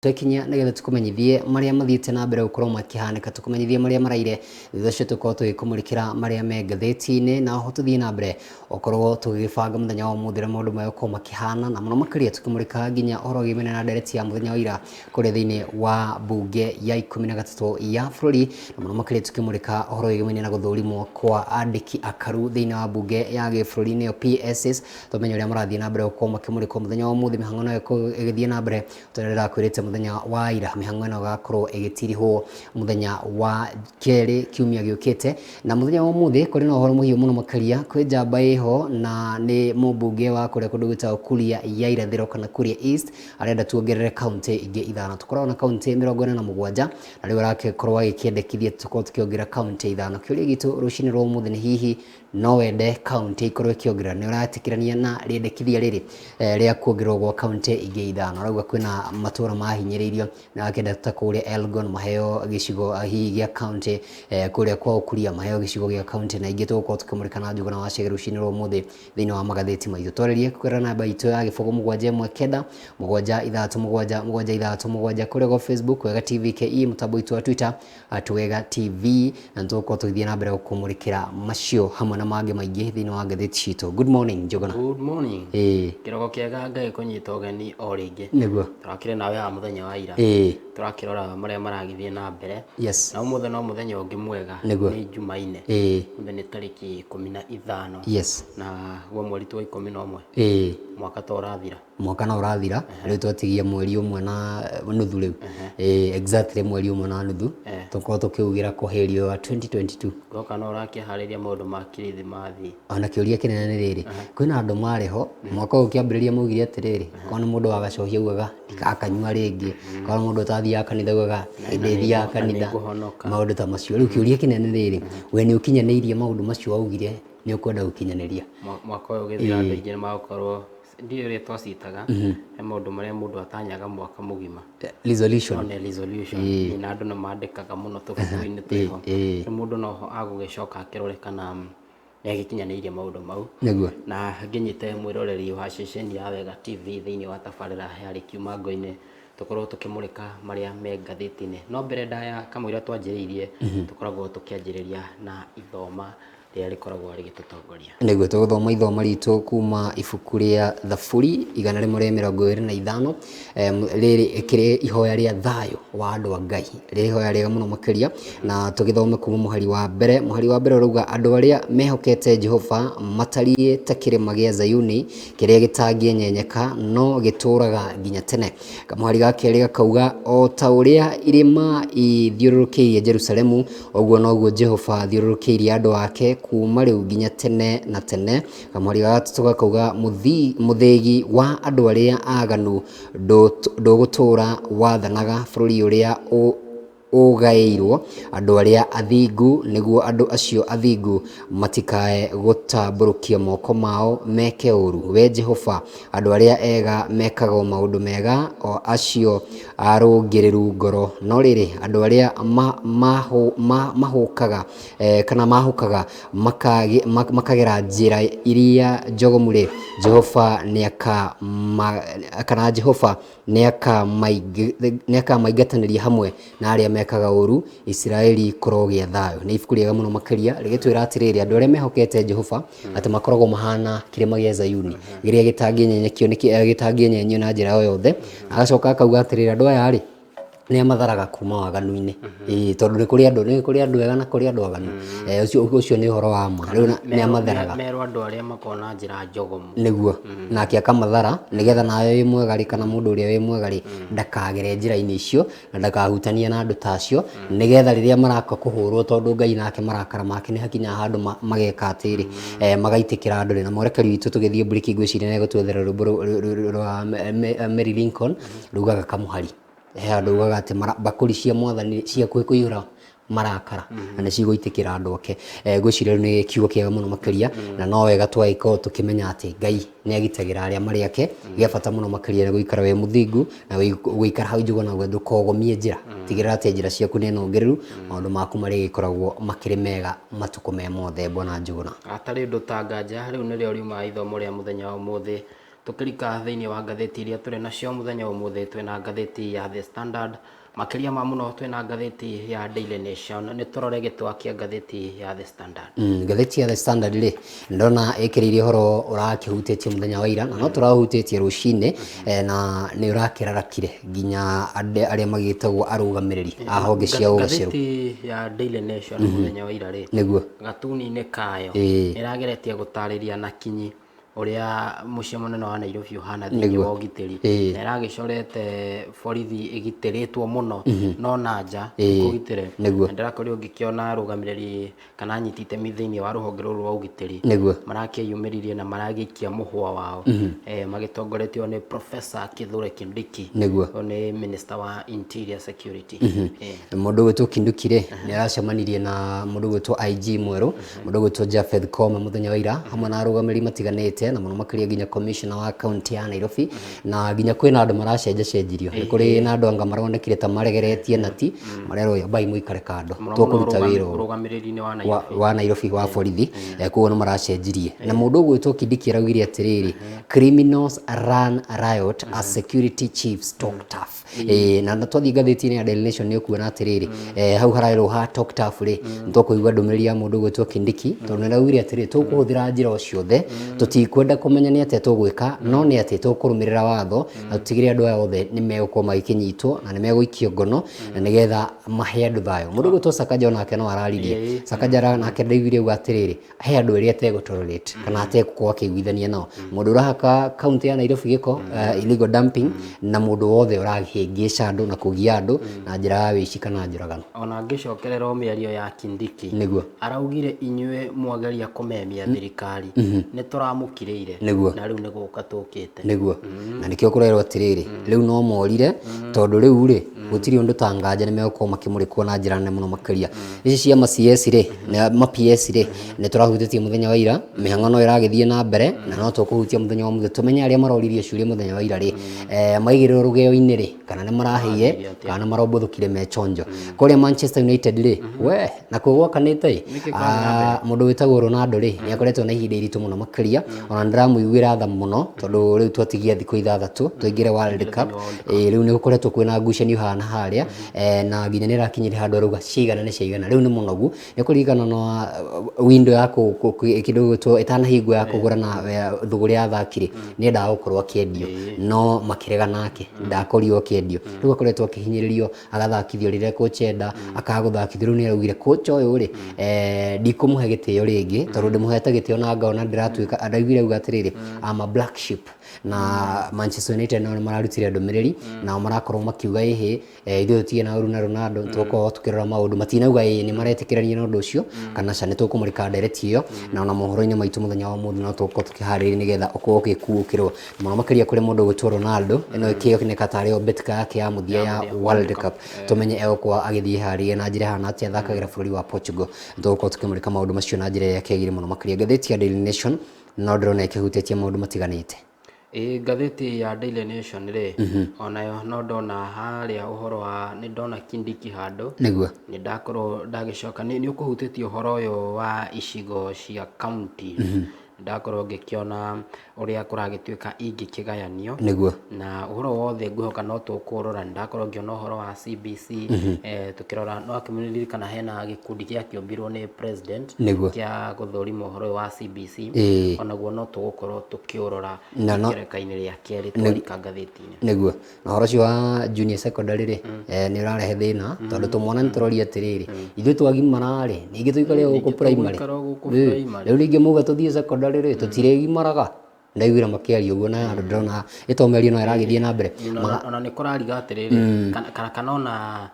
Twekinyia nĩgetha tũkũmenyithie marĩa mathiĩte na mbere gũkorwo makĩhanĩka, tũkũmenyithie marĩa maraire, thutha ũcio tũkorwo tũgĩkũmũrĩkĩra marĩa me ngathĩti-inĩ, na oho tũthiĩ na mbere ũkorwo tũgĩbanga mũthenya wa ũmũthĩ ũrĩa maũndũ megũkorwo makĩhana, na mũno makĩria tũkĩmũrĩka nginya ũhoro wĩgiĩ na ndereti ya mũthenya wa ira kũrĩa thĩinĩ wa mbunge ya 13 ya bũrũri, na mũno makĩria tũkĩmũrĩka ũhoro wĩgiĩ na gũthũrimwo kwa andĩki akaru thĩinĩ wa mbunge ya gĩbũrũri nĩyo PSs, tũmenye ũrĩa marathiĩ na mbere gũkorwo makĩmũrĩkwo mũthenya wa ũmũthĩ. Mĩhang'o no ĩkorwo ĩgĩthiĩ na mbere tondũ ndĩrakwĩrĩte mũthenya wa ira mĩhang'o ĩno ĩgakorwo ĩgĩtirihwo mũthenya wa kerĩ kiumia gĩũkĩte. Na mũthenya wa ũmũthĩ kũrĩ na ũhoro mũhiũ mũno makĩria, kwĩ njamba ĩho na nĩ mũmbunge wa kũrĩa kũndũ gwĩtagwo Kuria ya Irathĩro kana Kuria East, arenda tuongerere kaunti ingĩ 5. Tũkoragwo na kaunti 47 na rĩu arakorwo agĩkĩendekithia tũkorwo tũkĩongerera kaunti 5. Kĩũria gitũ rũcinĩ rwa ũmũthĩ nĩ hihi no wende kaunti ikorwo ĩkĩongerera, nĩ ũretĩkĩrania na rĩendekithia rĩrĩ rĩa kuongererwo gwa kaunti ingĩ 5? Arauga kwĩna matũra mahinyĩrĩirio na akĩenda ta kũrĩa Elgon maheo gĩcigo hihi gĩa kaunti, kũrĩa kwa Ũkuria maheo gĩcigo gĩa kaunti, na ingĩ tũgũkorwo tũkĩmũrĩka na Njuguna wa Chege rũcinĩ rwa ũmũthĩ thĩinĩ wa magathĩti maitũ. Twarĩrie kũgerera namba itũ ya 071 9 6 7 7 6 7 kũrĩa gwa Facebook Wega TV KE, mũtambo witũ wa Twitter at Wega TV, na nĩtũgũkorwo tũgĩthiĩ na mbere gũkũmũrĩkĩra macio hamwe na mangĩ maingĩ thĩinĩ wa ngathĩti citũ. Good morning Njuguna. Good morning. Ĩĩ. Kĩroko kĩega, Ngai kũnyita ũgeni o rĩngĩ. Nĩguo. Tũrakĩrĩ nawe haha mũthenya wa ira. Tũrakĩrora marĩa maragĩthiĩ na mbere. Na ũmũthĩ no mũthenya ũngĩ mwega. Nĩguo. Nĩ Jumaine. Ũmũthĩ nĩ tarĩki 15. Na guo mweri wa 11. Mwaka to ũrathira. Mwaka no ũrathira. Rĩu twatigia mweri ũmwe na nuthu rĩu. Exactly mweri ũmwe na nuthu. Tũkorwo tũkĩugĩra kũhĩrio wa 2022. Goka no ũrakĩharĩria maũndũ ma Kirithimathi. Ona kĩũria kĩnene nĩ rĩrĩ, kwĩna andũ marĩ ho mwaka ũyũ ũkĩambĩrĩria maugire atĩrĩrĩ, korwo nĩ mũndũ wa gacohi augaga ndikakanyua rĩngĩ, korwo nĩ mũndũ ũtathiaga kanitha augaga ndĩthiaga kanitha, maũndũ ta macio. Rĩu kĩũria kĩnene nĩ rĩrĩ, we nĩ ũkinyanĩirie maũndũ macio waugire nĩ ũkwenda gũkinyanĩria? Mwaka ũyũ ũgĩthira andũ aingĩ nĩ magũkorwo ndiũĩ ũrĩa twacitaga, he maũndũ marĩa mũndũ atanyaga mwaka mũgima. Resolution. No nĩ resolution. Na andũ nĩ mandĩkaga mũno tũbuku-inĩ twĩho. Rĩu mũndũ noho agũgĩcoka akĩrore kana nĩ agĩkinyanĩirie maũndũ mau. Nĩguo. Na ngĩnyite mwĩroreri wa ceceni ya Wega TV thĩinĩ wa tabarĩra ya Rĩkiuma Ngo-inĩ, tũkorwo tũkĩmũrĩka marĩa me ngathĩti-inĩ. No mbere ndaya kamũira twanjĩrĩirie, tũkoragwo tũkĩanjĩrĩria na ithoma rĩrĩa rĩkoragwo rĩgĩtũtongoria. Nĩguo tũgũthoma ithoma ritũ kuma ibuku rĩa Thaburi 125, rĩrĩ kĩrĩ ihoya rĩa thayũ wa andũ a Ngai, rĩrĩ ihoya rĩega mũno makĩria, na tũgĩthome kuma mũhari wa mbere. Mũhari wa mbere ũrauga andũ arĩa mehokete Jehova matariĩ ta kĩrĩma gĩa Zayuni kĩrĩa gĩtangĩenyenyeka no gĩtũũraga nginya tene. Kamũhari ga kerĩ gakauga o ta ũrĩa irĩma ithiũrũrũkĩirie Jerusalemu, ũguo noguo Jehova athiũrũrũkĩirie andũ ake kuma rĩu nginya tene na tene. Kamũhari ga gatatũ gakauga mũthĩgi wa andũ arĩa aganu ndũgũtũũra wathanaga bũrũri ũrĩa ũgaĩirwo andũ arĩa athingu, nĩguo andũ acio athingu matikae gũtambũrũkia moko mao meke ũũru. We Jehova, andũ arĩa ega mekaga o maũndũ mega, o acio arũngĩrĩru ngoro. No rĩrĩ, andũ arĩa mahũkaga kana mahũkaga makagera njĩra iria njogomu-rĩ, Jehova kana Jehova nĩakamaingatanĩria hamwe na arĩa mekaga ũũru. Isiraeli kũrogĩa thayũ. Nĩ ibuku rĩega mũno makĩria rĩgĩtwĩra atĩrĩrĩ, andũ arĩa mehokete Jehova atĩ makoragwo mahana kĩrĩma gĩa Zayuni kĩrĩa gĩtangĩenyenyekio, gĩtangĩenyenyio na njĩra o yothe. Agacoka akauga atĩrĩrĩ, andũ aya rĩ nĩ amatharaga kuma waganu-inĩ. Ĩĩ, tondũ nĩ kũrĩ andũ, nĩ kũrĩ andũ ega na kũrĩ andũ aganu. Ũcio nĩ ũhoro wa ma. Rĩu nĩ amatharaga. Merwo andũ arĩa makoragwo na njĩra njogomu. Nĩguo. Nake akamathara nĩgetha nawe wĩ mwega rĩ, kana mũndũ ũrĩa wĩ mwega rĩ, ndakagere njĩra-inĩ icio na ndakahutanie na andũ ta acio, nĩgetha rĩrĩa maraka kũhũrwo, tondũ Ngai nake marakara make nĩ hakinyaga handũ mageka atĩrĩ, magaitĩkĩra andũ rĩ. Na mwerekeri witũ tũgĩthiĩ mburiki ngwĩciria nĩ egũtwethera rwĩmbo rwa Mary Lincoln rugaga kamũhari. He handũ ugaga atĩ mbakũri cia mwathani ciakuhĩ kũiyũra marakara na nĩ cigũitĩkĩra andũ ake. Ngwĩciria rĩu nĩ kiugo kĩega mũno makĩria, na no wega twagĩkorwo tũkĩmenya atĩ Ngai nĩ agitagĩra arĩa marĩ ake. Gĩa bata mũno makĩria nĩ gũikara wĩ mũthingu na gũikara hau njũgũ na ndũkogomie njĩra. Tigĩrĩra atĩ njĩra ciaku nĩ nũngĩrĩru, maũndũ maku marĩgĩkoragwo makĩrĩ mega matukũ me mothe. Bwana Njũgũna. Hatarĩ ũndũ ta nganja, rĩu nĩrĩo riuma ithomo rĩa mũthenya wa ũmũthĩ. Tũkĩrika thĩinĩ wa ngathĩti iria tũrĩ nacio mũthenya wa ũmũthĩ, twĩna ngathĩti ya The Standard, makĩria ma mũno twĩna ngathĩti ya Daily Nation. Nĩ tũrore gĩtwa kĩa ngathĩti ya The Standard. Ngathĩti ya The Standard rĩ, ndona ĩkĩrĩirie ũhoro ũrakĩhutĩtie mũthenya wa ira, na no tũrahutĩtie rũcinĩ, na nĩ ũrakĩrarakire nginya arĩa magĩtagwo arũgamĩrĩri a honge cia ũgacerũ. Ngathĩti ya Daily Nation mũthenya wa ira rĩ, Nĩguo. gatuni-inĩ kayo ĩrageretie gũtarĩria na kinyi ũrĩa mũciĩ mũnene wa Nairobi ũhana thĩinĩ wa ũgitĩri, na ĩragĩcorete borithi ĩgitĩrĩtwo mũno, no na nja ti kũgitĩre. Na ndĩrakorirwo ngĩkĩona arũgamĩrĩri kana anyiti itemi thĩinĩ wa rũhonge rũrũ rwa ũgitĩri marakĩyumĩririe na maragĩikia mũhwa wao, magĩtongoretio nĩ Professor Kithure Kindiki. Ũyũ nĩ Minister wa Interior Security. Mũndũ ũgwĩtwo Kindiki rĩ, nĩ aracemanirie na mũndũ ũgwĩtwo IG mwerũ, mũndũ ũgwĩtwo Japheth Koome mũthenya wa ira, hamwe na arũgamĩrĩri matiganĩte, na mũno makĩria nginya commissioner wa kaunti ya Nairobi, na nginya kwĩna andũ maracenjacenjirio. Nĩ kũrĩ na andũ anga maronekire ta maregeretie nati, marerwo ambai mũikare kando, tũkũruta wĩra ũyũ. Ũrũgamĩrĩri-inĩ wa Nairobi. Wa Nairobi wa borithi, koguo nĩ maracenjirie. Na mũndũ ũgwĩtwo Kindiki araugire atĩrĩrĩ, criminals run riot as security chiefs talk tough. Na twathiĩ ngathĩti-inĩ ya Daily Nation nĩ ũkuona atĩrĩrĩ, hau harerwo ha talk tough rĩ, nĩ tũkũigua ndũmĩrĩri ya mũndũ ũgwĩtwo Kindiki, tondũ nĩ araugire atĩrĩrĩ, tũkũhũthĩra njĩra o ciothe, tũtikwenda kũmenya nĩ atĩa tũgwĩka, no nĩ atĩ tũkũrũmĩrĩra watho, na tũtigĩrĩre andũ aya othe nĩ megũkorwo magĩkĩnyitwo, na nĩ megũikio ngono, na nĩgetha mahe andũ thayũ. Mũndũ ũgwĩtwo Sakaja onake no araririe. Sakaja nake ndaiguire auga atĩrĩrĩ, he andũ erĩ ategũ tolerate kana ategũkorwo akĩiguithania nao, mũndũ ũrahaka kaunti ya Nairobi gĩko, illegal dumping, na mũndũ wothe ũrahĩngĩca andũ na kũgia andũ na njĩra ya wĩici kana njũragano. Ona ngĩcokerera o mĩario ya Kindiki, Nĩguo. araugire inyuĩ mwageria kũmemia thirikari, nĩ tũramũkirĩire, na rĩu nĩ gũka tũkĩte. Nĩguo. Na nĩkĩo kũrerwo atĩrĩrĩ, rĩu no morire, tondũ rĩu rĩ, gũtirĩ ũndũ ta nganja nĩ megũkorwo makĩmũrĩkwo na njĩra nene mũno makĩria. Ici cia ma CS rĩ, na ma PS rĩ, nĩ tũrahutĩtie mũthenya wa ira, mĩhang'o no ĩragĩthiĩ na mbere, na no tũkũhutia mũthenya wa ũmũthĩ, tũmenye arĩa maroririe ciũria mũthenya wa ira rĩ, maigĩrĩrwo rũgeo-inĩ rĩ, kana nĩ marahĩire, kana nĩ marombũthũkire me chonjo. Kũrĩa Manchester United rĩ, we, nakuo gwakanĩte ĩ, Nĩkĩ kũrathiĩ na mbere? Mũndũ wĩtagwo Ronaldo rĩ, nĩ akoretwo na ihinda iritũ mũno makĩria, ona nĩ ndĩramũiguĩra tha mũno, tondũ rĩu twatigia thikũ 6 tũingĩre World Cup. Rĩu nĩ gũkoretwo kwĩna ngucanio haha na harĩa, na nginya nĩ ĩrakinyire handũ arauga ciaigana nĩ ciaigana, rĩu nĩ mũnogu. Nĩ kũririkana na window ya kĩndũ gĩgwĩtwo ĩtanahingwo ya kũgũra na thũgũrĩ ya athaki rĩ, nĩ endaga gũkorwo akĩendio, no makĩrega nake, ndakorirwo akĩendio. Rĩu akoretwo akĩhinyĩrĩrio, agathakithio rĩrĩa coach enda, akaga gũthakithio. Rĩu nĩ araugire coach ũyũ rĩ, ndikũmũhe gĩtĩo rĩngĩ, tondũ ndĩmũhete gĩtĩo na ngona ndĩratuĩka, araugire auga atĩrĩrĩ, I'm a black sheep. Na Manchester United nao nĩ mararutire ndũmĩrĩri, nao marakorwo makiuga ĩhĩ, ithuĩ tũtirĩ na ũru na Ronaldo, tũgũkorwo tũkĩrora maũndũ, matinauga ĩĩ nĩ maretĩkĩrania na ũndũ ũcio, kana ca. Nĩ tũkũmũrĩka ndereti ĩyo, na ona mohoro-inĩ maitũ mũthenya wa ũmũthĩ no tũgũkorwo tũkĩharĩrĩria nĩgetha ũkorwo ũgĩkuũkĩrwo mũno makĩria kũrĩ mũndũ ũgwĩtwo Ronaldo. Ĩno ĩkĩoneka tarĩ o mbĩtĩka yake ya mũthia ya World Cup, tũmenye egũkorwo agĩthiĩ harĩa na njĩra ĩhana atĩa, athakagĩra bũrũri wa Portugal. Tũgũkorwo tũkĩmũrĩka maũndũ macio na njĩra ĩrĩa kĩagĩrĩire mũno makĩria. Ngathĩti ya Daily Nation no ndĩrona ĩkĩhutĩtie maũndũ matiganĩte. Ĩĩ, ngathĩti ya Daily Nation rĩ, onayo no ndona harĩa ũhoro wa, nĩ ndona Kindiki handũ. Nĩguo. Nĩ ndakorwo ndagĩcoka, nĩ ũkũhutĩtie ũhoro ũyũ wa icigo cia counties. Ndakorwo ngĩkĩona ũrĩa kũragĩtuĩka ingĩkĩgayanio. Nĩguo. Na ũhoro wothe ngwĩhoka no tũkũrora. Nĩ ndakorwo ngĩona ũhoro wa CBC, tũkĩrora, no akĩmũririkana hena gĩkundi gĩakĩũmbirwo nĩ president. Nĩguo. Kĩa gũthũrima ũhoro ũyũ wa CBC. Onaguo no tũgũkorwo tũkĩũrora ikereka-inĩ rĩa kerĩ twarika ngathĩti-inĩ. Nĩguo. Na ũhoro ũcio wa junior secondary rĩ, nĩ ũrarehe thĩna, tondũ tũmwana nĩ tũroria atĩrĩrĩ, ithuĩ twagimara rĩ, ningĩ tũikare o gũkũ primary. Rĩu ningĩ muga tũthiĩ secondary rĩ, tũtirĩgimaraga. Ndaiguire makĩaria ũguo na andũ ndĩrona ĩtomerio no ĩragĩthiĩ na mbere. Ona nĩ kũrariga atĩrĩrĩ, kana ona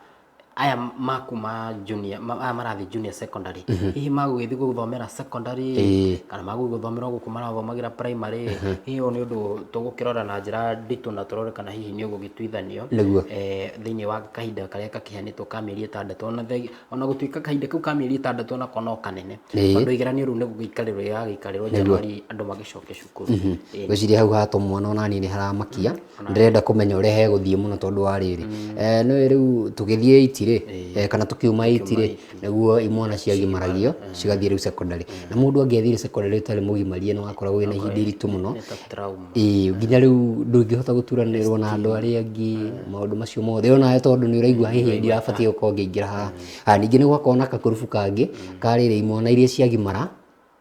aya makuma junior, aya marathiĩ junior secondary, hihi magũgĩthiĩ gũthomera secondary, kana magũgĩthiĩ gũthomera gũkũ marathomagĩra primary? Hihi ũyũ nĩ ũndũ tũgũkĩrora na njĩra nditũ na tũrore kana hihi nĩ ũgũgĩtuithanio thĩinĩ wa kahinda karĩa kakĩheanĩtwo ka mĩeri 6, ona gũtuĩka kahinda kau ka mĩeri 6 onako no kanene, tondũ igeranio rĩu nĩ gũgĩikarĩrwo rĩragĩikarĩrwo January andũ magĩcoke cukuru. Ngwĩciria hau ha tũmwana ona niĩ nĩ haramakia, ndĩrenda kũmenya ũrĩa hegũthiĩ mũno tondũ wa rĩrĩ, nĩũĩ rĩu tũgĩthiĩ 88 rĩ, kana tũkiuma 8 rĩ, nĩguo imwana ciagimaragio cigathiĩ rĩu secondary. Na mũndũ angĩathire secondary ũtarĩ mũgimarie nĩ wakoragwo wĩna ihinda iritũ mũno. Nĩ ta trauma. Ĩĩ, nginya rĩu ndũngĩhota gũturanĩrwo na andũ arĩa angĩ, maũndũ macio mothe onawe tondũ nĩ ũraigua hihi ndirabatiĩ gũkorwo ngĩingĩra haha. Haya, ningĩ nĩ gwakorwo na kakurubu kangĩ ka rĩrĩ, imwana iria ciagimara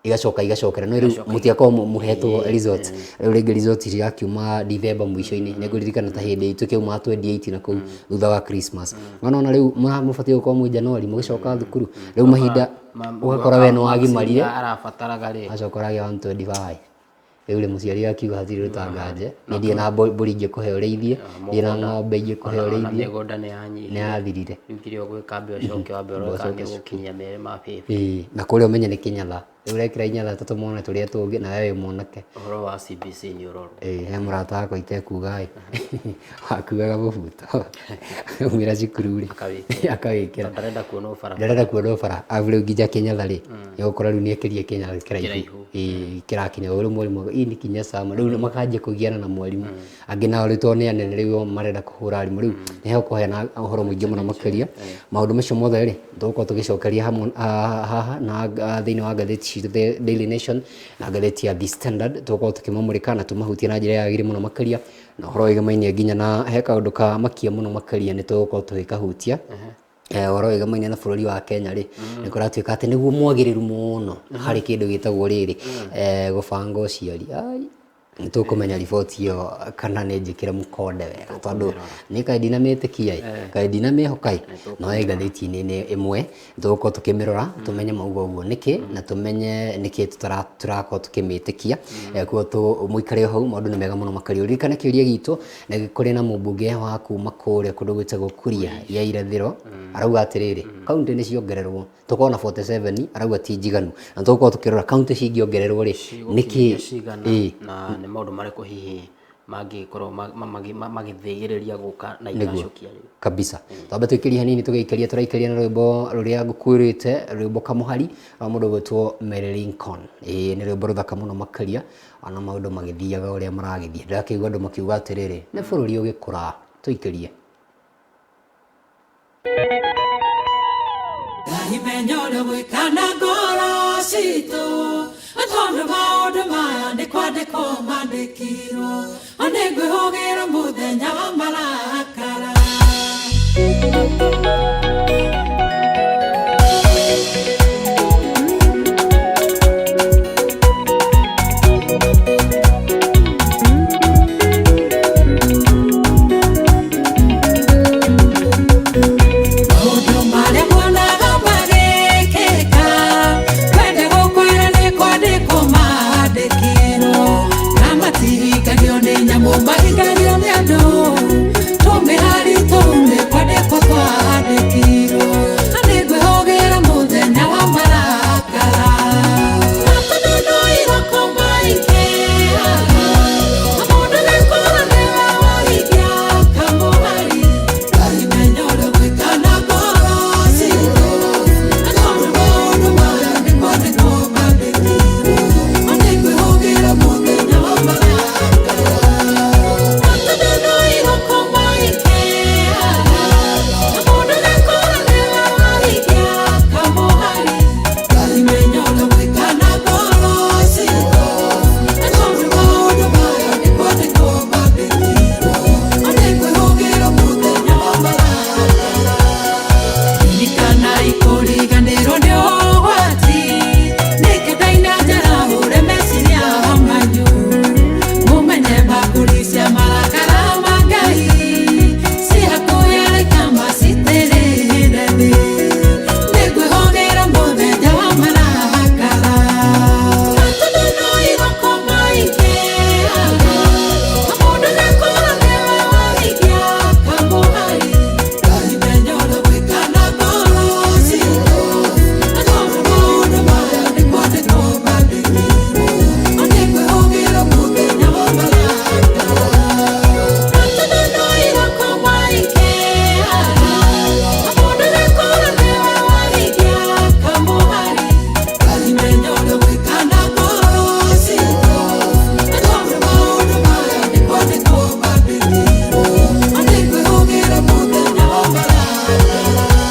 igacoka igacokera, no rĩu mũtiakorwo mũhetwo result. Rĩu rĩngĩ result cirakiuma Dithemba mũico-inĩ. Nĩ ngũririkana ta hĩndĩ itũ kĩauma 28 na kũu thutha wa Christmas. Nona rĩu mũbatiĩ gũkorwo mwĩ January mũgĩcoka thukuru, rĩu mahinda ũgakora we nĩ wagimarire, arabataraga rĩ, acoka ũragĩa 125. Rĩu rĩ, mũciari akiuga hatirĩ rũtanganje, niĩ ndirĩ na mbũri ingĩkũhe ũrĩithie, ndirĩ na ng'ombe ingĩkũhe ona ũrĩithie. Mĩgũnda nĩ yanyihire. Nĩ yathirire. Rĩu kĩrĩa ũgwĩka, ambe ũcoke wambe ũrore kana nĩ ũgũkinyia merĩ ma 50. Ĩĩ, na kũrĩa ũmenye nĩ kĩnyatha, rĩu ũrekĩra inyatha ta tũmwana tũrĩa tũngĩ na we wĩ mwanake. Ũhoro wa CBC nĩ ũrorwo. Ĩĩ, he mũrata wakwa itekuga ĩ, wakuaga mũbuto aumĩra cukuru rĩ, Akawĩkĩra. Akawĩkĩra. Ndarenda kuonwo bara. Ndarenda kuonwo bara, arabu rĩu nginya kĩnyatha rĩ, nĩũgũkora rĩu nĩekĩrire kĩnyatha kĩraihu. Kĩraihu. Ĩĩ, kĩrakinya rĩu mwarimũ ii nĩ kinya sama, rĩu makanjia kũgiana na mwarimũ. Angĩ nao rĩu tondũ nĩ anene rĩu o marenda kũhũra arimũ, rĩu nĩ hekũheana ũhoro mũingĩ mũno makĩria. Maũndũ macio mothe rĩ, tũgũkorwo tũgĩcokeria hamwe haha na thĩinĩ wa ngathĩti citũ, The Daily Nation na ngathĩti ya The Standard, tũgũkorwo tũkĩmamũrĩka na tũmahutie na njĩra yagĩrĩire mũno makĩria, na ũhoro wĩgamaine nginya na he kaũndũ ka makia mũno makĩria nĩ tũgũkorwo tũgĩkahutia. Ũhoro wĩgamaine na bũrũri wa Kenya rĩ, nĩ kũratuĩka atĩ nĩguo mwagĩrĩru mũno harĩ kĩndũ gĩtagwo rĩrĩ, gũbanga ũciari. Ai, nĩ tũkũmenya riboti ĩyo kana nĩ njĩkĩre mũkonde wega, tondũ nĩ kaĩ ndinamĩtĩkia ĩ, kaĩ ndinamĩhoka ĩ, no ĩ ngathĩti-inĩ nĩ ĩmwe tũgũkorwo tũkĩmĩrora, tũmenye mauga ũguo nĩkĩ na tũmenye nĩkĩ tũrakorwo tũkĩmĩtĩkia. Koguo mũikare o hau, maũndũ nĩ mega mũno makĩria. Ũririkane kĩũria gitũ nĩ kũrĩ na mũmbunge wa kuma kũrĩa kũndũ gwĩtagwo Kuria ya Irathĩro, arauga atĩrĩrĩ, kaunti nĩ ciongererwo tũkorwo na 47, arauga ti njiganu, na tũgũkorwo tũkĩrora kaunti cingĩongererwo rĩ, nĩkĩ cigana, na nĩ maũndũ marĩkũ hihi mangĩkorwo magĩthĩgĩrĩria gũka na itacokia rĩu. Kabisa. Twambe tũikĩrie hanini, tũgĩikaria tũraikaria na rwĩmbo rũrĩa ngũkwĩrĩte, rwĩmbo Kamũhari rwa mũndũ ũgwĩtwo Mary Lincoln. Ĩĩ, nĩ rwĩmbo rũthaka mũno makĩria, ona maũndũ magĩthiaga ũrĩa maragĩthiĩ, ndĩrakĩigua andũ makiuga atĩrĩrĩ, nĩ bũrũri ũgĩkũra. Tũikĩrie. Imenya ũrĩa gwĩka na ngoro citũ, tondũ maũndũ maya nĩ kwandĩkwo mandĩkirwo, nĩ ngwĩhũgĩra mũthenya wa marakara. Maũndũ marĩa muonaga magĩkĩka, kwenda gũkwĩra nĩ kwandĩkwo mandĩkirwo, na matihingagio nĩ nyamũ, mahingagio nĩ andũ. Tũmĩhari tũu nĩ kwandĩkwo twandĩkirwo, na nĩ ngwĩhũgĩra mũthenya wa marakara. Matũnũnũ iroko maingĩhaga, na mũndũ nĩkũra nĩwe wahingia kamũhari. Imenya ũrĩa gwĩka na ngoro citũ, tondũ maũndũ maya nĩ kwandĩkwo mandĩkirwo, na nĩ ngwĩhũgĩra mũthenya wa marakara. Matũnũnũ iroko maingĩhaga, na mũndũ nĩkũra nĩwe wahingia kamũhari. Imenya ũrĩa gwĩka na ngoro citũ, tondũ maũndũ maya nĩ kwandĩkwo mandĩkirwo, na nĩ ngwĩhũgĩra mũthenya wa marakara. Ririkana ikũriganĩrwo nĩ ũgwati, nĩkĩ ndaina njarahũre meciria manyu, mũmenye mbakũri cia marakara ma Ngai ci hakuhĩ araika macitĩrĩre thĩ. Nĩ ngwĩhũgĩra mũthenya wa marakara. Matũnũnũ iroko maingĩhaga, na mũndũ nĩkũra nĩwe wahingia kamũhari. Imenya ũrĩa gwĩka na ngoro citũ, tondũ maũndũ maya nĩ kwandĩkwo mandĩkirwo, na nĩ ngwĩhũgĩra mũthenya wa marakara. Matũnũnũ iroko maingĩhaga, na mũndũ nĩkũra nĩwe wahingia kamũhari. Imenya ũrĩa gwĩka na ngoro citũ, tondũ maũndũ maya nĩ kwandĩkwo mandĩkirwo, na nĩ ngwĩhũgĩra mũthenya wa marakara.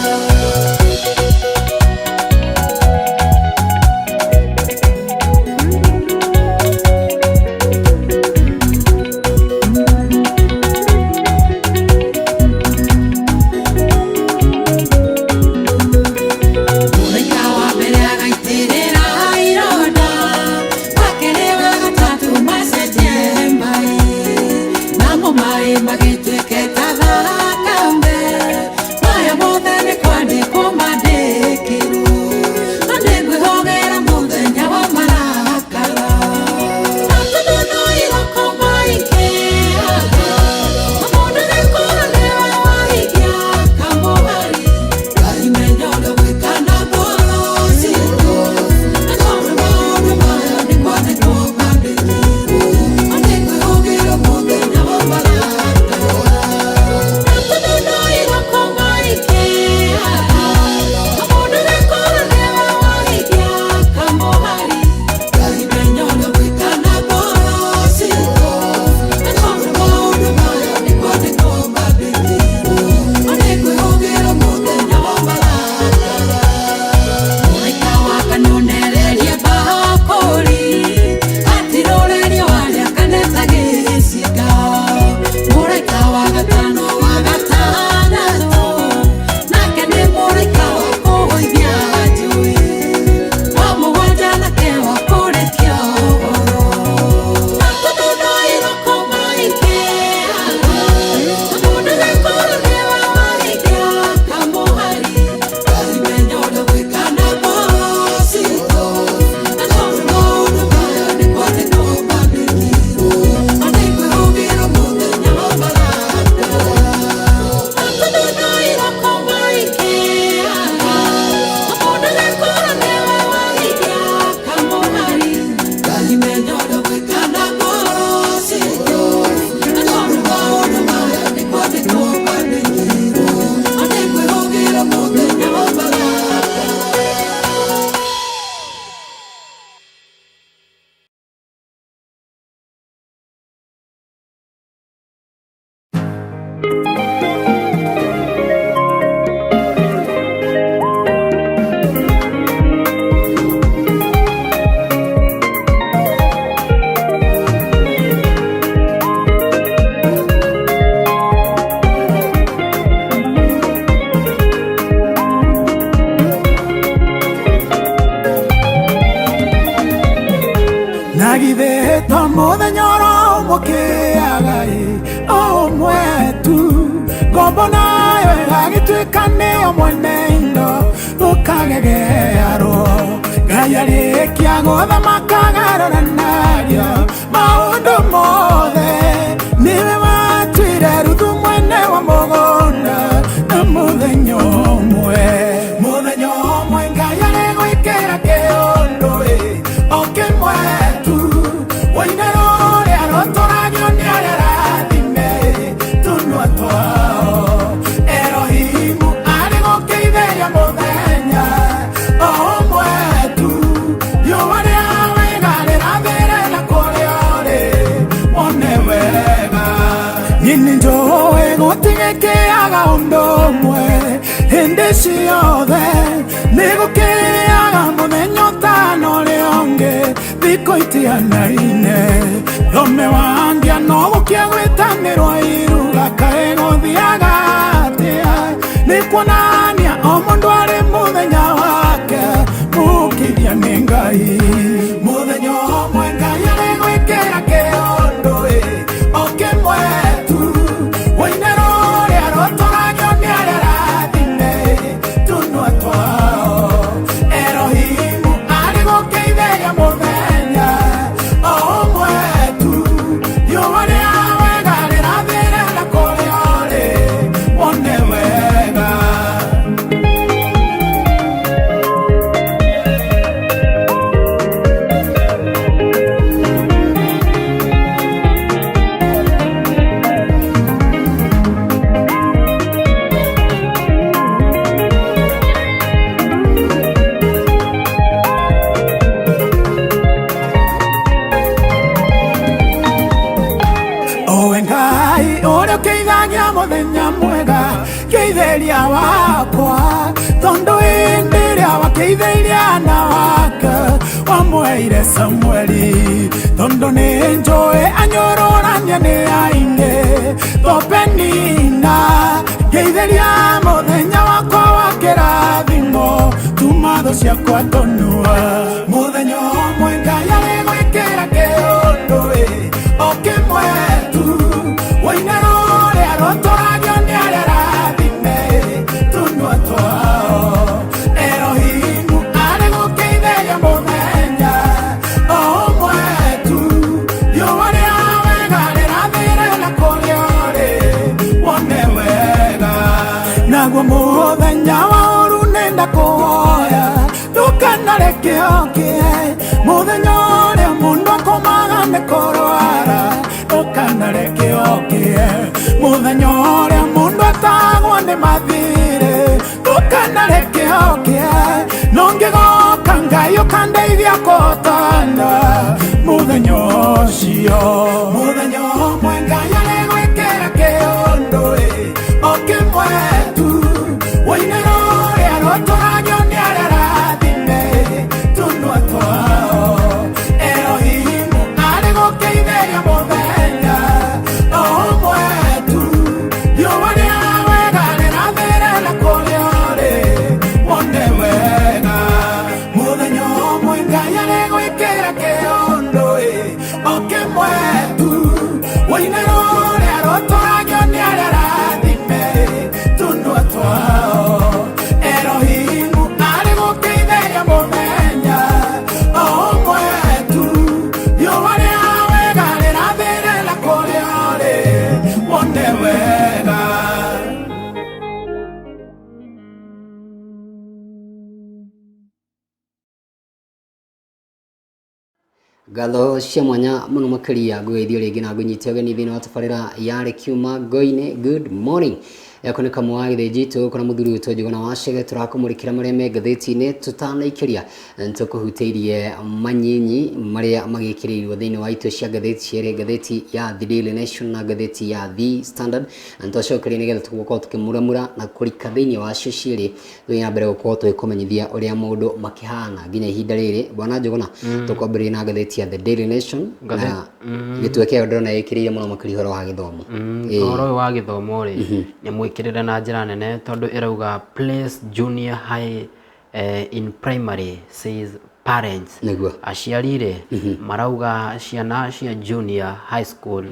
To mũthenya oro ũmwe ũkĩaga ĩ, o ũmwe tu. Ngombo nayo ĩgagĩtuĩka nĩyo mwene indo, gũkagegearwo. Ngai arĩkia gũthamaka agarũranagia maũndũ mothe. Nĩwe watuire Ruthu mwene wa mũgũnda na mũthenya ũmwe. Mũthenya ũmwe Ngai arĩgwĩkĩra kĩũndũ ĩ, o kĩmwe tu. Woine rũrĩa rũtũragio nĩ arĩa arathime tũnua twao. Erohimu arĩ gũkĩithĩria mũthenya o ũmwe tu. Riũa rĩa wega rĩrathĩre na kũrĩa ũrĩ wone wega. Niĩ nĩnjũĩ gũtigĩkĩaga ũndũ ũmwe hĩndĩ ciothe, nĩgũkĩaga mũthenya ũtana ũrĩa ũngĩ, thikũ itianaine. Thome wangia no gũkĩa gwĩtanĩrwo iruga, kaĩ gũthiaga atĩa? Nĩ kuonania o mũndũ arĩ mũthenya wake, mũkithia nĩ Ngai. Mũthenya ũmwe Ngai arĩgwĩkĩra kĩũndũ ĩ, o kĩmwe tu. Woine rũrĩa rũtũragio nĩ arĩa arathime tũnua twao. Erohimu arĩ gũkĩithĩria mũthenya o ũmwe tu. Riũa rĩa wega rĩrathĩre na kũrĩa ũrĩ wone wega. Owe Ngai ũrĩa ũkĩithagia mũthenya mwega, kĩithĩria wakwa, tondũ hĩndĩ ĩrĩa wakĩithĩirie ana wake wamwĩire Samueli, tondũ nĩ njũĩ anyũrũrania nĩ aingĩ topenina. Ngeithĩria mũthenya wakwa wa kĩrathimo, tuma thũ ciakwa tũnua. Mũthenya ũmwe Ngai arĩgwĩkĩra kĩũndũ ĩ, o kĩmwe tu. Woine rũrĩa rũtũragio nĩ arĩa arathime tũnua twao. Erohimu arĩ gũkĩithĩria mũthenya o ũmwe tu. Riũa rĩa wega rĩrathĩre na kũrĩa ũrĩ wone wega. Naguo mũthenya wa ũũru nĩndakũhoya, ndũkanareke ũkĩe. Mũthenya ũrĩa mũndũ akomaga nĩ kũrwara, ndũkanareke ũkĩe. Mũthenya ũrĩa mũndũ atagwo nĩ mathirĩ, ndũkanareke ũkĩe. No ngĩgoka Ngai ũkandeithia kũhotana mũthenya ũcio. Mũthenya ũmwe Ngai arĩgwĩkĩra kĩũndũ ĩ, o kĩmwe tu. Woine rũrĩa rũtũragio nĩ arĩa arathime tũnua twao. Erohimu arĩ gũkĩithĩria mũthenya o ũmwe tu. Riũa rĩa wega rĩrathĩre na kũrĩa ũrĩ wone wega. Mũthenya ũmwe Ngai arĩgwĩkĩra kĩũndũ ĩ, o kĩmwe tu. Woine rũrĩa rũtũragio nĩ arĩa arathime tũnua twao. Erohimu arĩ gũkĩithĩria mũthenya o ũmwe tu. Riũa rĩa wega rĩrathĩre na kũrĩa ũrĩ wone wega. Ngatho cia mwanya mũno makĩria ngũgeithio rĩngĩ na ngũnyite ũgeni thĩinĩ wa tabarĩra ya Rĩkiuma Ngo-inĩ. Good morning. Yako nĩ kamwe wa gĩthĩnji tũgũkora mũthuri witũ Njũgũna wa Chege, tũrakũmũrĩkĩra marĩa me ngathĩti-inĩ. Tũtanaikĩria nĩtũkũhutĩirie manyinyi marĩa magĩkĩrĩirwo thĩinĩ wa itwe cia ngathĩti cierĩ, ngathĩti ya The Daily Nation na ngathĩti ya The Standard, na nĩtwacokeria nĩgetha tũgũkorwo tũkĩmuramura na kũrika thĩinĩ wacio cierĩ, tũthiĩ na mbere gũkorwo tũgĩkũmenyithia ũrĩa maũndũ makĩhana nginya ihinda rĩrĩ. Bwana Njũgũna, tũkwambĩrĩria na ngathĩti ya The Daily Nation na gĩtwe kĩayo ndĩrona ĩkĩrĩire mũno makĩria ũhoro wa gĩthomo. Ũhoro ũyũ wa gĩthomo rĩ, nĩ mwĩkĩrĩre na njĩra nene tondũ ĩrauga place junior high in primary says Parents. Nĩguo. Aciari rĩ, marauga ciana cia junior high school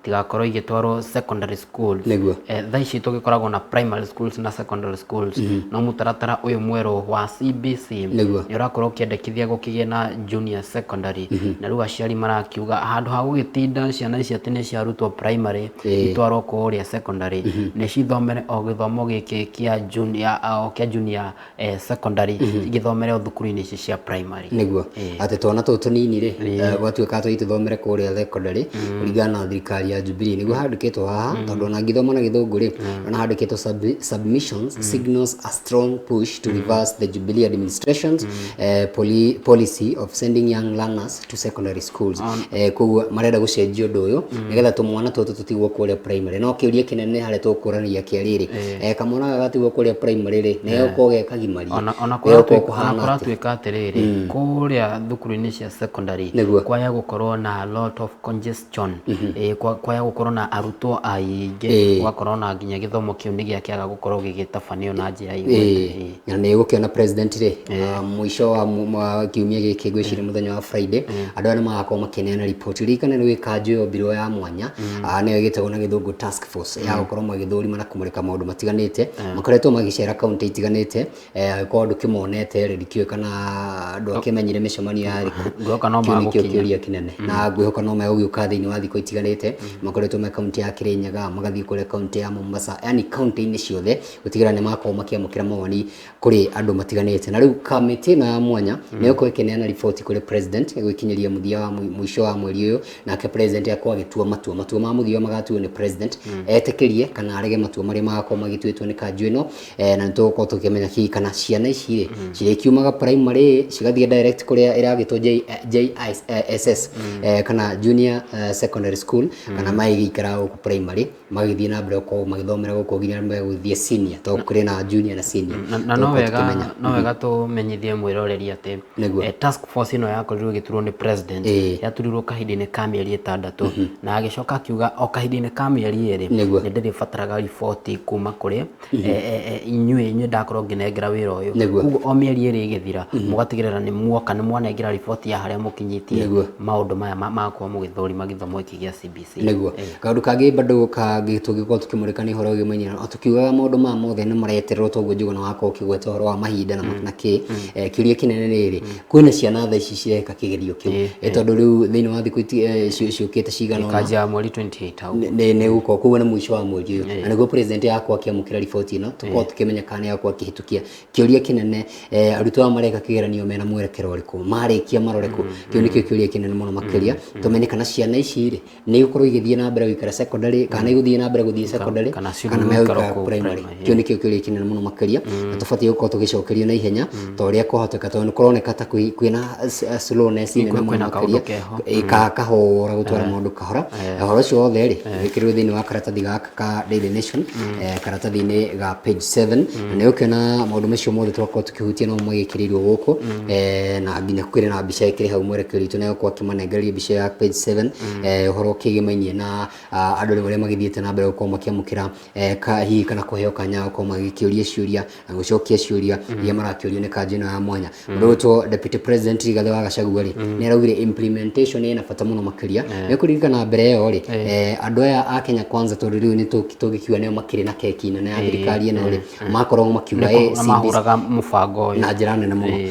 itigakorwo igĩtwarwo secondary schools. Nĩguo. Thaa ici tũgĩkoragwo na primary schools na secondary schools, no mũtaratara ũyũ mwerũ wa CBC Nĩguo. nĩ ũrakorwo ũkĩendekithia gũkĩgĩe na junior secondary, na rĩu aciari marakiuga handũ ha gũgĩtinda ciana ici atĩ nĩ ciarutwo primary itwarwo kũrĩa secondary, nĩ cithomere o gĩthomo gĩkĩ kĩa junior, o kĩa junior secondary, gĩthomere o thukuru-inĩ ici cia primary. Nĩguo, atĩ twana tũtũ tũnini rĩ, gwatuĩka tũthiĩ tũthomere kũrĩa secondary kũringana na thirikari ya Jubilee. Nĩguo handĩkĩtwo haha, tondũ ona ngĩthoma na gĩthũngũ rĩ, ona handĩkĩtwo submissions signals a strong push to reverse the Jubilee administration's policy of sending young learners to secondary schools. Koguo marenda gũcenjia ũndũ ũyũ nĩgetha tũmwana tũtũ tũtigwo kũrĩa primary. No kĩũria kĩnene harĩa tũkũrania kĩa rĩrĩ, kamwana gaka gatigwo kũrĩa primary rĩ, nĩ gegũkorwo ge kagimarie? Ona Gegũkorwo ona kũhana atĩa? Kũratuĩka atĩrĩrĩ, kũrĩa thukuru-inĩ cia secondary Nĩguo. kwaya gũkorwo na lot of congestion, kwaya gũkorwo na arutwo aingĩ, gũgakorwo na nginya gĩthomo kĩu nĩ gĩakĩaga gũkorwo gĩgĩtabanio na njĩra igwete. Na nĩ gũkĩona president rĩ, mũico wa kiumia gĩkĩ, ngwĩciria mũthenya wa Friday, andũ aya nĩ magakorwo makĩneana report. Ririkana nĩ kanjũ yombirwo ya mwanya, nĩyo ĩgĩtagwo na gĩthũngũ task force, ya gũkorwo magĩthũrima na kũmũrĩka maũndũ matiganĩte. Makoretwo magĩcera kaunti itiganĩte. Angĩkorwo ndũkĩmonete rĩ, ndikĩũĩ kana ndwakĩmenyire mĩcemanio yarĩ kũ. Ngwĩhoka no Kĩu nĩkĩo magũkinya. kĩũria kĩnene, na ngwĩhoka no megũgĩũka thĩinĩ wa thikũ itiganĩte. Makoretwo me kaunti ya Kirinyaga, magathiĩ kũrĩa kaunti ya Mombasa, yani kaunti-inĩ ciothe gũtigĩrĩra nĩ makorwo makĩamũkĩra mawoni kũrĩ andũ matiganĩte. Na rĩu kamĩtĩ ĩno ya mwanya nĩ ĩgũkorwo ĩkĩneana riboti kũrĩ president gwĩkinyĩria mũthia wa mũico wa mweri ũyũ, nake president akorwo agĩtua matua. Matua ma mũthia magatuo nĩ president, etĩkĩrie kana arege matua marĩa magakorwo magĩtuĩtwo nĩ kanjũ ĩno. Na nĩ tũgũkorwo tũkĩmenya hihi kana ciana ici rĩ cirĩkiumaga primary cigathiĩ direct kũrĩa ĩragĩtwo JISS, kana junior secondary school, kana magĩgĩikara gũkũ primary magĩthiĩ na mbere gũkorwo magĩthomera gũkũ nginya megũthiĩ senior, tondũ kũrĩ na junior na senior. Na no Tũgũkorwo wega tũkĩmenya. No wega tũmenyithie mwĩroreri atĩ Nĩguo. Task force ĩno yakorirwo ĩgĩturwo nĩ president, yaturirwo kahinda-inĩ ka mĩeri 6, na agĩcoka akiuga o kahinda-inĩ ka mĩeri 2 Nĩguo. nĩ ndĩrĩbataraga riboti kuma kũrĩ inyuĩ ndakorwo ngĩnengera wĩra ũyũ. Nĩguo. Koguo o mĩeri 2 ĩgĩthira, mũgatigĩrĩra nĩ muoka nĩ mwanengera riboti ya harĩa mũkinyĩtie Nĩguo. maũndũ maya makorwo mũgĩthũrima gĩthomo gĩkĩ gĩa CBC. Nĩguo. Kaũndũ kangĩ bado kangĩ tũngĩkorwo tũkĩmũrĩka nĩ ũhoro ũgĩmainie o tũkiugaga maũndũ maya mothe nĩ maretererwo, toguo Njũgũna wakorwo ũkĩgweta ũhoro wa mahinda na kĩ. Kĩũria kĩnene nĩ rĩrĩ, kwĩna ciana thaa ici cireka kĩgerio kĩu? Tondũ rĩu thĩinĩ wa thikũ ciũkĩte cigana ũna, Kanja ya mweri 28 hau. Nĩ gũkorwo koguo nĩ mũico wa mweri ũyũ, na nĩguo president yakwa akĩamũkĩra riboti ĩno, tũkorwo tũkĩmenya kana nĩ agakorwo akĩhĩtũkia. Kĩũria kĩnene, arutwo aya mareka kĩgeranio mena mwerekero ũrĩkũ? Marĩkia marore kũ? Kĩu nĩkĩo kĩũria kĩnene mũno makĩria, tũmenye kana ciana ici rĩ nĩ igũkorwo igĩthiĩ na mbere gũikara secondary, kana igũthiĩ na mbere gũthiĩ secondary, kana kana cigũikara megũikara kũu primary. primary. Kĩu nĩkĩo kĩũria kĩnene mũno makĩria, na tũbatiĩ gũkorwo tũgĩcokerio na ihenya ta ũrĩa kwahoteka, tondũ nĩ kũroneka ta kwĩna slowness nene mũno Kwĩna kaũndũ makĩria. keho. Ka kahora, gũtwara maũndũ kahora. Ũhoro ũcio wothe rĩ wĩkĩrĩrwo thĩinĩ wa karatathi gaka ka Daily Nation, karatathi-inĩ ga page 7, na nĩ ũkĩona maũndũ macio mothe twakorwo tũkĩhutia no magĩkĩrĩirwo gũkũ, na nginya kũrĩ na mbica ĩkĩrĩ hau. Mwerekeri witũ nĩ egũkorwo akĩmanengereria mbica ya page 7, ũhoro ũkĩgĩmainie na andũ rĩu arĩa magĩthiĩte na mbere gũkorwo makĩamũkĩra hihi kana kũheo kanya gũkorwo magĩkĩũria ciũria na gũcokia ciũria iria marakĩũrio nĩ kanjũ ĩno ya mwanya. Mũndũ ũgwĩtwo Deputy President Rigathĩ wa Gachagua rĩ, nĩ araugire implementation ĩna bata mũno makĩria. Nĩ kũririkana mbere ĩyo rĩ, andũ aya a Kenya Kwanza, tondũ rĩu nĩ tũngĩkiuga nĩo makĩrĩ na keki nene ya thirikari ĩno rĩ, makoragwo makiuga Na CBC mahũraga mũbango ũyũ na njĩra nene mũno.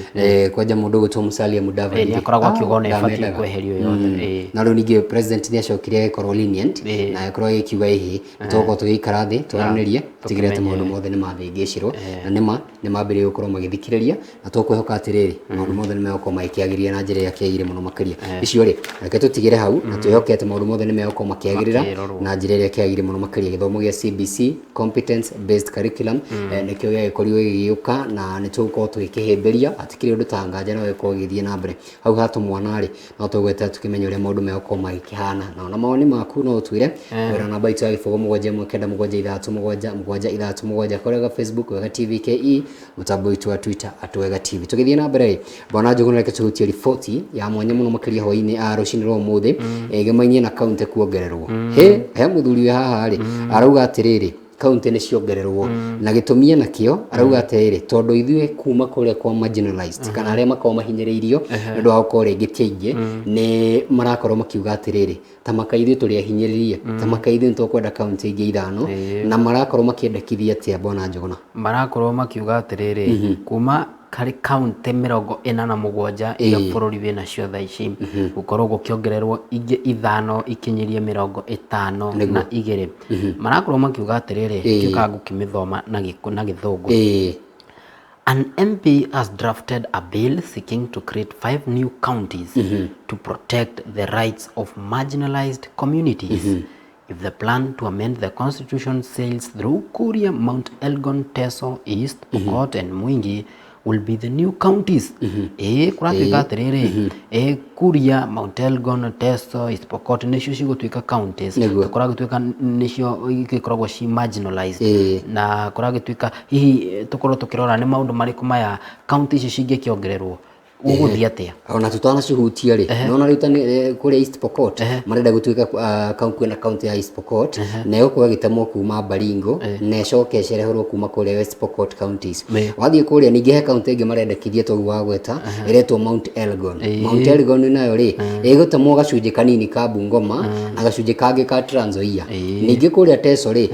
Kwanja mũndũ ũgwĩtwo Musalia Mudavadi Nĩ akoragwo akiuga ona ĩbatiĩ ndamendaga. kweherio yothe. Na rĩu ningĩ president nĩ acokire agĩkorwo lenient na agĩkorwo agĩkiuga ĩhĩ, tũgũkorwo tũgĩikara thĩ twaranĩrie, tigĩrĩre atĩ maũndũ mothe nĩ mathĩngĩcirwo, na nĩma nĩ mambĩrĩria gũkorwo magĩthikĩrĩria, na tũkwĩhoka atĩrĩrĩ, maũndũ mothe nĩ megũkorwo magĩkĩagĩrĩra na njĩra ĩrĩa kĩagĩrĩire mũno makĩria. Icio rĩ, reke tũtigĩre hau na twĩhoke atĩ maũndũ mothe nĩ megũkorwo makĩagĩrĩra Makĩrorwo. na njĩra ĩrĩa kĩagĩrĩire mũno makĩria. Gĩthomo gĩa CBC, competence based curriculum, nĩkĩo gĩagĩkorirwo gĩgĩũka, na nĩ tũgũkorwo tũgĩkĩhĩmbĩria. Hatikĩrĩ ũndũ ta nganja no gĩkorwo gĩgĩthiĩ na mbere hau ha tũmwana rĩ, no tũgweterera tũkĩmenye ũrĩa maũndũ megũkorwo magĩkĩhana. Na ona mawoni maku no ũtwĩre kwĩra namba itũ ya 0719737737 kũrĩa ga Facebook Wega TV KE, mũtambo witũ wa Twitter @WegaTV. Tũgĩthiĩ na mbere rĩ, bwana Njũgũna, reke tũhutie riboti ya mwanya mũno makĩria hwaĩ-inĩ a rũcinĩ rwa ũmũthĩ, ĩgĩmainie na kaunti kuongererwo. He mũthuri wĩ haha rĩ, arauga atĩrĩrĩ, Kaunti nĩ ciongererwo na gĩtũmi enakĩo arauga atĩrĩrĩ, tondũ ithuĩ kuma kũrĩa kwa marginalized kana arĩa makoragwo mahinyĩrĩirio nĩ ũndũ wa gũkorwo rĩngĩ ti aingĩ, nĩ marakorwo makiuga atĩrĩrĩ, ta maka ithuĩ tũrĩ ahinyĩrĩrie, ta maka ithuĩ nĩ tũkwenda kaunti ingĩ ithano. Na marakorwo makĩendekithia atĩa, bwana Njũgũna? Marakorwo makiuga atĩrĩrĩ, kuma harĩ kaunti 47 iria bũrũri wĩnacio thaa ici, gũkorwo gũkĩongererwo ingĩ ithano ikinyĩrie 52. Marakorwo makiuga atĩrĩrĩ, ndiũkaga ngũkĩmĩthoma na Gĩthũngũ. An MP has drafted a bill seeking to create five new counties to protect the rights of marginalized communities. If the plan to amend the constitution sails through, Kuria, Mount Elgon, Teso, East Pokot and Mwingi will be the new counties. Ĩĩ, kũratuĩka atĩrĩrĩ, ĩĩ, Kuria, Mount Elgon, Teso, East Pokot nĩcio cigũtuĩka counties. Kũragĩtuĩka nĩcio igĩkoragwo ci marginalized. Na kũragĩtuĩka hihi tũkorwo tũkĩrora nĩ maũndũ marĩkũ maya county ici cingĩkĩongererwo, gũgũthiĩ atĩa? Ona tutanacihutia rĩ, nona rĩu ta kũrĩa East Pokot marenda gũtuĩka kwĩna kaunti ya East Pokot na ĩgũkorwo ĩgĩtemwo kuma Baringo na ĩcoke ĩcerehũrwo kuma kũrĩa West Pokot counties. Wathiĩ kũrĩa ningĩ he kaunti ĩngĩ marendekithia toguo wagweta ĩretwo Mount Elgon. Mount Elgon nayo rĩ, ĩgũtemwo gacunjĩ kanini ka Bungoma na gacunjĩ kangĩ ka Trans Nzoia. Ningĩ kũrĩa Teso rĩ,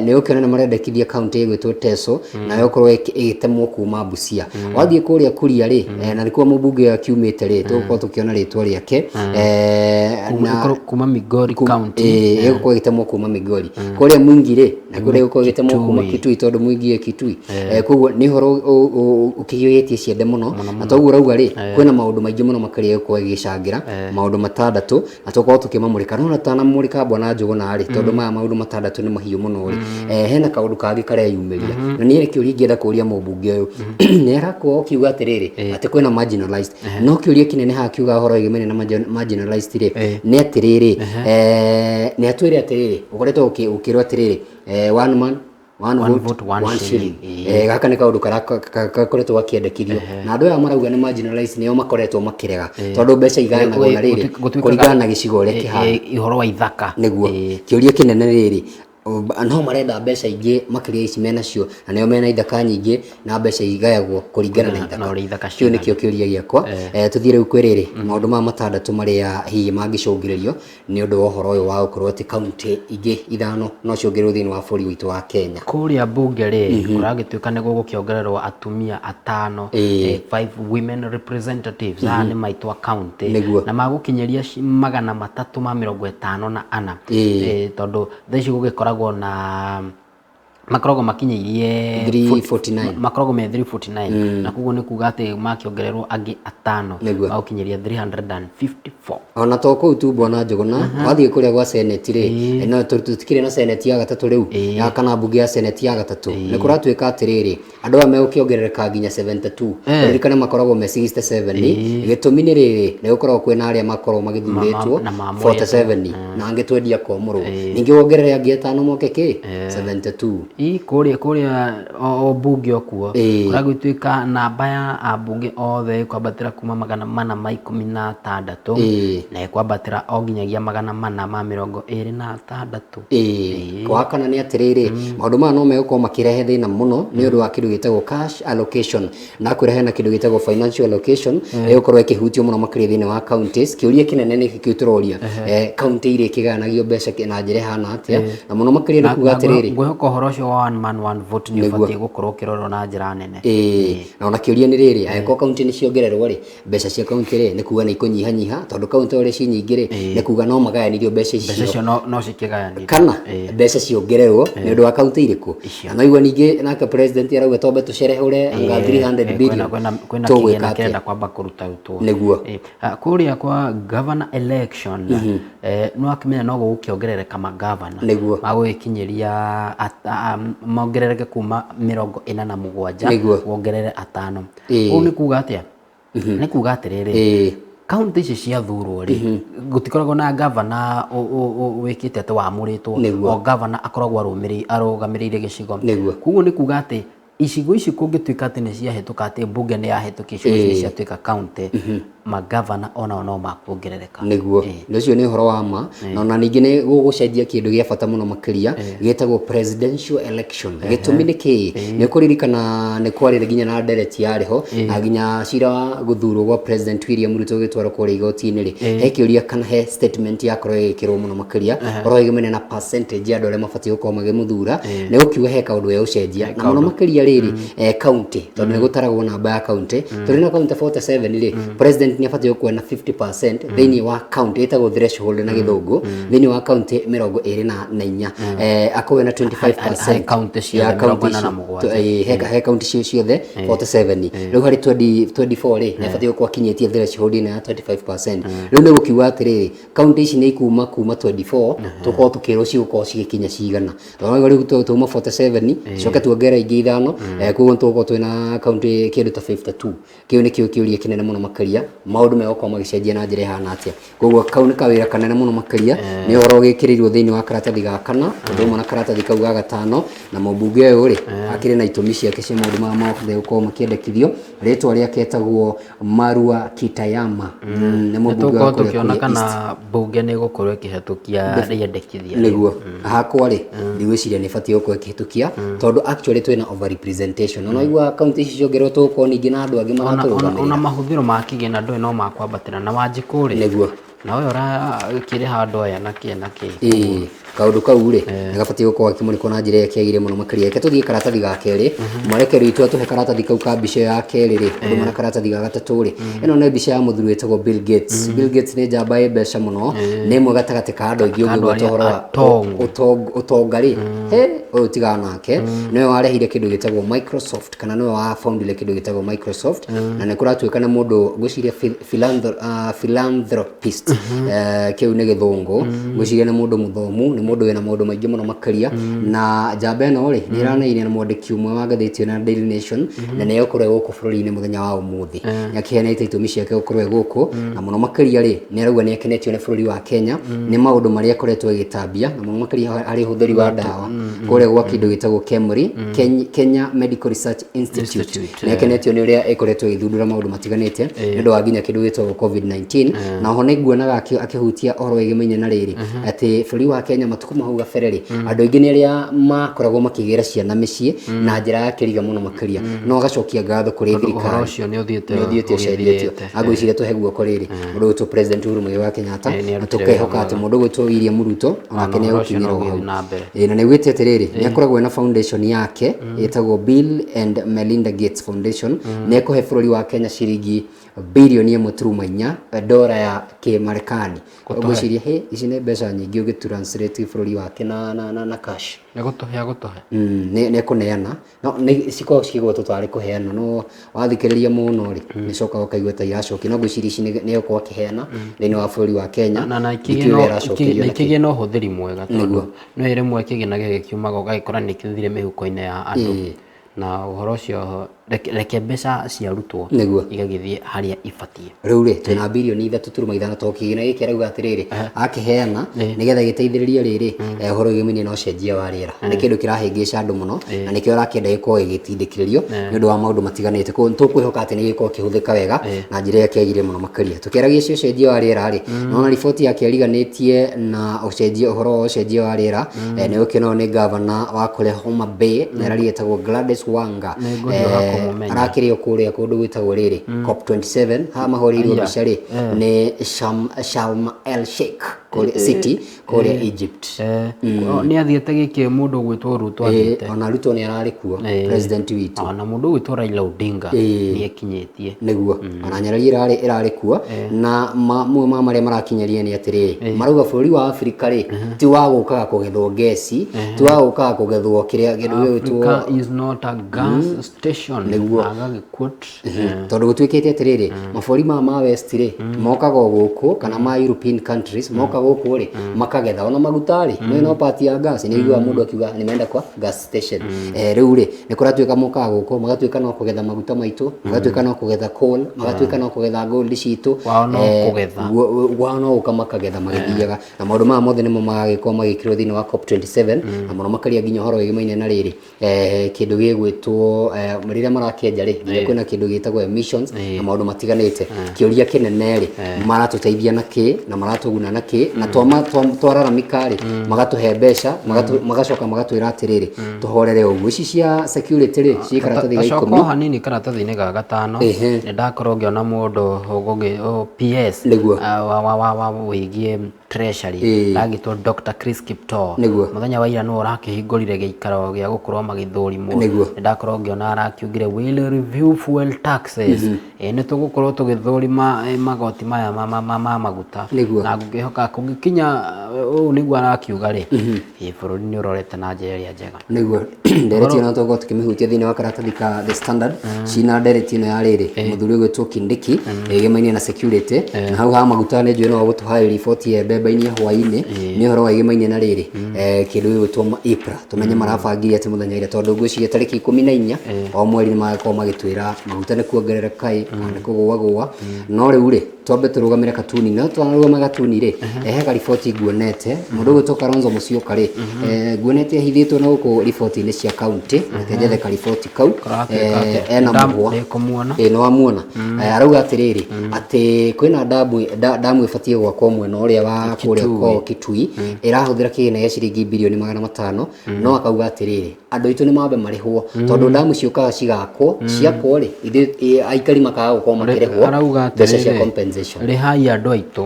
nĩ ũkĩona nĩ marendekithia kaunti ĩgwĩtwo Teso nayo ĩkorwo ĩgĩtemwo kuma Busia. Wathiĩ kũrĩa Kuria rĩ, na nĩkuo mũmbunge akiumĩte rĩ, tũgũkorwo tũkĩona rĩtwa rĩake na Kuma Migori County. Ĩgũkorwo ĩgĩtemwo kuma Migori. Kũrĩa Mwingi rĩ, na kũrĩa ĩgũkorwo ĩgĩtemwo kuma Kitui, tondũ Mwingi ĩ Kitui. Koguo nĩ ũhoro ũkĩhiũhĩtie ciande mũno, na toguo ũrauga rĩ, kwĩna maũndũ maingĩ mũno makĩria ĩgũkorwo ĩgĩcangĩra maũndũ matandatũ, na tũkorwo tũkĩmamũrĩka. No tanamũrĩka, bwana Njũgũna rĩ, tondũ maya maũndũ matandatũ nĩ mahiũ mũno rĩ, hena kaũndũ kangĩ kareyumĩria, na niĩ kĩũria ingĩenda kũria mũmbunge ũyũ, nĩ arakorwo akiuga atĩrĩrĩ atĩ kwĩna marginalized, no kĩũria kĩnene haha kiuga ũhoro wĩgiĩ na marginalized rĩ, nĩ atĩrĩrĩ, nĩ atwĩre atĩrĩrĩ, ũkoretwo ũkĩrwo atĩrĩrĩ, one man one One vote, vote, one one shilling. shilling. Gaka nĩ kaũndũ gakoretwo gakĩendekithio na andũ aya marauga nĩ marginalized nĩo makoretwo makĩrega, tondũ mbeca igayanagwo na rĩrĩ kũringana na gĩcigo ũrĩa kĩhana. Ũhoro wa ithaka. Nĩguo kĩũria kĩnene rĩrĩ, no marenda mbeca ingĩ makĩria ici menacio, na nĩo mena ithaka nyingĩ na mbeca igayagwo kũringana na na ũrĩa ithaka kĩu nĩkĩo kĩũria gĩakwa. Tũthiĩ rĩu kwĩ rĩrĩ, maũndũ maya matandatũ marĩa hihi mangĩcũngĩrĩrio nĩ ũndũ wa ũhoro ũyũ wa gũkorwo atĩ kaunti ingĩ ithano no ciongererwo thĩinĩ wa bũrũri witũ wa Kenya. Kũrĩa mbunge rĩ, kũragĩtuĩka nĩ gũgũkĩongererwo atumia atano, five women representatives. Aya nĩ maitwa county na magũkinyĩria 354. Tondũ thaa ici gũgĩkoragwo na makoragwo makinyĩirie 349. Makoragwo me 349, na koguo nĩ kuga atĩ makĩongererwo angĩ atano magũkinyĩria 354. Ona to kũu tu, bwana Njũgũna, wathiĩ kũrĩa gwa seneti rĩ, no tũtikĩrĩ na seneti ya gatatũ rĩu ya kana mbunge ya seneti ya gatatũ, nĩ kũratuĩka atĩrĩrĩ, andũ aya megũkĩongerereka nginya 72. Ririkane makoragwo me 67. Gĩtũmi nĩ rĩrĩ, nĩ gũkoragwo kwĩna arĩa makoragwo magĩthurĩtwo na maamũrĩtwo. 47 na angĩ twendia kwamũrwo, ningĩ wongerere angĩ atano moke kĩ 72. Ĩ kũrĩa o mbunge o kuo kũragĩtuĩka namba ya ambunge othe ĩkwambatĩra kuma 416 na ĩkwambatĩra o nginyagia 426. Ĩĩ, kwa kana nĩ atĩrĩrĩ, maũndũ maya no megũkorwo makĩrehe thĩna mũno nĩ ũndũ wa kĩndũ gĩtagwo cash allocation, na kwĩra hena kĩndũ gĩtagwo financial allocation ĩgũkorwo ĩkĩhutio mũno makĩria thĩinĩ wa counties. Kĩũria kĩnene nĩ kĩu tũroria, county iria ikĩgayanagio mbeca na njĩra ĩhana atĩa, na mũno makĩria nĩ kuga atĩrĩrĩ, Ngwĩhoka ũhoro ũcio wa one man one vote nĩ ũbatiĩ gũkorwo ũkĩrorwo na njĩra nene. Ĩĩ, na ona kĩũria nĩ rĩrĩ, angĩkorwo kaunti nĩ ciongererwo rĩ, mbeca cia kaunti rĩ, nĩ kuga nĩ ikũnyihanyiha, tondũ kaunti ũrĩa ci nyingĩ rĩ, nĩ kuga no magayanĩrio mbeca Mbeca icio. Icio no cikĩgayanĩrio. Kana mbeca ciongererwo nĩ ũndũ wa kaunti irĩkũ? Na noigua ningĩ nake president arauga twambe tũcerehũre anga 300 billion. Kwĩna Tũgwĩka kĩgĩna atĩa? kĩrenda kwamba kũrutarutwo. Kũrĩa kwa governor election, nĩ wakĩmenya no gũgũkĩongerereka magavana magũgĩkinyĩria mongerereke kuma 47 wongerere atano. Ũũ nĩ kuga atĩa? Nĩ kuga atĩrĩrĩ, kaunti ici ciathurwo rĩ, gũtikoragwo na gavana wĩkĩte atĩ wamũrĩtwo. O gavana akoragwo arũgamĩrĩire gĩcigo. Koguo nĩ kuga atĩ Icigo ici kũngĩtuĩka atĩ nĩ ciahĩtũka, atĩ mbunge nĩ yahĩtũkia icigo ici nĩ ciatuĩka county, magavana onao no makuongerereka. Nĩguo nĩ ũcio nĩ ũhoro wa ma, na ona ningĩ nĩ gũgũcenjia kĩndũ gĩa bata mũno makĩria gĩtagwo presidential election. Gĩtũmi nĩ kĩĩ? Nĩ ũkũririkana nĩ kwarĩ nginya na ndereti yarĩ ho, na nginya cira wa gũthurwo gwa President William Ruto ũgĩtwarwo kũrĩa igoti-inĩ rĩ, he kĩũria kana he statement yakorwo ĩgĩkĩrwo mũno makĩria ũhoro wĩgĩmene na percentage ya andũ arĩa mabatiĩ gũkorwo magĩmũthura. Nĩ gũkiuga he kaũndũ gegũcenjia na mũno makĩria rĩrĩ county, tondũ nĩ gũtaragwo namba ya county. Tũrĩ na county 47 rĩ, president nĩ abatiĩ gũkorwo na 50% thĩinĩ wa county, ĩtagwo threshold na gĩthũngũ, thĩinĩ wa county 24, akorwo na 25% Harĩ county ciothe ya county 47. He county cio ciothe 47. Rĩu harĩ 20 24 rĩ, nĩ abatiĩ gũkorwo akinyĩtie threshold ĩno ya 25%. Rĩu nĩ gũkiuga atĩrĩrĩ, county ici nĩ ikuma kuma 24, tũkorwo tũkĩrwo cigũkorwo cigĩkinya cigana, tondũ rĩu tuma 47, coke tuongerere ingĩ ithano, koguo tũgũkorwo twĩna county kĩndũ ta 52. Kĩu nĩkĩo kĩũria kĩnene mũno makĩria, maũndũ megũkorwo magĩcenjia na njĩra ĩhana atĩa. Koguo kau nĩ kawĩra kanene mũno makĩria, nĩ ũhoro ũgĩkĩrĩirwo thĩinĩ wa karatathi ga kana ũndũ ũmwe na karatathi kau ga gatano. Na mũmbunge ũyũ rĩ, akĩrĩ na itũmi ciake cia maũndũ maya mothe gũkorwo makĩendekithio. Rĩtwa rĩake etagwo Marua Kitayama. Nĩ mũmbunge wa Tũgũkorwo kũrĩa tũkĩona kũrĩa East. kana mbunge nĩ ĩgũkorwo ĩkĩhetũkia rĩendekithia. Nĩguo hakwa rĩ, ndigwĩciria nĩ ĩbatiĩ gũkorwo ĩkĩhĩtũkia, tondũ actually twĩna overrepresentation. Ona waigua kaunti ici ciongererwo, tũgũkorwo ningĩ na andũ angĩ Ona maratũrũgamĩrĩra. Mahũthĩro ma kĩgĩna ndũĩ no makwambatĩra na Wanjikũ rĩ, Nĩguo. na ũyũ ũrakĩrĩha andũ aya na kĩ na kĩ. Ĩĩ, kaũndũ kau rĩ, nĩ gabatiĩ gũkorwo gakĩmũrĩkwo na njĩra ĩrĩa kĩagĩrĩire mũno makĩria. Reke tũthiĩ karatathi ga kerĩ. Mwerekeri witũ atũhe karatathi kau ka mbica ĩyo ya kerĩ rĩ, ũndũ ũmwe na karatathi ga gatatũ rĩ. Ĩno nĩ mbica ya mũthuri wĩtagwo Bill Gates. Bill Gates nĩ njamba ĩ mbeca mũno, nĩ ĩmwe gatagatĩ ka andũ aingĩ Andũ ũngĩgweta arĩa ũhoro wa atongu. ũtonga rĩ, he ũyũ tigana nake. Nĩwe warehire kĩndũ gĩtagwo Microsoft, kana nĩwe wa foundire kĩndũ gĩtagwo Microsoft, na nĩ kũratuĩka nĩ mũndũ ngwĩciria philanthropist. Kĩu nĩ gĩthũngũ. Ngwĩciria nĩ mũndũ mũthomu, nĩ mũndũ wĩna maũndũ maingĩ mũno makĩria. Na njamba ĩno rĩ, nĩ ĩranairie na mwandĩki ũmwe wa ngathĩti ĩno ya Daily Nation, na nĩ egũkorwo e gũkũ bũrũri-inĩ mũthenya wa ũmũthĩ. Nĩ akĩheanĩte itũmi ciake gũkorwo e gũkũ, na mũno makĩria rĩ, nĩ arauga nĩ akenetio nĩ bũrũri wa Kenya nĩ maũndũ marĩa akoretwo agĩtambia, na mũno makĩria harĩ ũhũthĩri wa ndawa kũrĩa gwa kĩndũ gĩtagwo KEMRI, Kenya Medical Research Institute. Institute. Nĩ akenetio nĩ ũrĩa ĩkoretwo ĩgĩthundũra maũndũ matiganĩte nĩ ũndũ wa nginya kĩndũ gĩtagwo COVID-19. Na oho nĩ nguonaga akĩhutia ũhoro wĩgĩmaine na rĩrĩ atĩ bũrũri wa Kenya matukũ mau gabere rĩ, andũ aingĩ nĩ arĩa makoragwo makĩgĩra ciana mĩciĩ na njĩra ya kĩriga mũno makĩria, no agacokia ngatho kũrĩ Ũhoro thirikari ũcio nĩ ũthiĩte nĩ ũthiĩte ũcenjetio. ũgĩthirĩte. Agwĩciria tũhe guoko rĩrĩ mũndũ ũgwĩtwo President Uhuru Muigai wa Kenyatta, Nĩ na arutire tũkehoka wĩra atĩ mũndũ ũgwĩtwo William Ruto onake nĩ ũhoro ũcio egũkinyĩra no o hau. ũgĩthiĩ na mbere. Ĩĩ, na nĩ augĩte atĩrĩrĩ, nĩ akoragwo na foundation yake ĩtagwo Bill and Melinda Gates Foundation. Nĩ ekũhe bũrũri wa Kenya ciringi 1.4 birioni, dora ya kĩmarekani. Ngwĩciria hĩ ici nĩ mbeca nyingĩ ũgĩtranslate bũrũri wake na cash. Nĩ gũtũhe agũtũhe. Nĩ ekũneana, no nĩ cikoragwo cikĩgwetwo tarĩ kũheana, no wathikĩrĩria mũno rĩ, nĩ cokaga ũkaigua ta iracokia. No ngwĩciria ici nĩ egũkorwo akĩheana thĩinĩ wa bũrũri wa Kenya. Na Ndikĩũĩ aracokerio na nakĩ. ikĩgĩe na ũhũthĩri mwega, tondũ no rĩmwe kĩgĩna gĩgĩkiumaga ũgagĩkora nĩ kĩthire mĩhuko-inĩ ya andũ. Na ũhoro ũcio reke mbeca ciarutwo Nĩguo. igagĩthiĩ harĩa ibatiĩ. Rĩu rĩ, twĩna 3.5 birioni, tondũ kĩgĩna gĩkĩ arauga atĩrĩrĩ, akĩheana nĩgetha gĩteithĩrĩrie rĩrĩ ũhoro wĩgiĩ na ũcenjia wa rĩera. Nĩ kĩndũ kĩrahĩngĩca andũ mũno, na nĩkĩo arakĩenda gĩkorwo gĩgĩtindĩkĩrĩrio nĩ ũndũ wa maũndũ matiganĩte. Koguo tũkwĩhoka atĩ nĩ gĩgũkorwo kĩhũthĩka wega na njĩra ĩrĩa kĩagĩrĩire mũno makĩria. Tũkĩaragia cio ũcenjia wa rĩera rĩ, nona riboti yake ĩriganĩtie na ũcenjia, ũhoro wa ũcenjia wa rĩera, nĩ ũkĩonwo nĩ gavana wa kũrĩa Homa Bay, na ĩraria etagwo Gladys Wanga. Nĩngũhiũha kũmũmenya. Arakĩrĩ o kũrĩa kũndũ gwĩtagwo rĩrĩ COP27. Haha mahũrĩirwo Aya. mbica rĩ nĩ Sharm El Sheikh kũrĩa city kũrĩa Egypt. Nĩ athiĩte gĩkĩ mũndũ ũgwĩtwo Ruto athiĩte. Ona Ruto nĩ ararĩ kuo, president witũ. Ona mũndũ ũgwĩtwo Raila Odinga nĩ ekinyĩtie. Nĩguo, ona nyarari ĩrarĩ kuo. Na mamwe ma marĩa marakinyaria nĩ atĩrĩrĩ, marauga bũrũri wa Afrika rĩ, ti wa gũkaga kũgethwo ngeci, ti wa gũkaga kũgethwo kĩrĩa kĩndũ gĩgwĩtwo Africa is not a gas station. Nĩguo. Agagĩquote. Tondũ gũtuĩkĩte atĩrĩrĩ, mabũrũri maya ma west rĩ, mokaga o gũkũ, kana ma European countries mokaga. Magoka gũkũ rĩ makagetha ona maguta rĩ, nĩ no part ya gas, nĩ iguaga mũndũ akiuga nĩ menda kwa gas station. Rĩu rĩ nĩ kũratuĩka mokaga gũkũ magatuĩka no kũgetha maguta maitũ, magatuĩka no kũgetha coal, magatuĩka no kũgetha gold citũ. Wao no kũgetha. Wao no gũka makagetha magĩthiaga, na maũndũ maya mothe nĩmo magagĩkorwo magĩkĩrwo thĩinĩ wa COP27, na mũno makĩria nginya ũhoro wĩgĩmaine na rĩrĩ kĩndũ gĩgwĩtwo rĩrĩa marakĩenja rĩ, nginya kwĩna kĩndũ gĩtagwo emissions na maũndũ matiganĩte. Kĩũria kĩnene rĩ, maratũteithia na kĩ na maratũguna na kĩ? Na twararamika rĩ, magatũhe mbeca, magacoka magatwĩra atĩrĩrĩ, tũhorere ũguo. Ici cia security rĩ, ciĩ karatathi ga Tacoka 10. O hanini karatathi-inĩ ga gatano. Nĩ ndakorwo ngĩona mũndũ PS Nĩguo. wa wĩgiĩ treasury, agĩtwo Dr. Chris Kiptoo. Mũthenya wa ira nĩwe ũrakĩhingũrire gĩikaro gĩa gũkorwo magĩthũrimwo. Nĩ ndakorwo ngĩona arakiugire, "Will review fuel taxes." Nĩ tũgũkorwo tũgĩthũrima magoti maya ma maguta. Na ngũkĩhoka kũngĩkinya ũũ nĩguo arakiuga rĩ, bũrũri nĩ ũrorete na njĩra ĩrĩa njega. Nĩguo ndereti ĩno tũgũkorwo tũkĩmĩhutia thĩinĩ wa karatathi ka The Standard, cina ndereti ĩno ya rĩrĩ mũthuri ũgwĩtwo Kindiki ĩgemaine na security, na hau ha maguta nĩ njũĩ no gũtũhe riboti ya mbembe-inĩ ya hwaĩ-inĩ, nĩ ũhoro wĩgemaine na rĩrĩ kĩndũ gĩgwĩtwo EPRA, tũmenye marabangire atĩ mũthenya ĩrĩa, tondũ ngwĩciria tarĩki 14 o mweri nĩ magakorwo magĩtwĩra maguta nĩ kuongerereka ĩ kana nĩ kũgũagũa. No rĩu rĩ, twambe tũrũgamĩre katuni, no twarũgama gatuni rĩ, he kariboti nguonete mũndũ ũgwĩtwo Kalonzo Musyoka rĩ, nguonete ahithĩtwo na gũkũ riboti-inĩ cia kaunti. Reke njethe kariboti kau. Karatuĩka atĩa? Ena mũhwa. Nĩngũmuona. Ĩ, nĩ wamuona? Arauga atĩrĩrĩ, atĩ kwĩna ndamu ĩbatiĩ gwakwo mwena ũrĩa wa kũrĩa Kitui. ko Kitui, ĩrahũthĩra kĩgĩna gĩa ciringi birioni 500, no akauga atĩrĩrĩ, andũ aitũ nĩ mambe marĩhwo, tondũ ndamu ciũkaga cigakwo, ciakwo rĩ, ithuĩ aikari makaga gũkorwo makĩrĩhwo Arauga mbeca cia atĩrĩrĩ, compensation. Rĩhai andũ aitũ.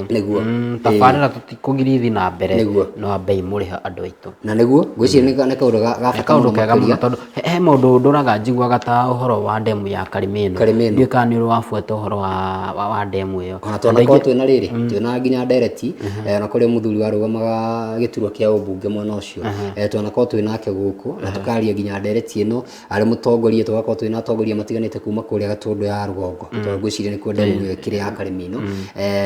Tabarĩra tũtikũgiria ithi na mbere, no ambei mũrĩhe andũ aitũ. Na nĩguo ngwĩciria nĩ kaũndũ ga Nĩ bata kaũndũ mũno kega mũno, makĩria. tondũ he maũndũ ndũraga njiguaga ta ũhoro wa ndemu ya Karimeno. Karimeno. Ndiũĩ kana nĩ ũrĩ wabuata ũhoro wa ndemu ĩyo. Ona twanakorwo twĩna rĩrĩ, twĩna nginya ndereti, ona kũrĩ mũthuri warũgamaga gĩturwa kĩa ũmbunge mwena ũcio, twanakorwo twĩ nake gũkũ na tũkaria nginya ndereti ĩno, arĩ mũtongoria, tũgakorwo twĩna atongoria matiganĩte kuma kũrĩa Gatũndũ ya rũgongo, tondũ ngwĩciria nĩkuo ndemu ĩyo ĩkĩrĩ ya Karimino.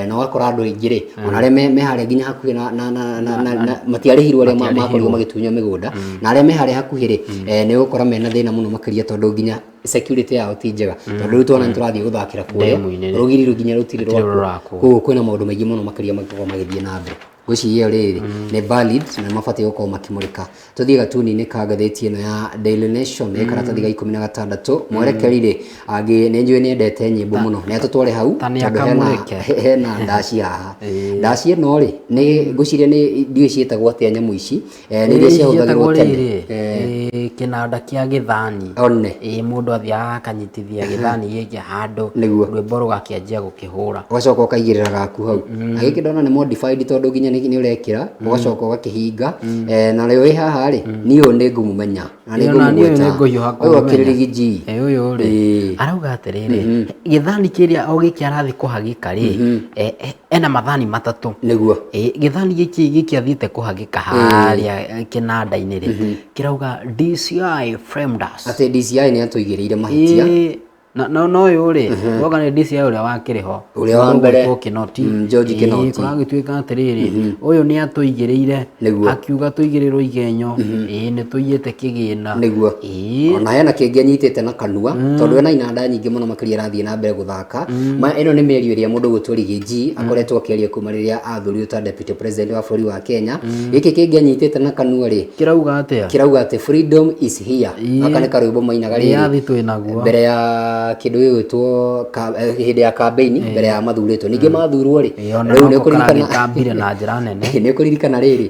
Na ũgakora andũ aingĩ rĩ, ona arĩa me harĩa nginya hakuhĩ na matiarĩhirwo, arĩa makorirwo magĩtunywo mĩgũnda, na arĩa me harĩa hakuhĩ rĩ, nĩ ũgũkora mena thĩna mũno makĩria, tondũ nginya security yao ti njega, tondũ rĩu twana nĩ tũrathiĩ gũthakĩra kũrĩa Ndemu-inĩ rĩ. Rũgiri nginya rũtirĩ Rũtirĩ rwakwo. rũrakwo. Koguo kwĩna maũndũ maingĩ mũno makĩria mangĩkorwo magĩthiĩ na mbere. Ngwĩciria ĩyo rĩrĩ nĩ valid na nĩ mabatiĩ gũkorwo makĩmũrĩka. Tũthiĩ gatuni-inĩ ka ngathĩti ĩno ya Daily Nation, nĩ karatathi ga 16. Mwerekeri rĩ, angĩ nĩ njũĩ nĩ endete nyĩmbo mũno, nĩ atũtware hau, Ta nĩ tondũ akamũrĩke. hena ndaci haha. Ndaci ĩno rĩ, nĩ ngwĩciria nĩ ndiũĩ ciĩtagwo atĩa nyamũ ici, nĩ iria ciahũthagĩrwo Ciĩtagwo tene. rĩrĩ, kĩnanda kĩa gĩthani. One. Ĩ, mũndũ athiaga akanyitithia gĩthani gĩkĩ handũ, rwĩmbo rũgakĩanjia gũkĩhũra. Ũgacoka ũkaigĩrĩra gaku hau, na gĩkĩ ndona nĩ modified, tondũ nginya nĩ ũrekĩra ũgacoka ũgakĩhinga. Na rĩo ĩ haha rĩ, niĩ ũyũ nĩ ngũmũmenya na nĩ Ĩ, ona niĩ ũyũ ngũmũgweta. nĩ ngũhiũha Ũyũ kũmũmenya. akĩrĩ G. Ĩ, ũyũ rĩ, arauga atĩrĩrĩ, gĩthani kĩrĩa o gĩkĩ arathiĩ kũhagĩka rĩ, ena mathani matatũ. Ĩ, gĩthani gĩkĩ gĩkĩ athiĩte kũhagĩka harĩa kĩnanda-inĩ rĩ, kĩrauga, "DCI framed us." Atĩ DCI nĩ atũigĩrĩire mahĩtia. Ĩ, na no ũyũ rĩ, woga nĩ DCI ũrĩa wakĩrĩ ho. Ũrĩa wa mbere. Ũgwĩtwo Kinoti. George Kinoti. Kũragĩtuĩka atĩrĩrĩ, ũyũ nĩ atũigĩrĩire, akiuga tũigĩrĩrwo igenyo, ĩ nĩ tũiyĩte kĩgĩna. Ona hena kĩngĩ anyitĩte na kanua, tondũ ena inanda nyingĩ mũno makĩria arathiĩ na mbere gũthaka. Ma ĩno nĩ mĩario ĩrĩa mũndũ ũgwĩtwo Riggy akoretwo akĩaria kuma rĩrĩa athurirwo ta deputy president wa bũrũri wa Kenya. Gĩkĩ kĩngĩ anyitĩte na kanua rĩ, Kĩrauga atĩa? Kĩrauga atĩ "Freedom is here". Gaka nĩ karwĩmbo mainaga rĩrĩ Wĩyathi twĩnaguo. mbere ya kĩndũ gĩgwĩtwo hĩndĩ ya campaign, mbere ya mathurĩtwo, ningĩ mathurwo rĩ. Ĩ, ona Rĩu nĩ nako ũkũririkana karagĩtambire na njĩra nene. Nĩ ũkũririkana rĩrĩ,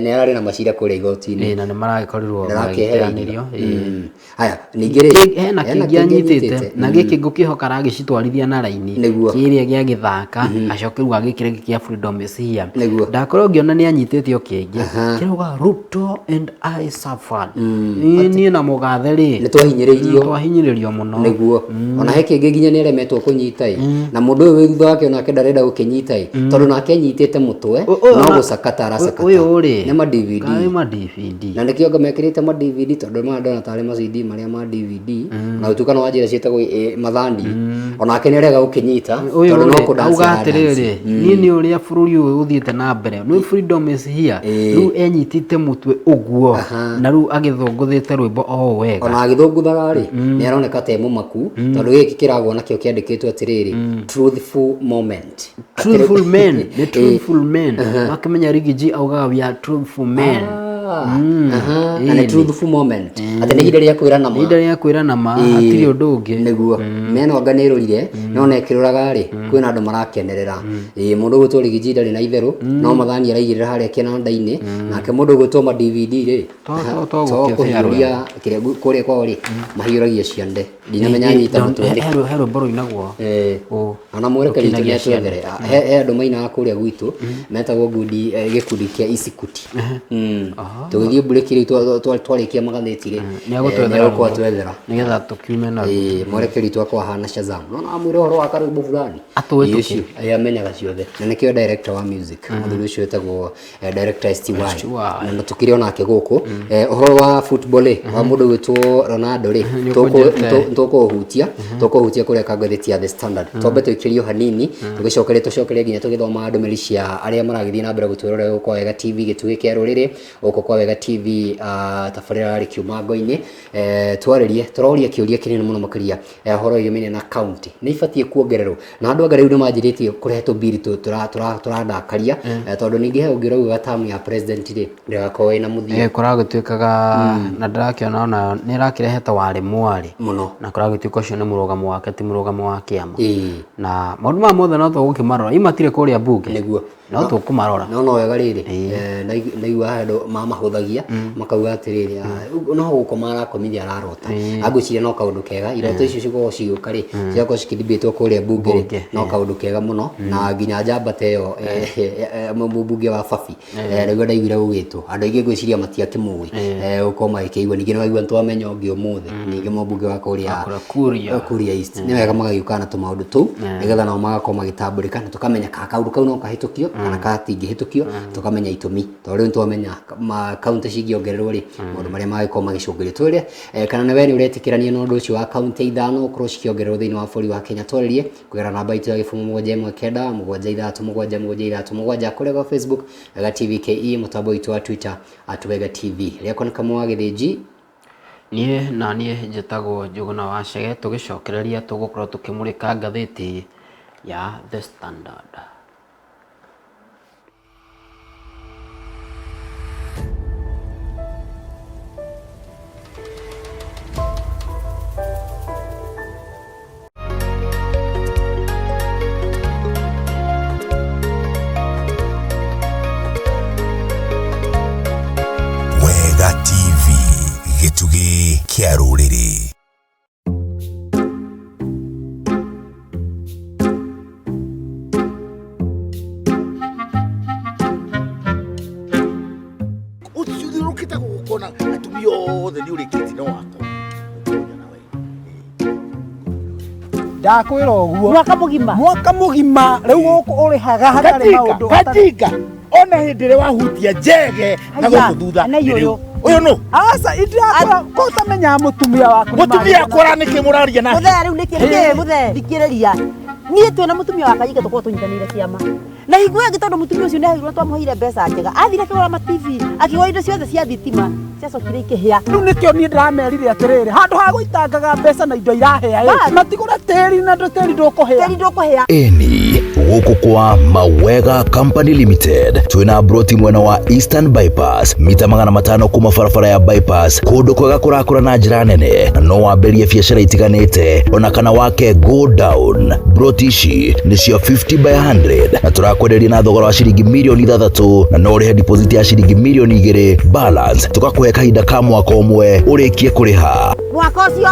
nĩ ararĩ na macira kũrĩa igoti-inĩ. Ĩ, na nĩ maragĩkorirwo Nĩrakĩehereirio. magĩteanĩrio. Ĩ. Haya, ningĩ rĩ, Hena kĩngĩ anyitĩte na gĩkĩ ngũkĩhoka aragĩcitwarithia na raini. Kĩrĩa gĩa gĩthaka, acoke rĩu agĩkĩre gĩkĩ kĩa "Freedom is here". Ndakorwo ngĩona nĩ anyitĩte o kĩngĩ kĩrauga, "Ruto and I suffered." Ĩ, niĩ na mũgathe rĩ, Nĩ twahinyĩrĩirio. Twahinyĩrĩrio mũno. Nĩguo ona he kĩngĩ nginya nĩ aremetwo kũnyita ĩ, na mũndũ ũyũ wĩ thutha wake onake ndarenda gũkĩnyita ĩ, tondũ nake anyitĩte mũtwe no gũcakata aracakata. Ũyũ rĩ, nĩ ma DVD. Kaĩ ma DVD. Na nĩkĩo anga mekĩrĩte ma DVD, tondũ maya ndona tarĩ ma CD marĩa ma DVD, na gũtuĩka no wanjĩra ciĩtagwo mathandi, onake nĩ arega gũkĩnyita Ũyũ tondũ no rĩ, kũ dance auga ara dance. atĩrĩrĩ, niĩ nĩ ũrĩa bũrũri ũyũ ũthiĩte na mbere, nĩ freedom is here. Rĩu enyitĩte mũtwe ũguo na rĩu agĩthũngũthĩte rwĩmbo o wega. Ona agĩthũngũthaga rĩ, nĩ aroneka ta e mũmaku, tondũ gĩkĩ kĩragwo nakĩo kĩandĩkĩtwo atĩrĩrĩ, "Truthful moment." Truthful men, nĩ truthful men. Wakĩmenya Riggy G augaga, "We are truthful men." Na nĩ truthful moment, atĩ nĩ ihinda rĩa kwĩrana ma. Ihinda rĩa kwĩrana ma, hatirĩ ũndũ ũngĩ. Nĩguo meno anga nĩ ĩrũrire, no na ĩkĩrũraga rĩ, kwĩna andũ marakenerera. Ĩĩ, mũndũ ũgwĩtwo Riggy G ndarĩ na itherũ, no mathani araigĩrĩra harĩa kĩnanda-inĩ, nake mũndũ ũgwĩtwo ma DVD rĩ, To to gũkĩbĩa. Kũhiũria kĩrĩa kũrĩa kwao rĩ, mahiũragia ciande, ndinamenya nyita mũtwe. He rwĩmbo rũinagwo. Ũ. Ona mwerekeri witũ Rũkinagia nĩatwethere. He andũ mainaga kũrĩa gwitũ metagwo ngundi, gĩkundi kĩa Isikuti. Tũgĩthiĩ mburĩki rĩu, twarĩkia magathĩti rĩ, Nĩegũtwethera. Nĩegũkorwo atwethera. Nĩgetha tũkiume na Ĩĩ, mwerekeri witũ akorwo ahana Shazam, nona amwĩra ũhoro wa karwĩmbo fulani. Atũĩ. Ĩĩ, tũkĩ. Ũcio amenyaga ciothe, na nĩkĩo director wa music, mũthuri ũcio wĩtagwo director STY. STY. Na tũkĩrĩ onake gũkũ. Ũhoro wa football rĩ, wa mũndũ ũgwĩtwo Ronaldo rĩ, Nĩ ũkũnjĩte. tũkũhutia kũrĩa kangathĩti ya The Standard. Twambe tũikĩrio hanini, tũgĩcokerie tũcokerie nginya tũgĩthoma ndũmĩrĩri cia arĩa maragĩthiĩ na mbere gũtwĩrorera gũkũ kwa Wega TV, gĩtugĩ kĩa rũrĩrĩ, gũkũ kwa Wega TV, tabarĩra yarĩ kiumango-inĩ. Twarĩrie tũroria kĩũria kĩnene mũno makĩria, ũhoro wĩgiĩ na county nĩ ibatiĩ kuongererwo, na andũ anga rĩu nĩ manjĩrĩtie kũrehe tũbiri tũrandakaria, tondũ ningĩ he ũngĩ ũrauga tamu ya president rĩ, ndĩgakorwo ĩna mũthia. Kũragĩtuĩkaga na ndĩrakĩona ona nĩ ĩrakĩrehe ta warĩ mwarĩ mũno. Na kũragĩtuĩka ũcio nĩ mũrũgamo wake, ti mũrũgamo wa kĩama. Na maũndũ maya mothe no tũgũkĩmarora, i matirĩ kũrĩa mbunge. Nĩguo. No tũkũmarora. No wega rĩrĩ, naigua handũ mamahũthagia makauga atĩrĩrĩ, no gũkoma arakomithia ararota, angwĩciria no kaũndũ kega iroto icio cikoragwo cigĩũka rĩ, cigakorwo cikĩdibĩtwo kũrĩa mbunge rĩ. Mbunge. No kaũndũ kega mũno, na nginya njamba ta ĩyo, mũmbunge wa Babi, nĩguo ndaiguire gũgĩtwo, andũ aingĩ ngwĩciria matiakĩmũĩ, gũkorwo magĩkĩigua. Ningĩ nĩwaigua nĩtwamenya ũngĩ ũmũthĩ, ningĩ mũmbunge wa kũrĩa Kũrĩa Kuria. Kuria East. Nĩ wega magagĩũka na tũmaũndũ tũu, nĩgetha nao magakorwo magĩtambũrĩka, na tũkamenya kana kaũndũ kau no kahĩtũkio kana gatingĩhĩtũkio, tũkamenya itũmi, tondũ rĩu nĩtwamenya kaunti cingĩongererwo rĩ, maũndũ marĩa magĩkorwo magĩcũngĩrĩrio. Twĩre kana nĩ we nĩ ũretĩkĩrania na ũndũ ũcio wa kaunti ithano gũkorwo cikĩongererwo thĩinĩ wa bũrũri wa Kenya. Twarĩrie kũgerera namba itũ ya 0719737737 kũrĩa kwa Facebook Wega TV KE, mũtambo witũ wa Twitter @WegaTV. Rĩakwa nĩ Kamau wa Gĩthĩnji. Niĩ na niĩ njĩtagwo Njũgũna wa Chege. Tũgĩcokereria tũgũkorwo tũkĩmũrĩka ngathĩti ya The Standard. Wega TV, gĩtugĩ kĩa rũrĩrĩ. Ũthiũrũrũkĩte gũkũ atumia othe nĩ ũrĩkĩtie no wakwa. Ndakwĩra ũguo. Mwaka mũgima. Mwaka mũgima rĩu gũkũ ũrĩhaga hatarĩ maũndũ. Katinga ona hĩndĩ ĩrĩa wahutia njege na Haiya, gũkũ thutha na nĩ rĩu. iyũyũ. Ũyũ nũ? Aca, indirakora ko ũtamenyaga mũtumia waku nĩ Mũtumia magĩrĩra. akora nĩkĩ mũraria nake? Mũthee, rĩu nĩkĩ nĩkĩ mũthee, thikĩrĩria, niĩ twĩna mũtumia wa Kanyinga tũkorwo tũnyitanĩire kĩama na hingo ĩyo ĩngĩ, tondũ mũtumia ũcio nĩ twamũheire mbeca njega, athire akĩgũra ma TV, akĩgũra indo ciothe cia thitima, ciacokire ikĩhĩa. Rĩu nĩkĩo niĩ ndĩramerire atĩrĩrĩ, handũ ha gũitangaga mbeca na indo irahĩa ĩ, Bas. matigũre tĩri, na ndũ tĩri ndũkũhĩa. Tĩri ndũkũhĩa. Eni gũkũ kwa Mawega Company Limited twĩna broti mwena wa Eastern Bypass, mita 500 kuma barabara ya bypass, kũndũ kwega kũrakũra na njĩra nene, na no wambĩrĩrie biacara itiganĩte ona kana wake go down. Broti ici nĩ cia 50 by 100 na tũrakwenderia na thogora wa ciringi mirioni 6, na no ũrĩhe deposit ya ciringi mirioni 2, balance tũgakũhe kahinda ka mwaka ũmwe ũrĩkie kũrĩha. Mwaka ũcio,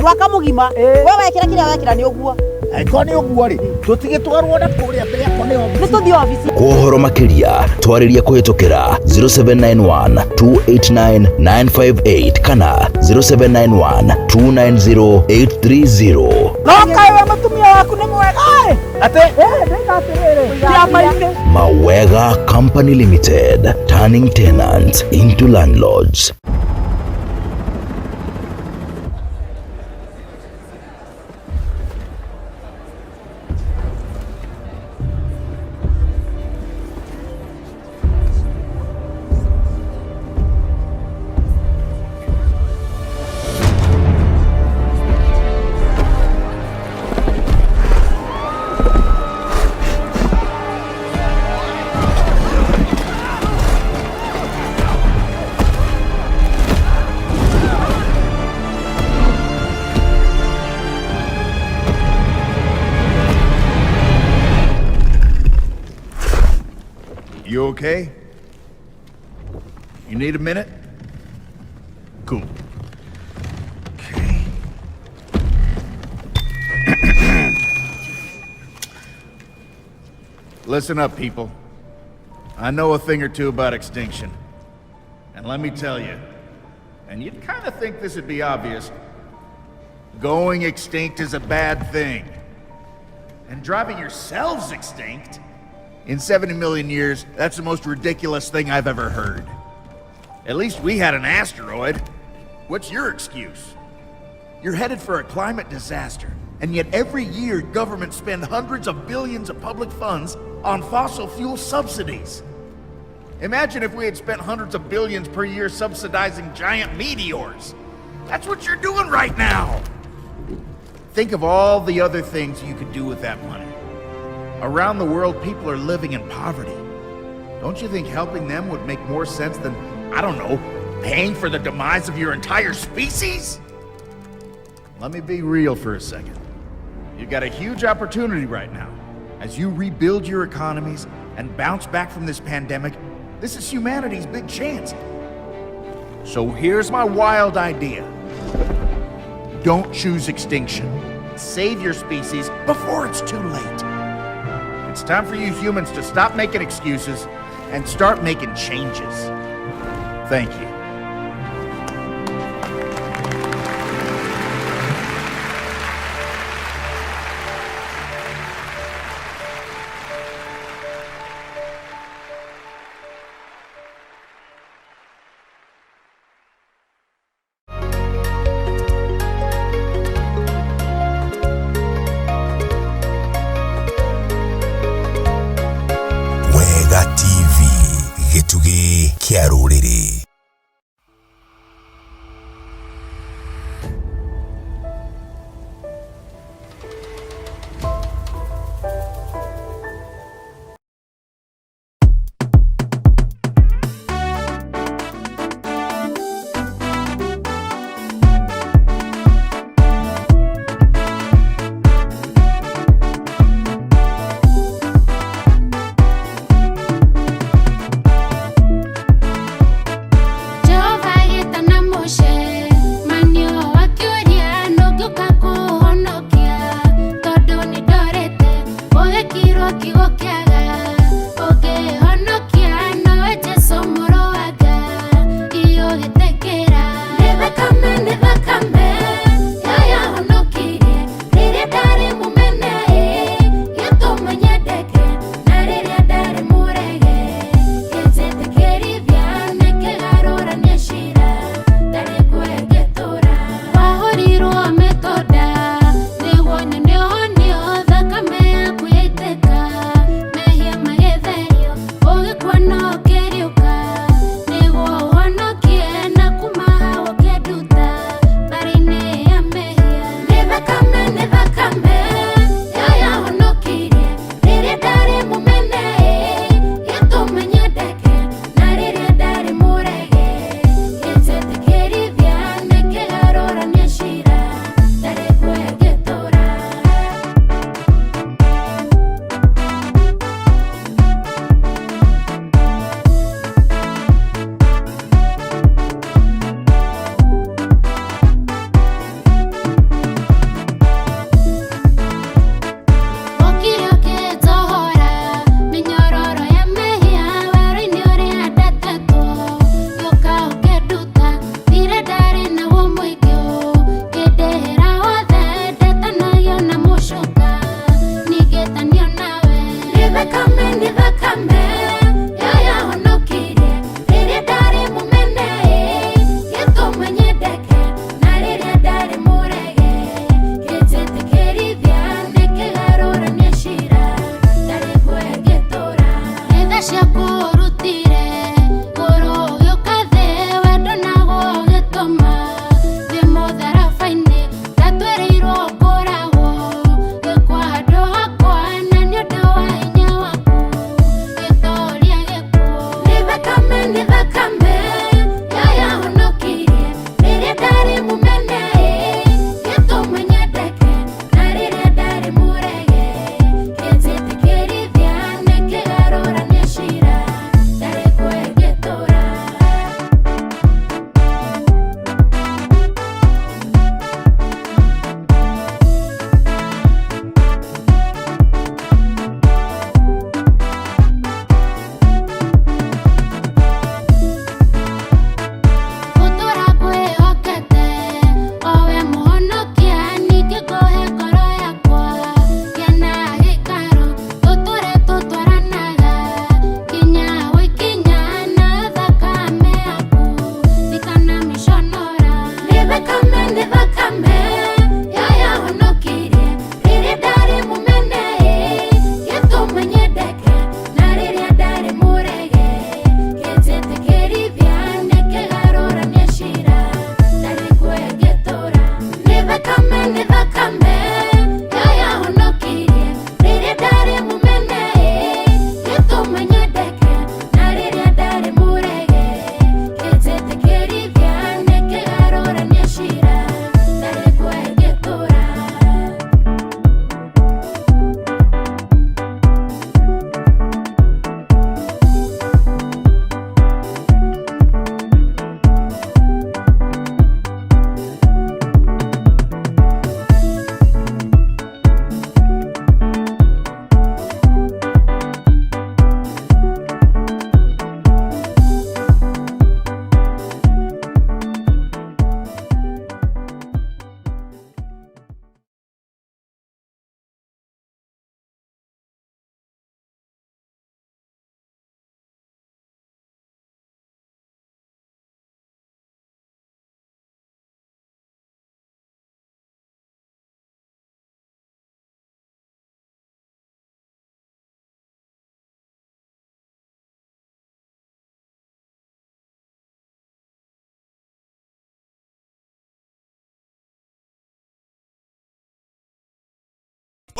mwaka mũgima, we wekĩra kĩrĩa wekĩra nĩ ũguo. Angĩkorwo nĩ ũguo rĩ, tũtigĩtwarwo na kũrĩa mbere yakwa nĩ Nĩ obici. tũthiĩ obici. Kwa ũhoro makĩria twarĩria kũhĩtũkĩra 0791 289 958 kana 0791 290 830. No kaĩ we mũtumia waku nĩ mwega ĩ. Atĩ Ĩ, ndĩna atĩrĩrĩ, kĩama-inĩ. Mawega Company Limited, turning tenants into landlords. You okay? You need a minute? Cool. Okay. Listen up, people. I know a thing or two about extinction. And let me tell you, and you'd kind of think this would be obvious, going extinct is a bad thing. And driving yourselves extinct? In 70 million years, that's the most ridiculous thing I've ever heard. At least we had an asteroid. What's your excuse? You're headed for a climate disaster, and yet every year governments spend hundreds of billions of public funds on fossil fuel subsidies. Imagine if we had spent hundreds of billions per year subsidizing giant meteors. That's what you're doing right now. Think of all the other things you could do with that money. Around the world, people are living in poverty. Don't you think helping them would make more sense than, I don't know, paying for the demise of your entire species? Let me be real for a second. You've got a huge opportunity right now. As you rebuild your economies and bounce back from this pandemic, this is humanity's big chance. So here's my wild idea. Don't choose extinction. Save your species before it's too late. It's time for you humans to stop making excuses and start making changes. Thank you. Wega TV, gĩtugĩ kĩa rũrĩrĩ.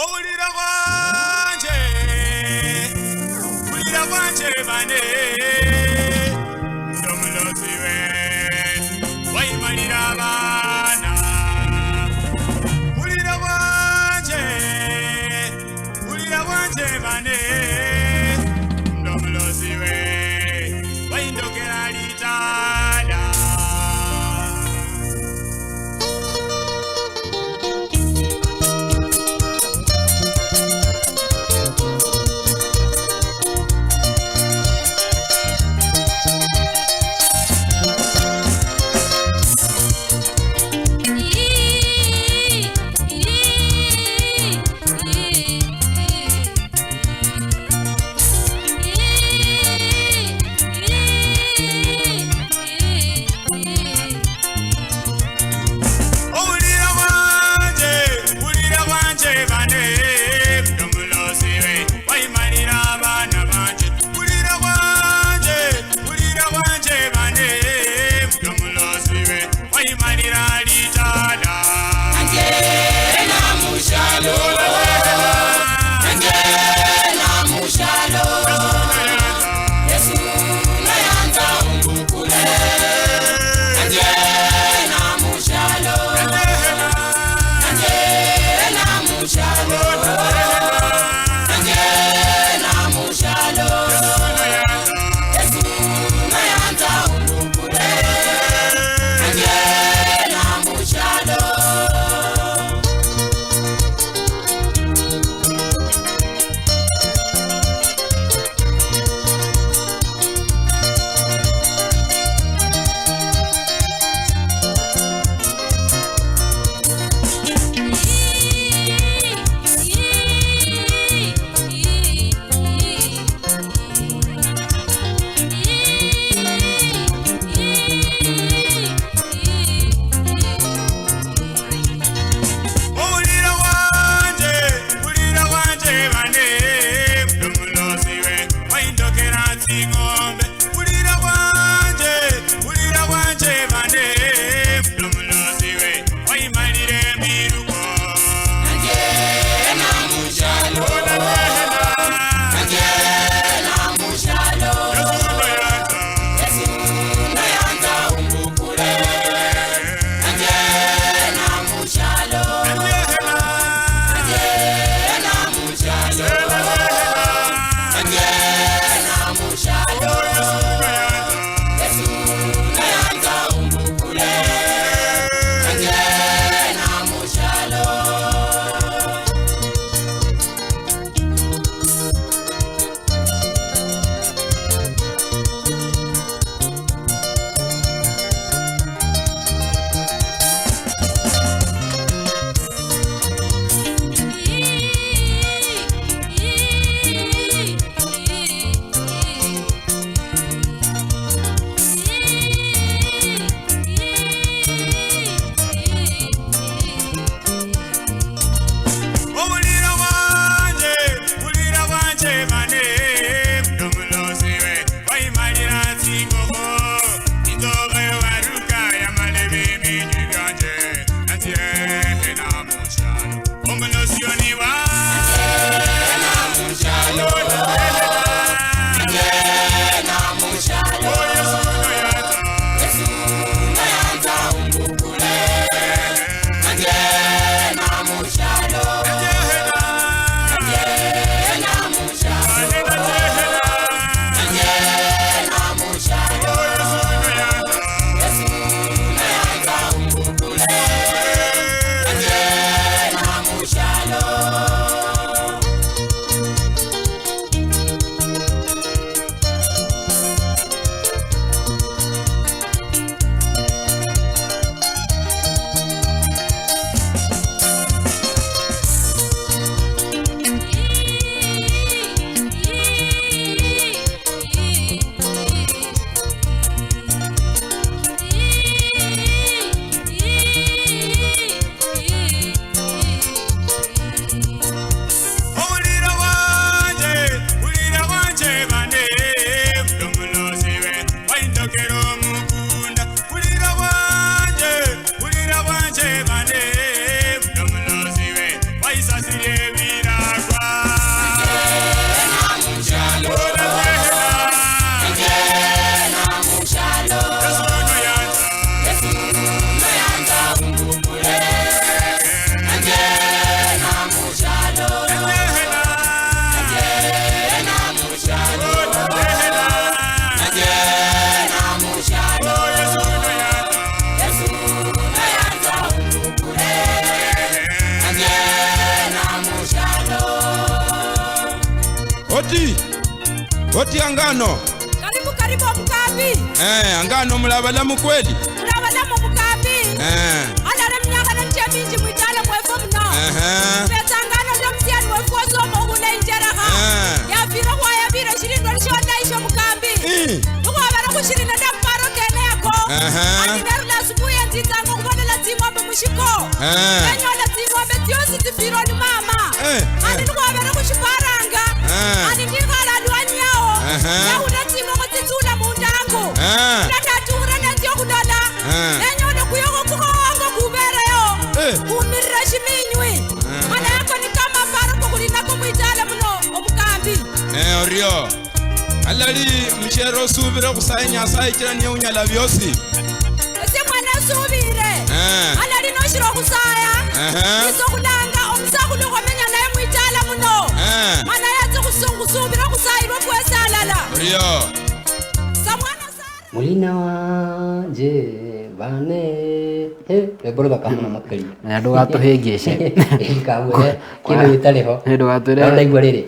Owulira wanje, ulira wanje bane, ndomuloziwe, wayimalira abana. Ulira wanje bane, ndomuloziwe, wayindokera litala. Oti. Oti angano. Karibu karibu omukambi. Angano mulabalamu kweli. Mulabalamu omukambi. Alare mnyaka nemche minji mwitale mwefu muno. Petsangano lyomusiani wefu osoma okhula injerekha. Yafire khwayabire shilindwa shona isho mukambi. Nikhwabara khushiri nende maparo kene yako. Andi nerula asubuhi enzitsanga khubonela tsing'ombe mushiko. Nenyola tsing'ombe tsiosi tsifirwa ni mama. Andi nikhwabere khushiparanga. Andi ndikhala lwanyi yawo. Nahula tsing'ongo tsitsula mundango. Ndatatukhura nenzya khulola. Nenyola kuyokho kukhongo kubereyo. Kumirira shiminywi. Mana yako ni kama maparo kokhulinako mwitale muno omukambi. Orio. Alali mshero subire khusaya Nyasaye chira niye unyala byosi. Ese mwana subire. Alali noshira khusaya. Niso khulanga omusakhulu khwamenya naye mwitala muno. Mana yatsa khusubira khusayilwa khwesi alala. Orio. Samwana Sara. Mulina wanje bane rwĩmbo rũthaka mũno makĩria. Na ndũgatũhĩngĩce. Kamwĩre kĩndũ gĩtarĩ ho. Ndũgatwĩre. No ndaigua rĩrĩ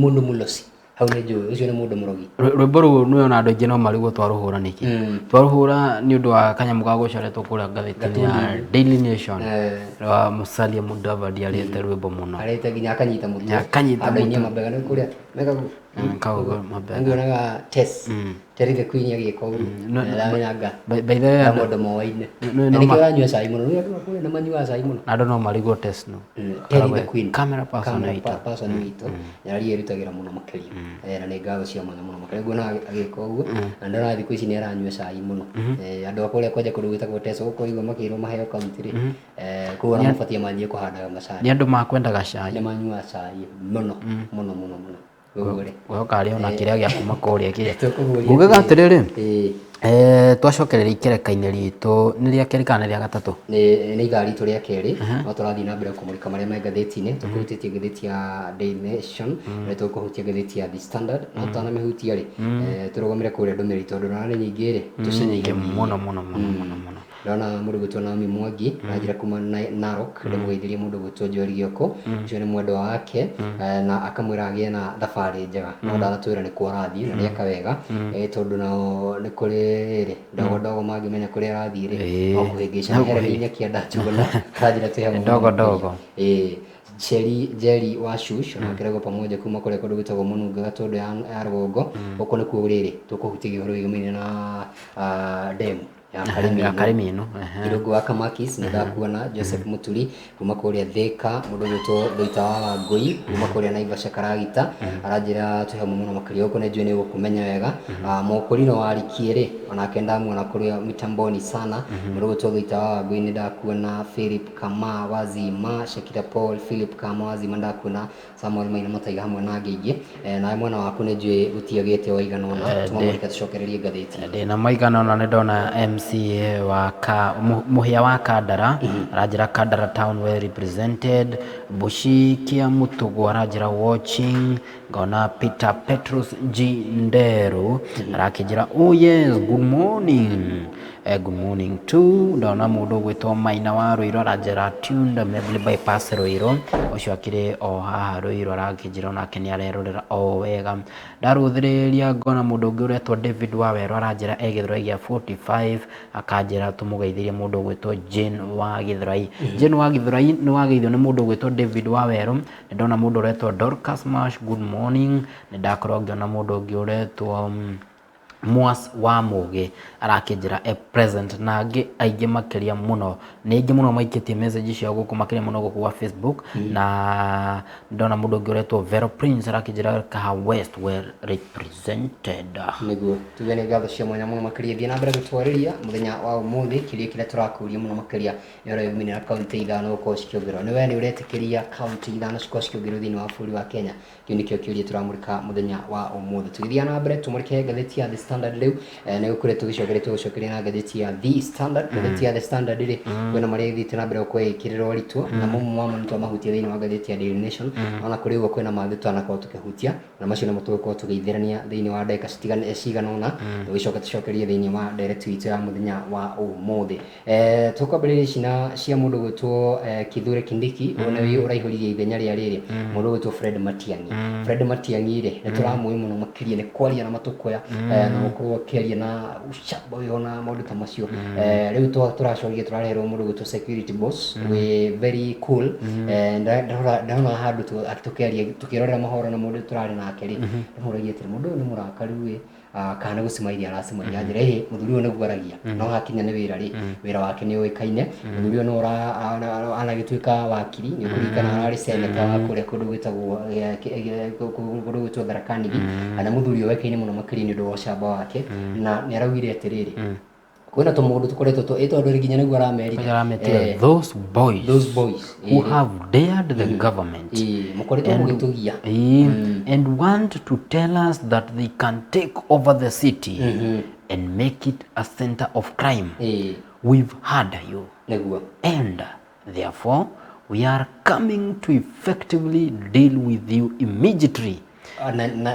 mũndũ mũlosi. Hau nĩ njũĩ ũcio nĩ mũndũ mũrogi. Rwĩmbo rũu nĩ ona andũ aingĩ no marigwo twarũhũra nĩkĩ. Twarũhũra nĩ ũndũ wa kanyamũ ga gũcoretwo kũrĩa ngathĩti-inĩ ya Daily Nation. Rwa Musalia Mudavadi arĩte rwĩmbo mũno. Arĩte nginya akanyita mũtwe. Akanyita Andũ aingĩ mũtwe. mabega nĩ kũrĩa mekaga Kaugo mabega. Ngĩonaga Tess. Terry the Queen agĩka ũguo. Ndamenyanga. By the way, Na mũndũ moaine. no, Na nĩkĩo ũranyua cai mũno. Nĩ andũ kũrĩa nĩ manyuaga cai mũno. andũ no marigwo Tess no. Terry the Queen. Camera person Camera witũ. person witũ. Nĩararia ĩrutagĩra mũno makĩria. Na nĩ ngatho cia mwanya mũno makĩria. Nguona agĩka ũguo. Na ndona thikũ ici nĩ aranyua cai mũno. Andũ a kũrĩa kwanja kũndũ gwĩtagwo Teso gũkũ igua makĩrwo maheo kaunti rĩ. Kũu ona mabatiĩ manjie kũhandaga macani. Nĩ andũ makwendaga cai. Nĩ manyuaga cai mũno mũno mũno mũno. Ũguo rĩ. Ngwĩhoka arĩ ona kĩrĩa gĩa kuma kũrĩa kĩrĩa. Tũkũguũria Ngugaga atĩrĩrĩ. Atĩrĩrĩ, twacokereria ikereka-inĩ ritũ nĩ rĩa kerĩ kana nĩ rĩa gatatũ? Nĩ ithaa ritũ rĩa kerĩ no tũrathiĩ na mbere kũmũrĩka marĩa me ngathĩti-inĩ. Tũkũhutĩtie ngathĩti ya Daily Nation na tũkũhutia ngathĩti ya The Standard. No tũtanamĩhutia rĩ, tũrũgamĩre kũrĩa ndũmĩrĩri tondũ ndona nĩ nyingĩ rĩ, Nyingĩ mũno mũno mũno mũno mũno. Ndona mũndũ gwĩtwo Naomi Mwangi aranjĩra kuma Narok, ndĩmũgeithĩrie mũndũ gwĩtwo Joel Gĩoko, ũcio nĩ mwendwa wake, na akamwĩra agĩe na thabarĩ njega. No ndanatwĩra nĩ kũ arathiĩ na nĩeka wega, tondũ nao nĩ kũrĩ rĩ ndogo ndogo mangĩmenya kũrĩa arathiĩ rĩ, no kũhĩngĩcana. Helen Nyakia Njuguna aranjĩra twĩ hamwe Ndogo mũno. Ndogo. Cheri Jerry wa Shush onake pamoja kuma kũrĩa kũndũ gwĩtagwo Mũnunga Gatũndũ ya rũgongo. Gũkũ nĩkuo rĩrĩ tũkũhutia ũhoro wĩgamaine na demu ya Karĩmi. Ya Karĩmi ĩno. Irũngũ wa Kamakis nĩ ndakuona Joseph Muturi kuma kũrĩa Thika, mũndũ gwĩtwo Thũita wa Wangũi kuma kũrĩa Naivasha Karagita aranjĩra twĩ hamwe mũno makĩria. Gũkũ nĩ njũĩ nĩ ũgũkũmenya wega. Mũkũrino wa Rikie rĩ onake ndamuona kũrĩa mitamboni sana. Mũndũ gwĩtwo Thũita wa Wangũi nĩ ndakuona Philip Kama Wazima, Shakira Paul, Philip Kama Wazima ndakuona Samuel Maina Mataiga hamwe na angĩ aingĩ. Nawe mwena waku nĩ njũĩ gũtiagĩte waigana ũna. Tũmamũrĩke tũcokererie ngathĩti. Ndĩna maigana ũna nĩ ndona MCA wa Mũhĩa wa Kandara aranjĩra Kandara town well represented. Bushi Kia Mutugu aranjĩra watching. Ngona Peter Petrus G Nderu arakĩnjĩra oh yes, good morning. Good morning too. Ndona mũndũ ũgwĩtwo Maina wa Rũirũ aranjĩra tuned Mebli bypass Rũirũ, ũcio akĩrĩ o haha Rũirũ arakĩnjĩra onake nĩ arerorera o wega. Ndarũthĩrĩria ngona mũndũ ũngĩ ũretwo David Wawerũ aranjĩra e Gĩthũrai gĩa 45, akanjĩra tũmũgeithĩrie mũndũ ũgwĩtwo Jane wa Gĩthũrai. Jane wa Gĩthũrai nĩ wageithio nĩ mũndũ ũgwĩtwo David Wawerũ. Nĩ ndona mũndũ ũretwo Dorcas Marsh, good morning. Nĩ ndakorwo ngĩona mũndũ ũngĩ ũretwo Mwas wa Mũgĩ arakĩnjĩra e present, na angĩ aingĩ makĩria mũno. Nĩ aingĩ mũno maikĩtie message ciao gũkũ makĩria mũno gũkũ gwa Facebook. Na ndona mũndũ ũngĩ ũretwo Vero Prince arakĩnjĩra Kaha West well represented. Nĩguo tuge nĩ ngatho cia mwanya mũno makĩria. Thiĩ na mbere gũtwarĩria mũthenya wa ũmũthĩ kĩũria kĩrĩa tũrakũria mũno makĩria nĩ ũrĩa wĩgũmine na kaunti ithano gũkorwo cikĩongererwo. Nĩ we nĩ ũretĩkĩria kaunti ithano cikorwo cikĩongererwo thĩinĩ wa bũrũri wa Kenya? Kĩu nĩkĩo kĩũria tũramũrĩka mũthenya wa ũmũthĩ. Tũgĩthiĩ na mbere tũmũrĩke ngathĩti ya The Standard. Standard rĩu nĩ gũkoretwo tũgĩcokeria tũgũcokeria na ngathĩti ya The Standard. Ngathĩti ya The Standard rĩ, kwĩna marĩa ĩthiĩte na mbere gũkorwo ĩgĩkĩrĩra ũritũ, na mamwe mamo nĩ twamahutia thĩinĩ wa ngathĩti ya Daily Nation. Ona kũrĩ ũguo kwĩna mangĩ tũtanakorwo tũkĩhutia, na macio nĩmo tũgũkorwo tũgĩithĩrania thĩinĩ wa ndagĩka cigana ũna, tũgĩcoka tũcokerie thĩinĩ wa ndereti itũ ya mũthenya wa ũmũthĩ. Tũkwambĩrĩria ici na cia mũndũ gwĩtwo Kithure Kindiki, ũyũ nĩwe ũraihũririe ithenya rĩa rĩrĩ mũndũ gwĩtwo Fred Matiang'i. Fred Matiang'i rĩ, nĩ tũramũĩ mũno makĩria nĩ kwaria na matũkũya, na gũkorwo akĩaria na ũcamba wĩho na maũndũ ta macio. Rĩu tũracokia tũrareherwo mũndũ gwĩtwo security boss wĩ very cool. Ndona handũ tũkĩaria tũkĩrorera mohoro na mũndũ tũrarĩ nake rĩ, ndĩmũragia atĩrĩ, mũndũ ũyũ nĩ mũrakaru ĩ, kana nĩ gũcimairia aracimairia? Njĩra ĩhĩ, mũthuri ũyũ nĩguo aragia, no hakinya nĩ wĩra rĩ, wĩra wake nĩ ũĩkaine. Mũthuri ũyũ nĩ anagĩtuĩka wakiri, nĩ ũkũririkana ararĩ seneta wa kũrĩa kũndũ gwĩtagwo kũndũ gwĩtwo Tharaka Nithi, na mũthuri ũĩkaine mũno makĩria nĩ ũndũ wa ũcamba wake, na nĩ araugire atĩrĩrĩ, kwĩna tũmũndũ tũkoretwo ĩ tondũ nginya nĩguo aramerire. Arametire those boys, those boys who have dared the government mũkoretwo mũgĩtũgia and want to tell us that they can take over the city and make it a center of crime. We've heard you. Nĩguo. And therefore we are coming to effectively deal with you immediately.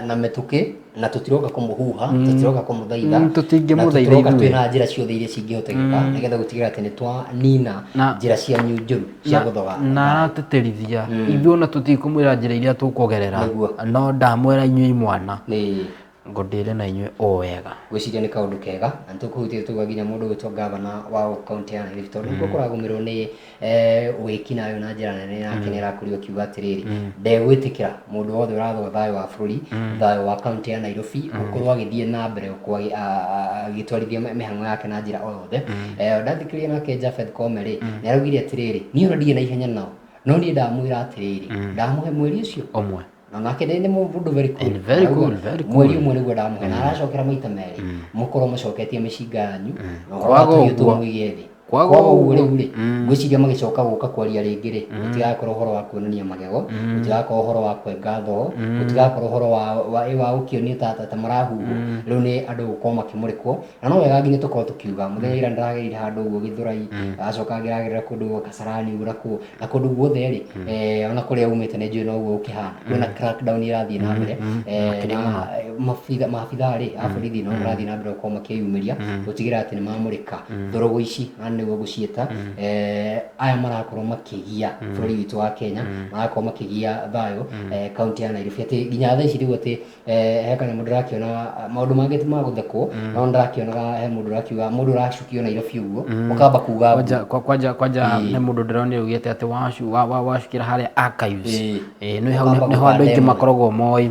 Na mĩtũkĩ, na tũtiroka kũmũhuha, tũtiroka kũmũthaitha, tũtingĩmũthaitha na tũtiroka ithuĩ. Twĩna njĩra ciothe iria cingĩhotekeka nĩgetha gũtigĩrĩra atĩ nĩ twanina njĩra cianyu njũru cia gũthoga. Na aratĩtĩrithia ithuĩ ona tũtikũmwĩra njĩra iria tũkũgerera, no ndamwĩra inyuĩ imwana ngũndĩre na inyuĩ o wega. Gwĩciria nĩ kaũndũ kega, na nĩtũkũhutia tuga nginya mũndũ gwĩtwo gavana wa kaunti ya Nairobi, tondũ nĩkuo kũragũmĩrwo nĩ wĩkinaĩ na njĩra nene, nake nĩ arakorirwo akiuga atĩrĩrĩ, ndegwĩtĩkĩra mũndũ wothe ũrathoga thayũ wa bũrũri, thayũ wa kaunti ya Nairobi, gũkorwo agĩthiĩ na mbere gũkorwo agĩtwarithia mĩhang'o yake na njĩra o yothe. Ndathikĩrĩria nake Japheth Koome rĩ, nĩ araugire atĩrĩrĩ, niĩ ona ndirĩ na ihenya nao, no niĩ ndamwĩra atĩrĩrĩ, ndamũhe mweri ũcio ũmwe. Na nake nĩ mũndũ very cool. And very Arauga, cool, very cool. Mweri ũmwe nĩguo ndamũhe, na aracokera maita merĩ, mũkorwo mũcoketie mĩcinga yanyu na ũhoro wa Kwaga tũhiũ ũguo. tũmũige thĩ. Kwaga Kwaga ũguo ũguo. rĩu rĩ, ngwĩciria magĩcoka gũka kwaria rĩngĩ rĩ, gũtigakorwo ũhoro wa kuonania magego, gũtigakorwo ũhoro wa kwenga thoo, gũtigakorwo ũhoro wa gũkĩonio ta marahuhwo. Rĩu nĩ andũ gũkorwo makĩmũrĩkwo, na no wega nginya tũkorwo tũkiuga mũthenya ira ndĩragereire handũ ũguo Gĩthũrai, acoka ngĩragerera kũndũ gwa Kasarani ũguo na kũndũ guothe rĩ, ona kũrĩa umĩte nĩ njũĩ noguo gũkĩhana. Kwĩna crackdown ĩrathiĩ na mbere, na maabitha rĩ a borithi no marathiĩ na mbere gũkorwo makĩyumĩria gũtigĩrĩra atĩ nĩ mamũrĩka thorogo ici, na nĩguo ngũciĩta, aya marakorwo makĩgia bũrũri witũ wa Kenya, marakorwo makĩgia thayũ kaunti ya Nairobi, atĩ nginya thaa ici rĩu atĩ he kanyamũ ndĩrakĩona, maũndũ mangĩ ti ma gũthekwo, no ndĩrakĩonaga he mũndũ ũrakiuga mũndũ ũracukio Nairobi ũguo ũkamba kuga mbu. Kwanja nĩ mũndũ ndĩronire augĩte atĩ wacukĩra harĩa archives. Ũkamba Nĩho andũ aingĩ gũkandemwo. makoragwo moĩ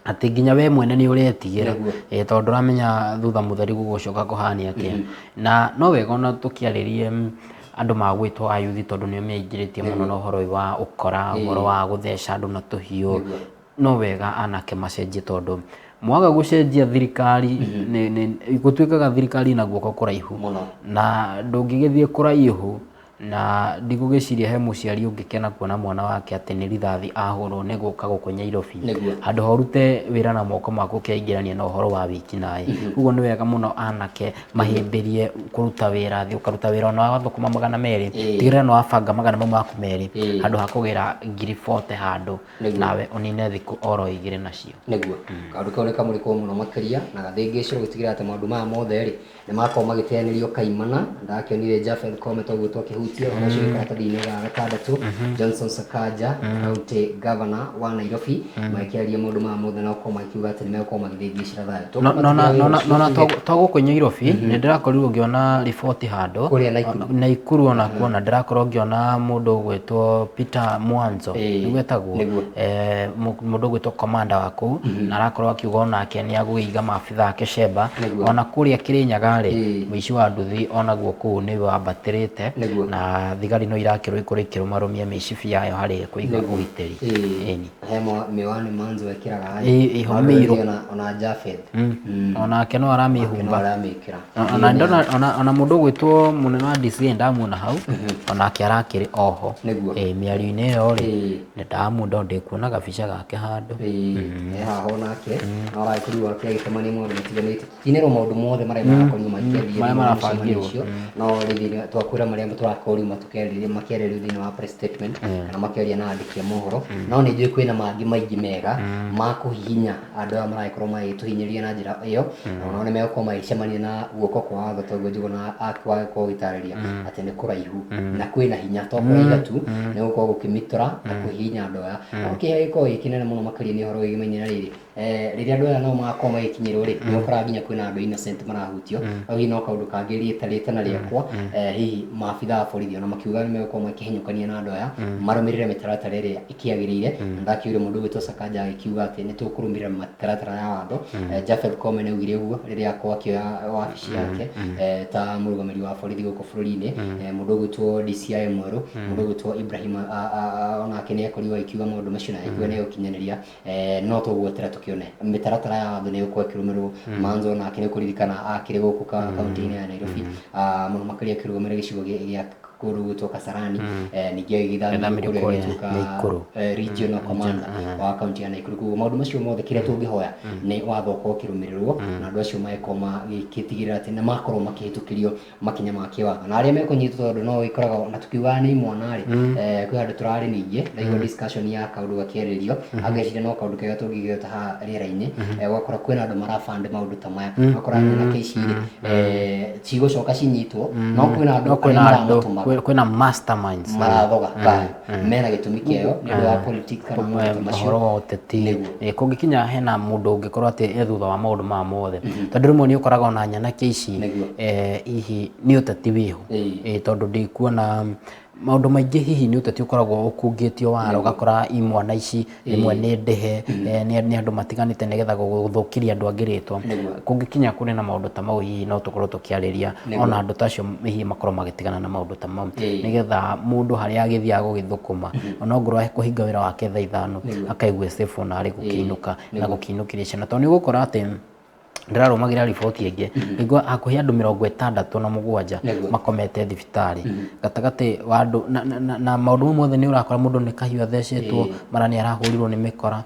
atĩ nginya we mwene nĩ ũretigĩra, Nĩguo. Tondũ ndũramenya thutha mũtheri gũgũcoka kũhania atĩa. Na no wega ona tũkĩarĩrie andũ magwĩtwo ayuthi, tondũ nĩo meingĩrĩtie mũno na ũhoro ũyũ wa ũkora, ũhoro wa gũtheca andũ na tũhiũ. No wega anake macenjie, tondũ mwaga gũcenjia thirikari gũtuĩkaga thirikari na guoko kũraihu Mũno. Na ndũngĩgĩthiĩ kũraihu, na ndigũgĩciria he mũciari ũngĩkena kuona mwana wake atĩ nĩ rithathi ahũrwo nĩ gũka gũkũ Nyairobi, handũ ha ũrute wĩra na moko maku ũkĩingĩrania na ũhoro wa wĩkinaĩ. Koguo nĩ wega mũno anake mahĩmbĩrie kũruta wĩra. Thiĩ ũkaruta wĩra ona wathũkũma 200, tigĩrĩra nĩ wabanga magana mau maku merĩ, handũ ha kũgĩra 40,000 handũ nawe ũnine thikũ oro igĩrĩ nacio. Nĩguo kaũndũ kau nĩ kamũrĩkwo mũno makĩria na gathĩngĩcĩrwo gũtigĩrĩra atĩ maũndũ maya mothe rĩ nĩ makorwo magĩteanĩrio kaimana. Ndakĩonire Japheth Koome toguo twakĩhutia ũhoro ũcio wĩ karatathi-inĩ ga gatandatũ, Johnson Sakaja county governor wa Nairobi, magĩkĩaria maũndũ maya mothe na gũkorwo magĩkiuga atĩ nĩ megũkorwo magĩthĩngĩcĩra thayũ. Nona to gũkũ Nyairobi nĩ ndĩrakorirwo ngĩona riboti handũ Kũrĩa Naikuru. Naikuru onakuo, na ndĩrakorwo ngĩona mũndũ ũgwĩtwo Peter Mwanzo, nĩguo etagwo, Nĩguo. Mũndũ ũgwĩtwo commander wa kũu, na arakorwo akiuga onake nĩ agũiga maabitha ake cemba. Nĩguo. Ona kũrĩa Kĩrĩnyaga rĩ, mũici wa nduthi onaguo kũu nĩ wambatĩrĩte. Nĩguo. Na Na thigari no irakĩrwo ikorwo ikĩrũmarũmia mĩcibi yayo harĩ kũiga ũgitĩri. Ĩni. He mĩwani Manzo ekĩraga. Ĩ, ho mĩirũ. Ona Jafeth. Onake no aramĩhumba. Aramĩkĩra. Ona ndona ona mũndũ ũgwĩtwo mũnene wa DCA ndamuona hau, onake arakĩrĩ oho. Nĩguo. Mĩario-inĩ ĩyo rĩ, nĩ ndamuona ndĩkuona gabica gake handũ. He haha onake no aragĩkorirwo akĩagĩcemania maũndũ matiganĩte. Tinĩrwo maũndũ mothe marĩa marakorirwo makĩaria Marĩa thĩinĩ wa marabangirwo. mũcemanio ũcio. No rĩu twakwĩra marĩa tũrakorirwo makĩarĩrio thĩinĩ wa press statement kana makĩaria na andĩki a mohoro. No nĩ njũĩ kwĩna mangĩ maingĩ mega ma kũhihinya andũ aya maragĩkorwo magĩtũhinyĩrĩria na njĩra ĩyo, na onao nĩ megũkorwo magĩcemania na guoko kwa watho toguo Njũgũna wagĩkorwo ũgĩtarĩria atĩ nĩ kũraihu na kwĩna hinya, to kũraiha tu, nĩ gũkorwo gũkĩmĩtora na kũhihinya andũ aya. No kĩrĩa gĩkoragwo gĩ kĩnene mũno makĩria nĩ ũhoro wĩgiĩ na rĩrĩ, rĩrĩa andũ aya nao magakorwo magĩkinyĩrwo rĩ, nĩ ũkoraga nginya kwĩna andũ innocent marahutio. No hihi no kaũndũ kangĩ rĩtana rĩakwa, hihi maabitha a borithi ona makiuga nĩ megũkorwo makĩhinyũkania na andũ aya marũmĩrĩre mĩtaratara ĩrĩa ĩkĩagĩrĩire. Na ndakiugire mũndũ ũgwĩtwo Sakaja agĩkiuga atĩ nĩ tũkũrũmĩrĩra mĩtaratara ya watho. Japheth Koome nĩ augire ũguo rĩrĩa akorwo akĩoya wabici yake ta mũrũgamĩrĩri wa borithi gũkũ bũrũri-inĩ. Mũndũ ũgwĩtwo DCI mwerũ, mũndũ ũgwĩtwo Ibrahim onake nĩ akorirwo agĩkiuga maũndũ macio na agĩkiuga nĩ egũkinyanĩria. No tũgwetera tũkĩone mĩtaratara ya watho nĩ ĩgũkorwo ĩkĩrũmĩrĩrwo. Manzo onake nĩ ũkũririkana akĩrĩ gũkũ kaunti-inĩ ya Nairobi, mũno makĩria akĩrũgamĩrĩra gĩcigo gĩa kũndũ gwĩtwo Kasarani, ningĩ agĩgĩthamĩrio kũrĩa gĩtuĩka regional commander wa kaunti ya Nakuru. Koguo maũndũ macio mothe kĩrĩa tũngĩhoya nĩ watho ũkorwo ũkĩrũmĩrĩrwo na andũ acio magĩkorwo magĩtigĩrĩra atĩ nĩ makorwo makĩhĩtũkĩrio makinya ma kĩwatho, na arĩa mekũnyitwo, tondũ no ĩkoragwo na tukiugaga nĩ imwana rĩ, kwĩ handũ tũrarĩ ningĩ ndaigua discussion ya kaũndũ gakĩarĩrio, ageciria no kaũndũ kega tũngĩgĩota haha rĩera-inĩ. Ũgakora kwĩna andũ maraband maũndũ ta maya, ũgakora nyanake ici rĩ, cigũcoka cinyitwo, no kwĩna andũ arĩa maramatũmaga, kwĩna masterminds marathoga thayũ mena gĩtũmi kĩayo nĩ ũndũ wa politics kana maũndũ ta macio. Ũhoro wa ũteti. Kũngĩkinya hena mũndũ ũngĩkorwo atĩ e thutha wa maũndũ maya mothe, tondũ rĩmwe nĩ ũkoraga ona nyanake ici hihi nĩ ũteti wĩho, tondũ ndikuona maũndũ maingĩ hihi nĩ ũteti ũkoragwo ũkungĩtio wara, ũgakora imwana ici rĩmwe nĩ ndĩhe, nĩ andũ matiganĩte nĩgetha gũthũkĩria andũ angĩ rĩtwa. Kũngĩkinya kũrĩ na maũndũ ta mau, hihi no tũkorwo tũkĩarĩria ona andũ ta acio hihi makorwo magĩtigana na maũndũ ta mau, nĩgetha mũndũ harĩa agĩthiaga gũgĩthũkũma, ona ongorwo ekũhinga wĩra wake thaa 5, akaigua safe ona arĩ gũkĩinũka na gũkĩinũkĩria ciana, tondũ nĩ ũgũkora atĩ ndĩrarũmagĩrĩra riboti ĩngĩ nĩguo hakuhĩ andũ 67 makomete thibitarĩ gatagatĩ wa andũ na maũndũ mau mothe nĩ ũrakora mũndũ nĩ kahiũ athecetwo, mara nĩ arahũrirwo nĩ mĩkora.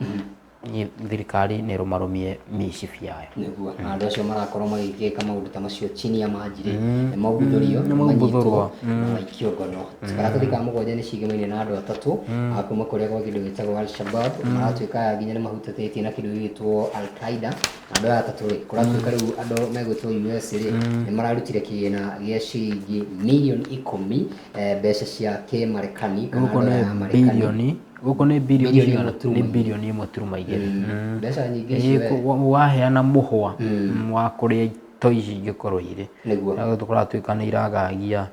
Thirikari nĩ ĩrũmarũmie mĩcibi yayo. Nĩguo, na andũ acio marakorwo magĩgĩka maũndũ ta macio chini ya maji rĩ, nĩ maumbũthũrio, nĩ maumbũthũrwo, na maikio ngono. Karatathi ka 7 nĩ cigemaine na andũ 3 a kuma kũrĩa gwa kĩndũ gĩtagwo Al-Shabaab, maratuĩka aya nginya nĩ mahutatĩtie na kĩndũ gĩgwĩtwo Al-Qaeda. Andũ aya 3 rĩ, kũratuĩka rĩu andũ megwĩtwo US rĩ, nĩ mararutire kĩgĩna gĩa ciringi mirioni 10 mbeca cia kĩmarekani kana Gũkũ dola nĩ ya Marekani. birioni, gũkũ nĩ birioni Birioni cigana? ĩmwe turuma Nĩ birioni ĩmwe turuma igĩrĩ. Mbeca nyingĩ icio, Waheana mũhwa wa kũrĩa to ici ingĩkorwo irĩ. Nĩguo. Na tũratuĩka nĩ iragagia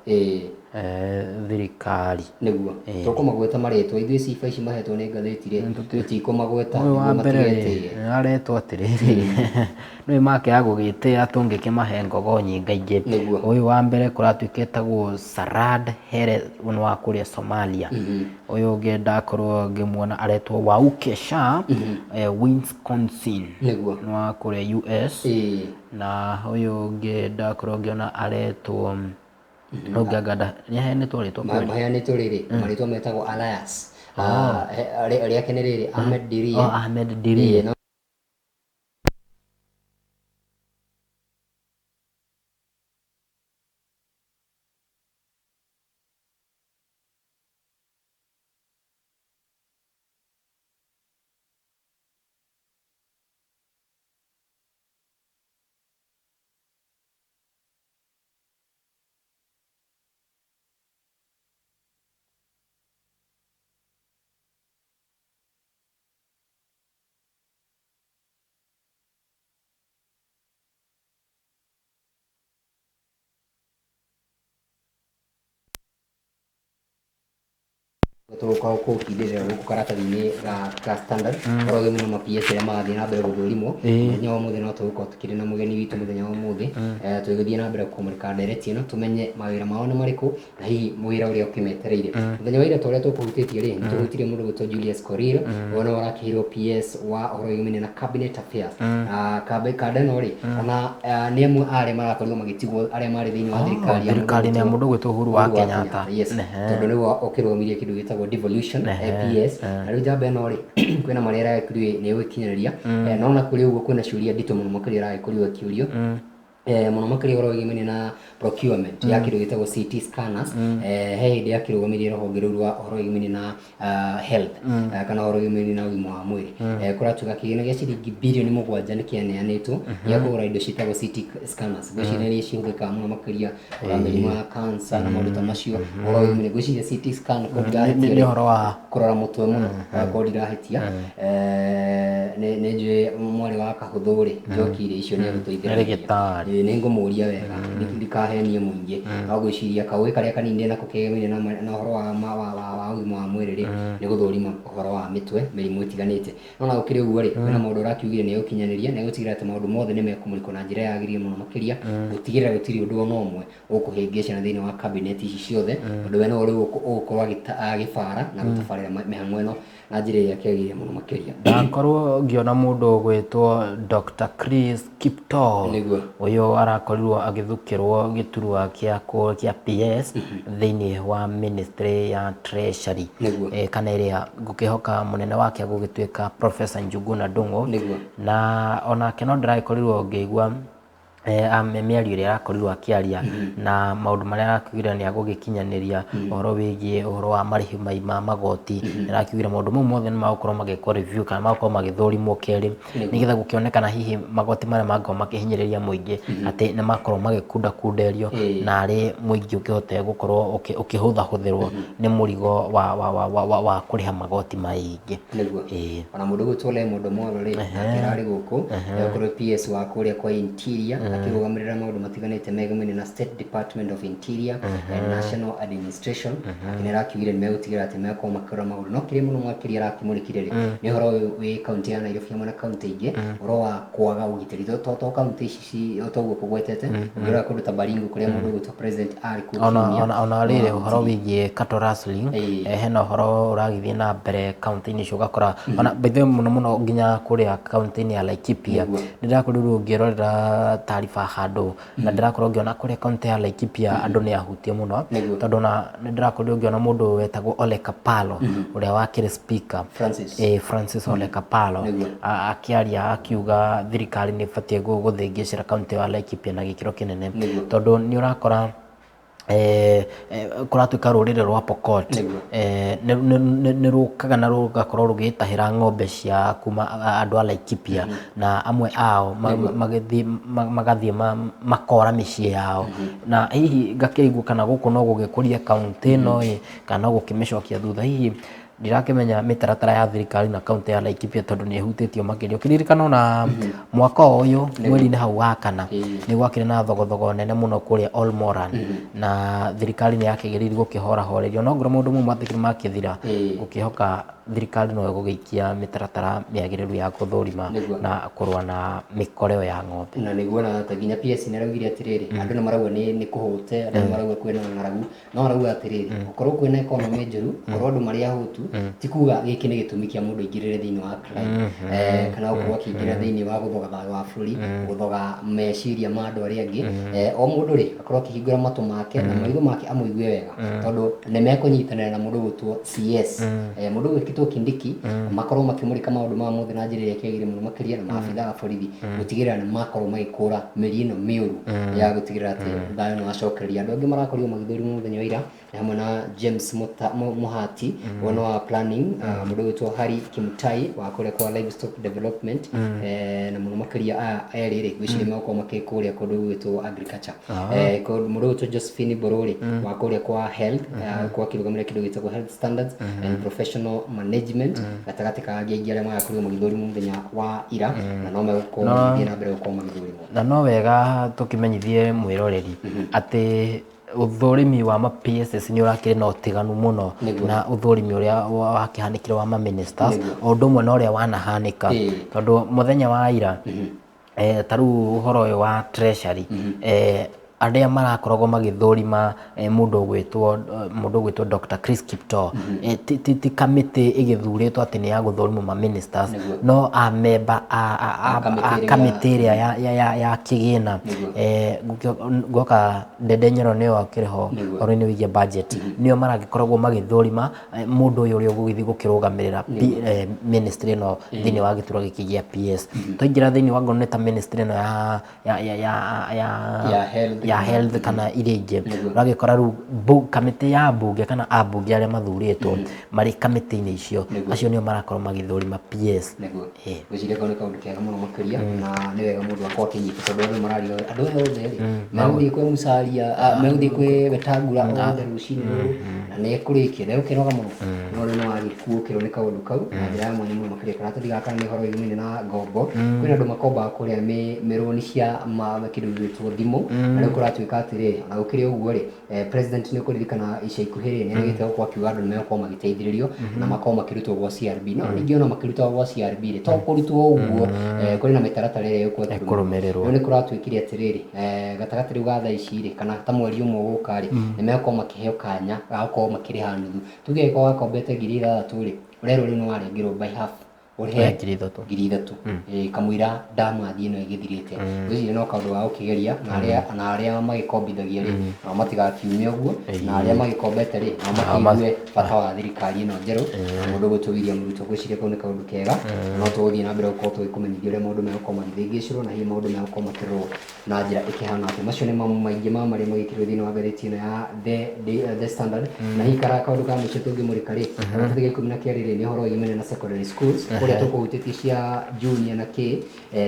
thirikari. Nĩguo. Tũkũmagweta marĩtwa, ithuĩ ciba ici mahetwo nĩ ngathĩti rĩ, tũtikũmagweta, Ũyũ wa nĩguo mbere rĩ, matigetĩe. aretwo atĩrĩrĩ, nĩwe makĩaga gũgĩtĩa tũngĩkĩmahe ngogo nyingaingĩ. Nĩguo. Ũyũ wa mbere kũratuĩka etagwo Sarad Here, nĩ wa kũrĩa Somalia. Ũyũ ũngĩ ndakorwo ngĩmuona aretwo Wauke Shah, Wisconsin. Nĩguo. Nĩ wa kũrĩa US. Na ũyũ ũngĩ ndakorwo ngĩona aretwo ũngĩ nĩ aheanĩtwo rĩtwa kweli? Maheanĩtwo rĩrĩ, marĩtwa metagwo Alias. Rĩake nĩ rĩrĩ, Ahmed Dirie. Oh, Ahmed Dirie. Tũgũkorwo kũũkindĩrĩra gũkũ karatathi-inĩ ga Standard ũhoro wĩgiĩ ma PS arĩa marathiĩ na mbere gũthũrimwo. Mũthenya wa ũmũthĩ no tũgũkorwo tũkĩrĩ na mũgeni witũ mũthenya wa ũmũthĩ, tũgĩthiĩ na mbere kũmũrĩka ndereti ĩno tũmenye mawĩra mao nĩ marĩkũ na hihi wĩra ũrĩa ũkĩmetereire. Mũthenya wa ira ta ũrĩa tũkũhutĩtie rĩ, nĩ tũhutirie mũndũ ũgwĩtwo Julius Korir, ũrĩa nĩwe ũrakĩheirwo PS wa ũhoro wĩgiĩ na cabinet affairs. Na kanda ĩno rĩ, ona nĩ amwe a arĩa marakorirwo magĩtigwo arĩa marĩ thĩinĩ wa thirikari ya mũndũ thirikari-inĩ ya ũgwĩtwo mũndũ ũgwĩtwo Uhuru wa Uhuru wa Kenyatta. Yes, tondũ nĩwe ũkĩrũgamirie kĩndũ gĩtagwo devolution, PS. Na rĩu njamba ĩno rĩ, kwĩna marĩa ĩragĩkorirwo nĩ ĩgũkinyanĩria. No ona kũrĩ ũguo kwĩna ciũria nditũ mũno makĩria ĩragĩkorirwo ĩkĩũrio, mũno makĩria ũhoro wĩgiĩ na procurement ya kĩndũ gĩtagwo CT scanners. He hĩndĩ yakĩrũgamirie rũhonge rũu rwa ũhoro wĩgiĩ na health, kana ũhoro wĩgiĩ na ũgima wa mwĩrĩ. Kũratuĩka kĩgĩna gĩa ciringi birioni 7 nĩ kĩaneanĩtwo gĩa kũgũra indo ciĩtagwo CT scanners. Ngwĩciria nĩ cihũthĩkaga mũno makĩria kũrora mĩrimũ ya cancer na maũndũ ta macio. Ũhoro wĩgiĩ, ngwĩciria CT scan, korwo ndirahĩtia Nĩ ũhoro wa kũrora mũtwe mũno, korwo ndirahĩtia. Nĩ njũĩ mwarĩ wa Kahũthũ rĩ, Njoki rĩ, icio nĩ egũtũithĩrĩria. Ndagĩtarĩ. Ĩĩ, nĩ ngũmũria wega, ndikahenie mũingĩ, no ngwĩciria kaũgĩ karĩa kanini ndĩnako kegemeire na ũhoro wa ũgima wa mwĩrĩ rĩ, nĩ gũthũrima ũhoro wa mĩtwe, mĩrimũ ĩtiganĩte. No na gũkĩrĩ ũguo rĩ, kwĩna maũndũ ũrakiugire nĩ egũkinyanĩria, nĩ egũtigĩrĩra atĩ maũndũ mothe nĩ mekũmũrĩkwo na njĩra yagĩrĩire mũno makĩria, gũtigĩrĩra gũtirĩ ũndũ ona ũmwe ũkũhĩngĩcana thĩinĩ wa cabinet ici ciothe, tondũ we nĩwe rĩu ũgũkorwo agĩbara na gũtabarĩra mĩhang'o ĩno na njĩra ĩrĩa kĩagĩrĩire mũno makĩria. Ndakorwo ngĩona mũndũ ũgwĩtwo Dr. Chris Kiptoo. Nĩguo. Ũyũ arakorirwo agĩthukĩrwo gĩturwa kĩa PS thĩinĩ wa ministry ya Treasury. Nĩguo. Kana ĩrĩa ngũkĩhoka mũnene wake gũgĩtuĩka Professor Njuguna Ndung'u. Nĩguo. Na onake no ndĩragĩkorirwo ngĩigua mĩario ĩrĩa arakorirwo akĩaria na maũndũ marĩa arakiugire nĩ agũgĩkinyanĩria, ũhoro wĩgiĩ ũhoro wa marĩhi ma magoti. Nĩ arakiugire maũndũ mau mothe nĩ magũkorwo magĩkwo review kana magũkorwo magĩthũrimwo kerĩ, nĩgetha gũkĩonekana hihi magoti marĩa mangĩkorwo makĩhinyĩrĩria mũingĩ atĩ nĩ makorwo magĩkundakunderio, na arĩ mũingĩ ũkĩhote gũkorwo ũkĩhũthahũthĩrwo nĩ mũrigo wa kũrĩha magoti maingĩ. Nĩguo. Ĩĩ. Ona mũndũ ũgwĩtwo Raymond Omolo rĩ, nake ararĩ gũkũ, egũkorwo PS wa kũrĩa kwa Interior, akĩrũgamĩrĩra maũndũ matiganĩte megamine na State Department of Interior and National Administration. Nake nĩ arakiugire nĩ megũtigĩrĩra atĩ megũkorwo makĩrora maũndũ, no kĩrĩa mũno makĩria arakĩmũrĩkire rĩ, nĩ ũhoro ũyũ wĩ kaunti ya Nairobi hamwe na kaunti ingĩ, ũhoro wa kwaga ũgitĩri. To kaunti ici o toguo kũgwetete, ũngĩrora kũndũ ta Baringo kũrĩa mũndũ ũgwĩtwo president arĩ kuo Ona kiumia, ona rĩrĩ ũhoro wĩgiĩ cattle rustling, hena ũhoro ũragĩthiĩ na mbere kaunti-inĩ icio, ũgakora ona by the way mũno mũno nginya kũrĩa kaunti-inĩ ya Laikipia. Nĩ ndĩrakorirwo ngĩrorera taariba handũ na ndĩrakorwo ngĩona kũrĩa kaunti ya Laikipia andũ nĩ ahutie mũno, tondũ ona nĩ ndĩrakorirwo ngĩona mũndũ wetagwo Ole Kapalo, ũrĩa wakĩrĩ speaker. Francis. Francis Ole Kapalo. Akĩaria akiuga thirikari nĩ ĩbatiĩ gũthĩngĩcĩra kaunti ya Laikipia na gĩkĩro kĩnene, tondũ nĩ ũrakora kũratuĩka rũrĩrĩ rwa Pokot nĩ rũkaga na rũgakorwo rũgĩtahĩra ng'ombe cia kuma andũ a Laikipia, na amwe ao magathiĩ makora mĩciĩ yao. Na hihi ngakĩrigwo kana gũkũ no gũgĩkũria kaunti ĩno ĩ, kana no gũkĩmĩcokia thutha. Hihi ndirakĩmenya mĩtaratara ya thirikari na kaunti ya Laikipia, tondũ nĩ ĩhutĩtio makĩria. Ũkĩririkana ona mwaka o ũyũ mweri-inĩ hau wa kana nĩ gwakĩrĩ na thogothogo nene mũno kũrĩa Olmoran, na thirikari nĩ yakĩgeririe gũkĩhorahorerio, no ngorwo maũndũ mau matikĩrĩ makĩthira, gũkĩhoka thirikari no ĩgũgĩikia mĩtaratara mĩagĩrĩru ya gũthũrima na kũrũa na mĩkora ĩyo ya ng'ombe. Na nĩguo na ta nginya PS nĩ araugire atĩrĩrĩ, andũ nĩ marauga nĩ kũhũte, andũ nĩ marauga kwĩna ng'aragu, no arauga atĩrĩrĩ, gũkorwo kwĩna economy njũru, gũkorwo andũ marĩ ahũtu, ti kuga gĩkĩ nĩ gĩtũmi kĩa mũndũ aingĩrĩre thĩinĩ wa crime, kana gũkorwo akĩingĩra thĩinĩ wa gũthoga thayũ wa bũrũri, gũthoga meciria ma andũ arĩa angĩ. O mũndũ rĩ, akorwo akĩhingũra matũ make na maitho make amũigue wega, tondũ nĩ mekũnyitanĩra na mũndũ ũgwĩtwo CS, mũndũ ũgwĩtwo Kindiki, makorwo makĩmũrĩka maũndũ maya mothe na njĩra ĩrĩa kĩagĩrĩire mũno makĩria, na maabitha a borithi gũtigĩrĩra nĩ makorwo magĩkũra mĩri ĩno mĩũru ya gũtigĩrĩra atĩ thayũ nĩ wacokereria. Andũ angĩ marakorirwo magĩthũrimwo mũthenya wa ira nĩ hamwe na James Muhati wona wa planning, mũndũ ũgwĩtwo Harry Kimutai wa kũrĩa kwa livestock development, na mũno makĩria aya erĩ rĩ, ngwĩciria megũkorwo makĩ kũrĩa kũndũ gũgwĩtwo agriculture. Mũndũ ũgwĩtwo Josephine Borori wa kũrĩa kwa health, kwa kĩrũgamĩrĩra kĩndũ gĩtagwo health standards and professional management, gatagatĩ ka angĩ aingĩ arĩa marakorirwo magĩthũrimwo mũthenya wa ira, na no megũkorwo magĩthiĩ na mbere gũkorwo magĩthũrimwo. Na no wega tũkĩmenyithie mwĩroreri atĩ Ũthũrimi wa ma PSs nĩ ũrakĩrĩ na ũtiganu mũno na ũthũrimi ũrĩa wakĩhanĩkire wa ma ministers, o ũndũ ũmwe na ũrĩa wanahanĩka, tondũ mũthenya wa ira, ta rĩu ũhoro ũyũ wa treasury, arĩa marakoragwo magĩthũrima mũndũ ũgwĩtwo Dr. Chris Kiptoo, ti kamĩtĩ ĩgĩthurĩtwo atĩ nĩ ya gũthũrima ma ministers, no a member a kamĩtĩ ĩrĩa ya kĩgĩna. Guoka Ndende Nyoro nĩo akĩrĩ ho ũhoro-inĩ wĩgiĩ budget, nĩo maragĩkoragwo magĩthũrima mũndũ ũyũ ũrĩa ũgũgĩthiĩ gũkĩrũgamĩrĩra ministry ĩno thĩinĩ wa gĩturwa gĩkĩ gĩa PS. Twaingĩra thĩinĩ wa ngorwo nĩ ta ministry ĩno ya Ya health. Ya health kana iria ingĩ, ũragĩkora rĩu kamĩtĩ ya mbunge kana ambunge arĩa mathurĩtwo marĩ kamĩtĩ-inĩ icio, acio nĩo marakorwo magĩthũrima PS. Ngwĩciria kau nĩ kaũndũ kega mũno makĩria, na nĩ wega mũndũ akorwo akĩnyita, tondũ andũ mararia, andũ aya othe rĩ megũthiĩ kwĩ Musalia, megũthiĩ kwĩ Wetangula othe rũcinĩ rũrũ, na nĩ ekũrĩkia ndegũkĩnoga mũno, no rĩu nĩ wagĩkuũkĩrwo nĩ kaũndũ kau na njĩra ya mwanya mũno makĩria. Karatathi gaka nĩ ũhoro wĩgiĩ na ngombo. Kwĩna andũ makombaga kũrĩa mĩrũni cia kĩndũ gĩgwĩtwo thimũ, na rĩu kũratuĩka atĩrĩrĩ, ona gũkĩrĩ ũguo rĩ, president nĩ ũkũririkana ica ikuhĩ rĩ, nĩ erĩgĩte gũkorwo akiuga andũ nĩ megũkorwo magĩteithĩrĩrio na makorwo makĩrutwo gwa CRB. No ningĩ ona makĩrutagwo gwa CRB rĩ, to kũrutwo ũguo, kũrĩ na mĩtaratara ĩrĩa ĩgũkorwo ĩkũrũmĩrĩrwo. Rĩu nĩ kũratuĩkire atĩrĩrĩ, gatagatĩ rĩu ga thaa ici rĩ, kana ta mweri ũmwe gũka rĩ, nĩ megũkorwo makĩheo kanya ga gũkorwo makĩrĩha nuthu. Tuge angĩkorwo wakombete 6,000 rĩ, ũrerwo rĩu nĩ warengerwo by half, ũrĩhe 3,000. 3,000. Kamũira ndamathi ĩno ĩgĩthirĩte. Ngwĩciria no kaũndũ ga gũkĩgeria, na arĩa magĩkombithagia rĩ, nao matigakiume ũguo, na arĩa magĩkombete rĩ, nao makĩigue bata wa thirikari ĩno njerũ na mũndũ ũgwĩtwo William Ruto. Ngwĩciria kau nĩ kaũndũ kega, no tũgũthiĩ na mbere gũkorwo tũgĩkũmenyithia ũrĩa maũndũ megũkorwo magĩthĩngĩcĩrwo na hihi maũndũ megũkorwo makĩrorwo na njĩra ĩkĩhana atĩa. Macio nĩ mamwe maingĩ ma marĩa magĩkĩrwo thĩinĩ wa ngathĩti ĩno ya The Standard. Na hihi kara kaũndũ ka mũico tũngĩmũrĩka rĩ, karatathi ga 12 rĩ, nĩ ũhoro wĩgiĩ na secondary schools, kũrĩa tũkũhutĩtie cia junior na kĩ.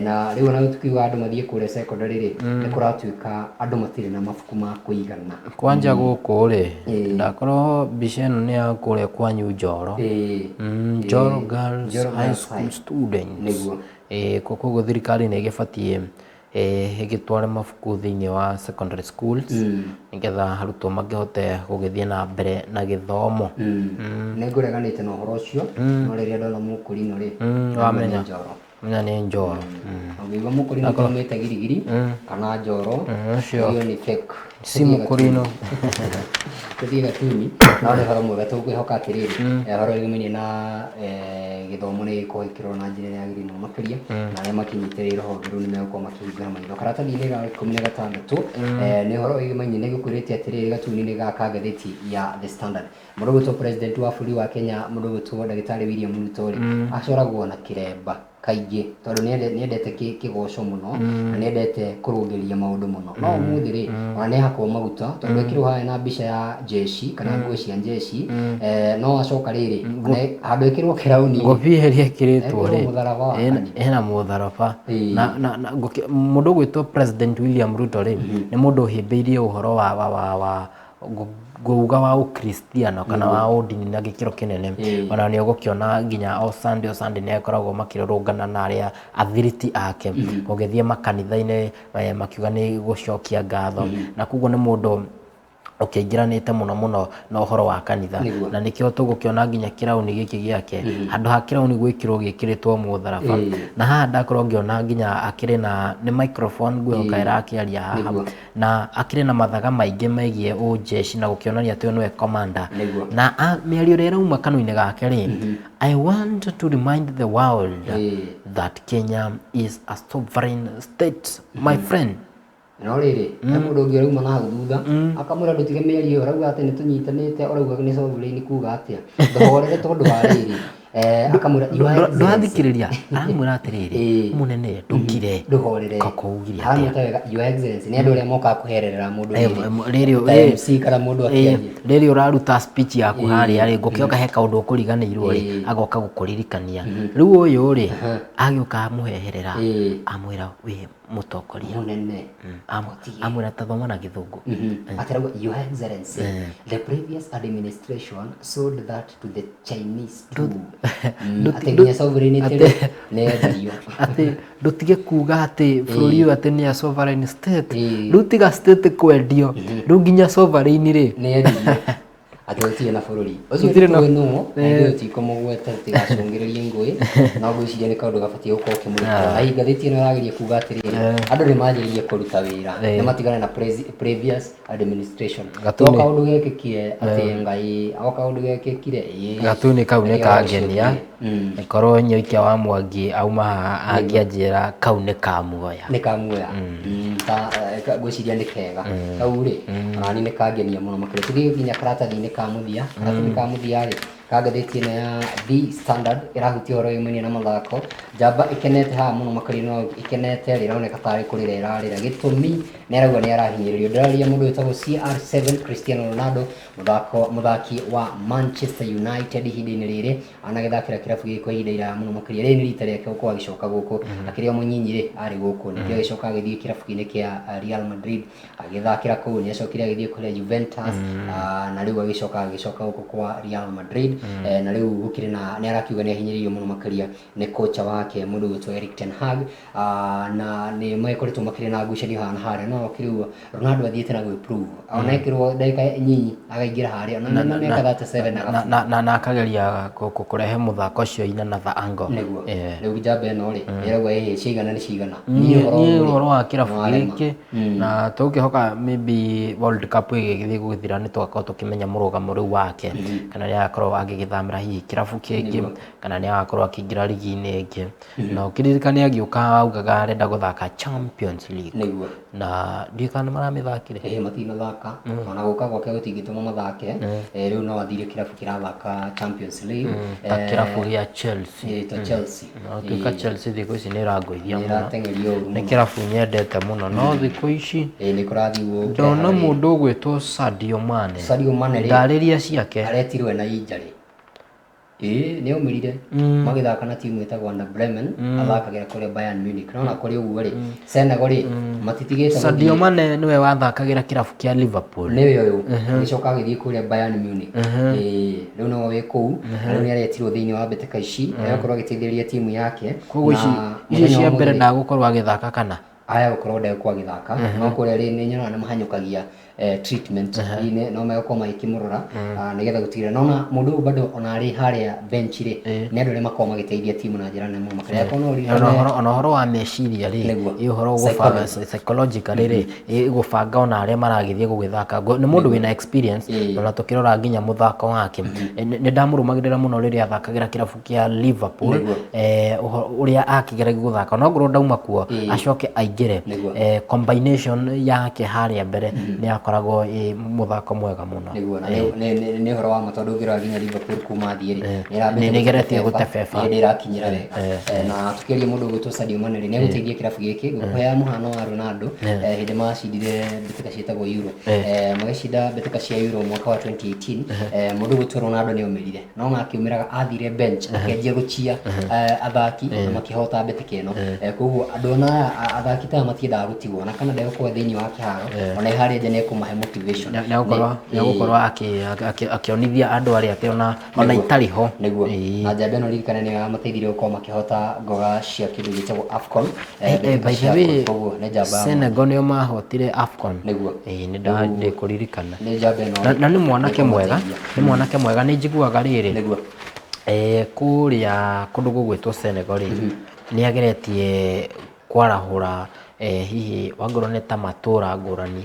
Na rĩu ona tukiuga andũ mathiĩ kũrĩa secondary rĩ, nĩ kũratuĩka andũ matirĩ na mabuku ma kũigana. Kwanja gũkũ rĩ, ndakorwo mbica ĩno nĩ ya kũrĩa kwanyu Njoro. Njoro Girls Njoro High Girls School High. students. Koguo thirikari nĩ ĩgĩbatiĩ ĩgĩtware mabuku thĩinĩ wa secondary schools, nĩgetha arutwo makĩhote gũgĩthiĩ na mbere na gĩthomo. Nĩ ngũreganĩte na ũhoro ũcio, no rĩrĩa ndona mũkũrinũ rĩ, ndamenya Wamenya. Njoro. Menya nĩ Njoro. Ũngĩigua mũkũrinũ taumĩte Girigiri kana Njoro, ũcio. Ũyũ nĩ fake. Si mũkũrinũ. Tũthiĩ gatuni. No nĩ ũhoro mwega, tũkwĩhoka atĩrĩrĩ, ũhoro wĩgiĩ na gĩthomo nĩ gĩgũkorwo gĩkĩrorwo na njĩra ĩrĩa yagĩrĩire mũno makĩria, na arĩa makĩnyitĩrĩire rũhonge rũu nĩ megũkorwo makĩhingũra maitho. Karatathi-inĩ ga 16, nĩ ũhoro wĩgiĩ nĩ gũkwĩrĩte atĩrĩrĩ, gatuni-inĩ gaka ngathĩti ya The Standard, mũndũ ũgwĩtwo president wa bũrũri wa Kenya, mũndũ ũgwĩtwo ndagĩtarĩ William Ruto rĩ, acoragwo na kĩremba kaingĩ tondũ nĩendete kĩgoco mũno na nĩendete kũrũngĩrĩria maũndũ mũno. No ũmũthĩ rĩ, ona nĩahakwo maguta, tondũ ekĩrwo harĩa na mbica ya jeshi kana nguo cia jeshi. No acoka rĩrĩ, handũ ekĩrwo kĩrauni rĩ, Ngobia ĩrĩa ĩkĩrĩtwo ekĩrwo rĩ, mũtharaba wa kanitha. Ĩna mũtharaba. Na mũndũ ũgwĩtwo President William Ruto rĩ, nĩ mũndũ ũhĩmbĩirie ũhoro wa ngũuga wa ũkristiano kana wa ũndini na gĩkĩro kĩnene. Ona nĩ ũgũkĩona nginya o Sunday nĩ akoragwo makĩrũrũngana na arĩa athiriti ake gũgĩthiĩ makanitha-inĩ, makiuga nĩ gũcokia ngatho, na koguo nĩ mũndũ ũkĩingĩranĩte mũno mũno na ũhoro wa kanitha. Na nĩkĩo tũgũkĩona nginya kĩrauni gĩkĩ gĩake, handũ ha kĩrauni gwĩkĩrwo gĩkĩrĩtwo mũtharaba. Na haha ndakorwo ngĩona nginya akĩrĩ na nĩ microphone, ngwĩhoka ĩrakĩaria haha. Na akĩrĩ na mathaga maingĩ megiĩ ũnjeshi na gũkĩonania atĩ ũyũ nĩwe commander. Na mĩario ĩrĩa ĩrauma kanua-inĩ gake rĩ, "I want to remind the world that Kenya is a sovereign state, my friend." No rĩrĩ, he mũndũ ũngĩ ũrauma na hau thutha akamwĩra, ndũtige mĩario ĩyo, ũrauga atĩ nĩ tũnyitanĩte, ũrauga nĩ sovereign kuga atĩa? Ndũhorere, tondũ wa rĩrĩ, akamwĩra, "Your Excellency." Ndũrathikĩrĩria, aramwĩra atĩrĩrĩ, mũnene, ndũkire. Ndũhorere. Koko ugire atĩa? Aramwĩta wega "Your Excellency". Nĩ andũ arĩa mokaga kũhererera mũndũ rĩrĩ, rĩrĩ ta MC kana mũndũ akĩaria. Rĩrĩ ũraruta speech yaku harĩa rĩ, ngũkĩoka he kaũndũ ũkũriganĩirwo rĩ, agoka gũkũririkania. Rĩu ũyũ rĩ, agĩũka amũheherera, amwĩra wĩ mũtongoria mũnene. Amwĩra tathoma na gĩthũngũ. Atarauga, "Your Excellency, the previous administration sold that to the Chinese too." Atĩ nginya sovereignty rĩ nĩ yendirio. Atĩ ndũtige kuga atĩ bũrũri ũyũ atĩ nĩ a sovereign state. Ĩĩ. Rĩu tiga state kwendio, rĩu nginya sovereign rĩ nĩ yendirio, atĩ gũtirĩ na bũrũri ũcio. Gũtirĩ na- Tũĩ nũ na ithuĩ tũtikũmũgweta tũtigacũngĩrĩrie ngũĩ, no ngwĩciria nĩ kaũndũ gabatiĩ gũkorwo kĩmũrĩkwo. Na hihi ngathĩti ĩno ĩrageria kuga atĩrĩrĩ, andũ nĩ manjĩrĩrie kũruta wĩra, nĩ matigane na previous administration. To kaũndũ gekĩkire atĩ Ngai o kaũndũ gekĩkire, ĩĩ. Gatuni kau nĩ Nĩkĩo ũcio kangenia. ũkire. Korwo Nyoikia wa Mwangi auma haha angĩanjĩra kau nĩ kamuoya. Nĩ kamuoya. Ta ngwĩciria nĩ kega kau rĩ, onani nĩ kangenia mũno makĩria. Tũthiĩ nginya karatathi-inĩ ka mũthia. Karatathi ka mũthia rĩ, ka ngathĩti ĩno ya The Standard ĩrahutia ũhoro wĩmainie na mathako. Njamba ĩkenete haha mũno makĩria, no ĩkenete rĩ, ĩroneka tarĩ kũrĩra ĩrarĩra. Gĩtũmi nĩ arauga nĩ arahinyĩrĩrio. Ndĩraria mũndũ wĩtagwo CR7 Cristiano Ronaldo, mũthaki wa Manchester United ihinda-inĩ rĩrĩ, anagĩthakĩra kĩrabu gĩkĩ kwa ihinda iraya mũno makĩria. Rĩrĩ nĩ rita rĩake gũkorwo agĩcoka gũkũ. Akĩrĩ o mũnyinyi rĩ, arĩ gũkũ, ningĩ agĩcoka agĩthiĩ kĩrabu-inĩ kĩa Real Madrid, agĩthakĩra kũu. Nĩ acokire agĩthiĩ kũrĩa Juventus, na rĩu agĩcoka gũkũ kwa Real Madrid. Na rĩu gũkĩrĩ na nĩ arakiuga nĩ ahinyĩrĩirio mũno makĩria nĩ kocha wake, mũndũ ũgwĩtwo Erik ten Hag, na nĩ magĩkoretwo makĩrĩ na ngucanio haha na harĩa. No kĩrĩu Ronaldo athiĩte na gwĩprove, ona ekĩrwo ndagĩka nyinyi akaingĩra harĩa ona na mĩaka 37 agabu. Na akageria kũrehe mũthako ũcio in another angle. Nĩguo. Rĩu njamba ĩno rĩ, ĩrauga ĩhĩ ciigana nĩ cigana. Niĩ Niĩ niĩ ũhoro ũhoro wa kĩrabu nĩwarema. Gĩkĩ na tũngĩhoka maybe World Cup ĩgĩgĩthiĩ gũgĩthira nĩ tũgakorwo tũkĩmenya mũrũgamo rĩu wake, kana nĩ agakorwo agĩgĩthamĩra hihi kĩrabu kĩngĩ, kana nĩ agakorwo akĩingĩra rigi-inĩ ĩngĩ. Na ũkĩririkane agĩũka augaga arenda gũthaka Champions League. Nĩguo. Na ndiũĩ kana nĩ maramĩthakire. Ĩhĩ, matinathaka, ona gũka gwake gũtingĩtũma mathake. Rĩu no athire kĩrabu kĩrathaka Champions League. Ta kĩrabu gĩa Chelsea. Ĩĩ, ta Chelsea. Na gũtuĩka Chelsea thikũ ici nĩ ĩrangũithia Nĩ mũno. ĩrateng'erio ũru Nĩ mũno. kĩrabu nyendete mũno, no thikũ ici Ĩĩ, nĩ kũrathiĩ ũguo. Ndona mũndũ ũgwĩtwo Sadio Mane. Sadio Mane rĩ, Ndarĩria ciake. Aretirwo ena injury. Ĩĩ, nĩ aumĩrire magĩthaka na timu ĩtagwo Werder Bremen, athakagĩra kũrĩa Bayern Munich. No na kũrĩ ũguo rĩ, Senegal rĩ, matitigĩte Sadio gũthiĩ. Mane nĩwe wathakagĩra kĩrabu kĩa Liverpool. Nĩwe ũyũ agĩcoka agĩthiĩ kũrĩa Bayern Munich. Ĩĩ, rĩu no wĩ kũu, na rĩu nĩ aretirwo thĩinĩ wa mbĩtĩka ici, agakorwo agĩteithĩrĩria timu yake. Koguo ici Na icio mũthenya cia wa mbere ũmũthĩ rĩ, ndagũkorwo agĩthaka kana? Aya gũkorwo ndegũkorwo agĩthaka, no kũrĩa rĩ, nĩ nyonaga nĩ mahanyũkagia treatment. Hihi no megũkorwo magĩkĩmũrora, nĩgetha gũtigĩrĩra nona mũndũ ũyũ bado ona arĩ harĩa bench rĩ, nĩ andũ arĩa makoragwo magĩteithia timu na njĩra nene mũno makĩria. Akorwo no Ona ũririkane ũhoro ona ũhoro wa meciria rĩ, Nĩguo. ĩ ũhoro gũbanga Psychology. psychologically rĩ, ĩ gũbanga ona arĩa maragĩthiĩ gũgĩthaka. Nĩ mũndũ wĩna experience. Ona tũkĩrora nginya mũthako wake, nĩ ndamũrũmagĩrĩra mũno rĩrĩa athakagĩra kĩrabu kĩa Liverpool. Nĩguo. Ũrĩa akĩgeragia gũthaka, no ngorwo ndauma kuo acoke aingĩre, combination yake harĩa mbere nĩ yakoragwo ĩ mũthako mwega mũno. Nĩguo, na nĩ ũhoro wa ma, tondũ ũngĩrora nginya Liverpool kuma athiĩ rĩ, nĩ ĩrambĩte Nĩ ĩgeretie gũtebeba, gũtebeba. Nĩ hĩndĩ ĩrakinyĩra wega. Na tũkĩaria mũndũ ũgwĩtwo Sadio Mane rĩ, nĩ egũteithia kĩrabu gĩkĩ. Ngũkũheaga mũhano wa Ronaldo, hĩndĩ macindire mbĩtĩka ciĩtagwo Euro. Magĩcinda mbĩtĩka cia Euro mwaka wa 2018, mũndũ ũgwĩtwo Ronaldo nĩ aumĩrire, no ona akĩumĩraga athire bench akĩanjia gũchia athaki na makĩhota mbĩtĩka ĩno. Koguo andũ ona aya athaki ta aya matiendaga gũtigwo, ona kana ndegũkorwo thĩinĩ wa kĩharo, ona ĩ harĩa nja nĩ ekũmahe motivation. Nĩ egũkorwo akĩonithia andũ arĩa atĩ ona itarĩ ho. Nĩguo, na njamba ĩno ririkane nĩyo yamateithirie gũkorwo makĩhota ngoga cia kĩndũ gĩtagwo AFCON. Mbĩtĩka By the cia way, AFCON, koguo nĩ njamba ya Senegal nĩo mahotire AFCON. Nĩguo. Ĩĩ, nĩ ndĩkũririkana. Nĩ njamba ĩno Na nĩ mwanake mwega, nĩkũmateithia. nĩ mwanake mwega, nĩ njiguaga rĩrĩ. Nĩguo. Kũrĩa kũndũ gũgwĩtwo Senegal rĩ, nĩ ageretie kwarahũra hihi wangorwo nĩ ta matũra ngũrani,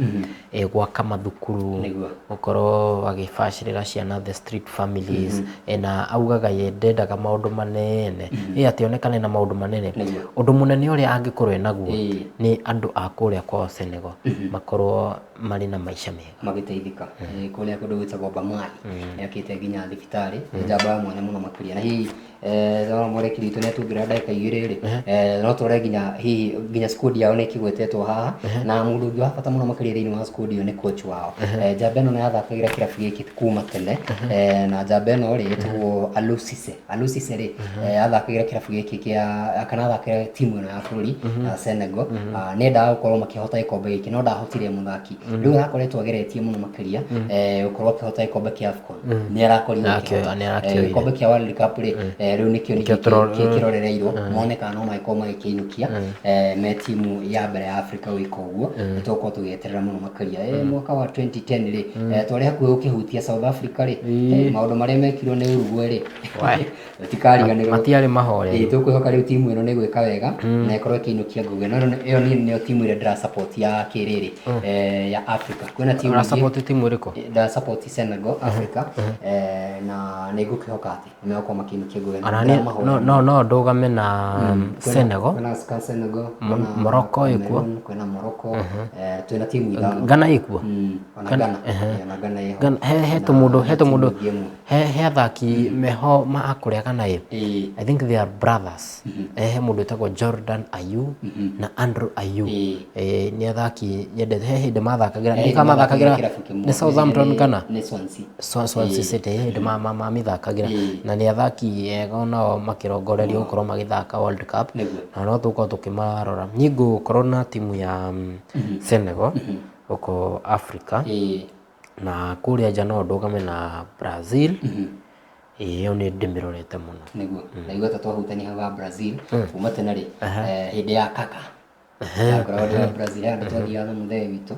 gwaka mathukuru, Nĩguo. gũkorwo agĩbacĩrĩra ciana, the street families, na augaga ye ndendaga maũndũ manene, ĩ atĩ onekane na maũndũ manene. Nĩguo. Ũndũ mũnene ũrĩa angĩkorwo enaguo nĩ andũ a kũrĩa kwao Senegal makorwo marĩ na maica mega, magĩteithĩka. Kũrĩa kũndũ gwĩtagwo Bamali nĩ akĩte nginya thibitarĩ. Nĩ njamba ya mwanya mũno makĩria. Na hihi ndona mwerekeri witũ nĩ atuongerera ndagĩka 2 rĩ, no tũrore nginya hihi nginya squad yao nĩ ĩkĩgwetetwo haha, na mũndũ ũngĩ wa bata mũno makĩria thĩinĩ wa squad ĩyo nĩ coach wao. Njamba ĩno nĩ yathakagĩra kĩrabu gĩkĩ kuma tene, na njamba ĩno rĩ, ĩtagwo Ũgwĩtwo Aliou Cisse. Aliou Cisse rĩ, athakagĩra kĩrabu gĩkĩ kĩa kana athakagĩra timu ĩno ya bũrũri ya Senegal. Nĩ endaga gũkorwo makĩhota gĩkombe gĩkĩ no ndahotire mũthaki. Rĩu arakoretwo ageretie mũno makĩria gũkorwo akĩhota gĩkombe kĩa AFCON. Nĩ arakorirwo akĩhota. Nĩ arakĩoire. Gĩkombe kĩa World Cup rĩ, rĩu nĩkĩo ningĩ kĩrorereirwo mone kana no magĩkorwo magĩkĩinũkia me timu ya mbere ya Africa gwĩka ũguo. Nĩ tũgũkorwo tũgĩeterera mũno makĩria. Mwaka wa 2010 rĩ, twarĩ hakuhĩ gũkĩhutia South Africa rĩ, maũndũ marĩa mekirwo nĩ Uruguay rĩ, tũtikariganĩrwo. Matiarĩ mahoreru. Tũkwĩhoka rĩu timu ĩno nĩ ĩgwĩka wega na ĩkorwo ĩkĩinũkia nguge. No ĩyo niĩ nĩyo timu ĩrĩa ndĩra support ya kĩrĩrĩ ya Africa. Kwĩna timu Ũra ingĩ support timu ĩrĩkũ? ndĩra support Senegal Africa, na nĩ ngũkĩhoka atĩ nĩ megũkorwo makĩinũkia nguge. Ona niĩ no ndũgame na Senegal. Kwĩna Senegal, kwĩna Morocco ĩkuo. Cameroon, kwĩna Morocco, twĩna timu ithano. Ghana ĩkuo. Ona Ghana, ona Ghana ĩho. Ghana he Na tũmũndũ he timu tũmũndũ ĩngĩ ĩmwe. he athaki meho ma kũrĩa Ghana ĩ. I think they are brothers. He mũndũ wĩtagwo Jordan Ayew na Andrew Ayew. Nĩ athaki nyendete. He hĩndĩ mathakagĩra, He nĩ hĩndĩ ka mathakagĩra kĩrabu kĩmwe. nĩ Southampton kana Nĩ Swansea. Swansea City, he hĩndĩ mamĩthakagĩra na nĩ athaki ega onao makĩrongorerio gũkorwo magĩthaka World Cup Nĩguo. na no tũgũkorwo tũkĩmarora. Niĩ ngũkorwo na timu ya Senegal gũkũ Africa na kũrĩa nja no ndũgame na Brazil. Ĩyo nĩ ndĩmĩrorete mũno. Nĩguo. Ndaigua ta twahutania hau ha Brazil kuma tene rĩ, hĩndĩ ya Kaka ndakoragwo ndĩ wa Brazil. He handũ twathiaga na mũthee witũ,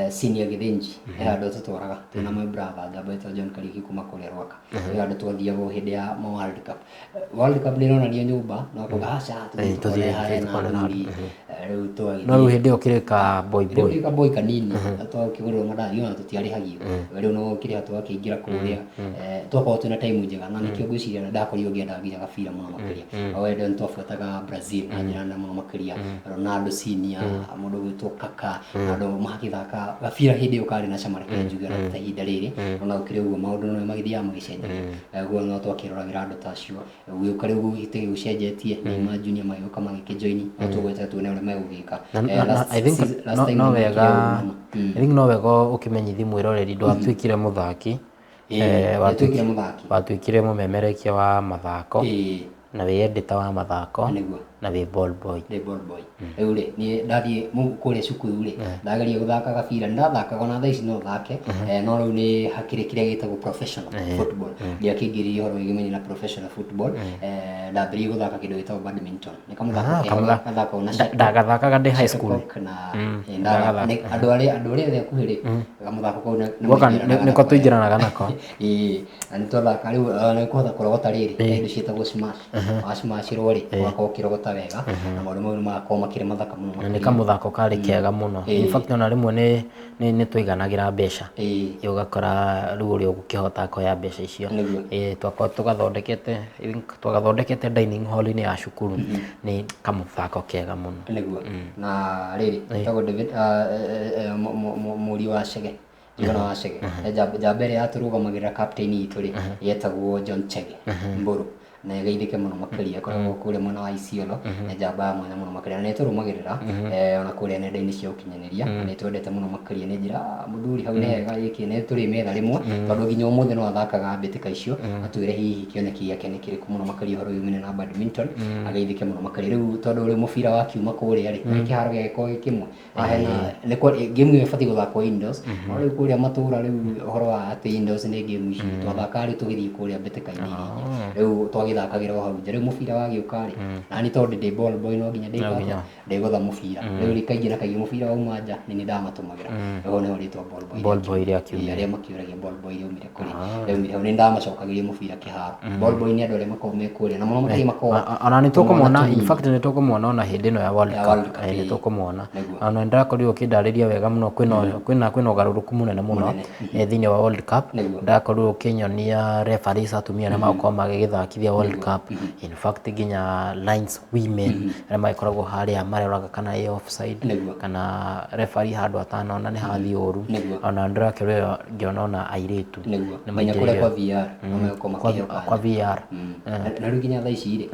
senior Gĩthĩnji, he handũ tũtwaraga twĩna my brother njamba ĩtagwo John Kariuki kuma kũrĩa Rwaka. He handũ twathiaga hĩndĩ ya ma World Cup. World Cup nĩ ĩronanio nyũmba na ũkauga aca tũthiĩ tukone harĩa na athuri. Rĩu No rĩu tũgagĩthiĩ hĩndĩ ĩyo kĩrĩ ka boy rĩu boy. nĩ kaboi kanini twakĩgũrĩrwo mandathi ona tũtiarĩhagio. Rĩu no ũkĩrĩha twakĩingĩra kũrĩa, twakorwo twĩna time njega na nĩkĩo ngwĩciria ndakorirwo ngĩenda nginya gabira mũno makĩria. O wendo nĩ twabuataga Brazil na njĩra nene mũno makĩria, Ronaldo senior, mũndũ ũgwĩtwo Kaka, andũ magĩthaka gabira hĩndĩ ĩyo karĩ na cama, reke njuge, ona ta ihinda rĩrĩ ona gũkĩrĩ ũguo maũndũ no magĩthiaga magĩcenjagia. Ũguo no twakĩroragĩra andũ ta acio. Gũgĩũka rĩu gũgĩte gũcenjetie, Neymar Junior magĩũka magĩkĩjoini, no tũgweterera tuone ũrĩa megũgĩka. I think Last no time no nĩ mekire wega ũru mũno. I think no wega ũkĩmenyithi mwĩroreri ndwatuĩkire mũthaki. Ndwatuĩkire mũthaki. Watuĩkire mũmemerekia wa mathako na wĩ editor wa mathako Nĩguo. na wĩ ball boy. Ndĩ ball boy. Rĩu rĩ, niĩ ndathiĩ kũrĩa cukuru rĩ, ndageria gũthaka gabira, nĩ ndathakaga ona thaa ici no thake, no rĩu nĩ hakĩrĩ kĩrĩa gĩtagwo professional football. Ndiakĩingĩririe ũhoro wĩgiĩ na professional football, ndambĩrĩirie gũthaka kĩndũ gĩtagwo badminton. Nĩ kamũthako kega gathakagwo na shuttle. Ndagathakaga ndĩ high school. Shuttlecock na andũ arĩa othe akuhĩ rĩ, kamũthako kau nĩ Guoka maingĩranaga nĩko nako wega. tũingĩranaga nako. Ĩĩ, na nĩ twathaka rĩu ona nĩ kũhota kũrogota rĩrĩ, he indo ciĩtagwo smash. Wa smashĩrwo rĩ, ũgakorwo ũkĩrogota wega na maũndũ mau nĩ magakorwo makĩrĩ mathaka mũno Na nĩ makĩria. kamũthako karĩ kega mũno. In fact ona rĩmwe nĩ twaiganagĩra mbeca. Ũgakora rĩu ũrĩa ũgũkĩhota akoya mbeca icio. Nĩguo. Twakorwo tũgathondekete, I think twagathondekete dining hall-inĩ ya cukuru. Nĩ kamũthako kega mũno. Nĩguo. Na rĩrĩ, etagwo David, mũriũ wa Chege, Njuguna wa Chege. Njamba ĩrĩa yatũrũgamagĩrĩra captain itũ rĩ, yetagwo John Chege Mbũrũ, na ĩgeithĩke mũno makĩria, ĩkoragwo kũrĩa mwena wa Isiolo. Nĩ njamba ya mwanya mũno makĩria na nĩ ĩtũrũmagĩrĩra ona kũrĩa nenda-inĩ cia ũkinyanĩria. Nĩ twendete mũno makĩria. Nĩ njĩra mũthuri hau nĩ hega ĩkĩ nĩ tũrĩ metha rĩmwe, tondũ nginya ũmũthĩ no athakaga mbĩtĩka icio, atwĩre hihi kĩoneki gĩake nĩ kĩrĩkũ mũno makĩria ũhoro wĩgiĩ na badminton. Ageithĩke mũno makĩria. Rĩu tondũ rĩu mũbira wakiuma kũrĩa rĩ, na kĩharo gĩagĩkorwo gĩ kĩmwe, hena nĩ game ĩyo ĩbatiĩ gũthakwo indoors, no rĩu kũrĩa matũra rĩu ũhoro wa atĩ indoors nĩ game ici twathakaga rĩu tũgĩthiĩ kũrĩa mbĩtĩka-inĩ iria ingĩ, rĩu twagĩthakagĩra o hau nja. Rĩu mũbira wagĩũka rĩ, nani tondũ ndĩ ball boy no nginya ndĩka atĩa, ndĩgũtha mũbira. Rĩu rĩ, kaingĩ na kaingĩ mũbira wauma nja nĩ niĩ ndamatũmagĩra. Rĩu nĩho rĩtwa ball boy Ball boy rĩakiumire. Ĩĩ, arĩa makĩũragia ball boy rĩaumire kũrĩ, rĩaumire hau. Nĩ ndamacokagĩria mũbira kĩharo. Ball boy nĩ andũ arĩa makoragwo me kũrĩa na mũno makĩria makoragwo Ona nĩ tũmwana tũkũmwona, in tũnini. fact nĩ tũkũmwona ona hĩndĩ ĩno ya World Ya Cup. World Cup, Nĩ ĩĩ. tũkũmwona. Nĩguo. Ona nĩ ndĩrakorirwo ũkĩndarĩria wega mũno kwĩna ũgarũrũku mũnene mũno thĩinĩ wa World Cup. Nĩguo. Ndakorirwo ũkĩnyonia referees atumia arĩa magũkorwo magĩgĩthakithia mathakithia World Cup. In fact, nginya lines women arĩa magĩkoragwo harĩa maroraga kana ĩ offside kana referee handũ atanona nĩ hathiĩ ũru. Ona ndĩrakĩrwo ngĩona ona airĩtu nĩguo nĩ nginya kũrĩa kwa maingĩrĩire. VR no megũkorwo Kwa makĩheo kwa kanya. VR. Na rĩu nginya thaa ici rĩ,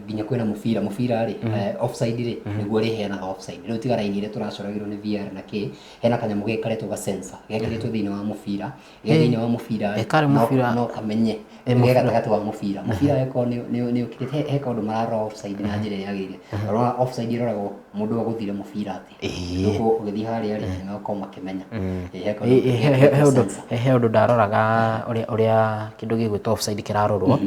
nginya kwĩna mũbira mũbira rĩ, offside rĩ, nĩguo rĩheanaga offside. Rĩu tiga raini ĩrĩa tũracoragĩrwo nĩ VR na kĩ, hena kanyamũ gekaretwo ga sensor gekĩrĩtwo thĩinĩ wa mũbira, ge thĩinĩ wa mũbira Eh, karĩ no mũbira. no kamenye Eh, ge mũbira. gatagatĩ wa mũbira mũbira weko nĩ ũkĩrĩte he kaũndũ mararora offside na njĩra ĩrĩa yagĩrĩire. Ũrona offside ĩroragwo mũndũ agũthire mũbira atĩa. Rĩu koguo ũgĩthiĩ harĩa rĩ, nĩmegũkorwo makĩmenya. He kaũndũ He gekĩrĩtwo ũndũ sensor. he ũndũ ndaroraga ũrĩa ũrĩa kĩndũ gĩgwĩtwo offside kĩrarorwo,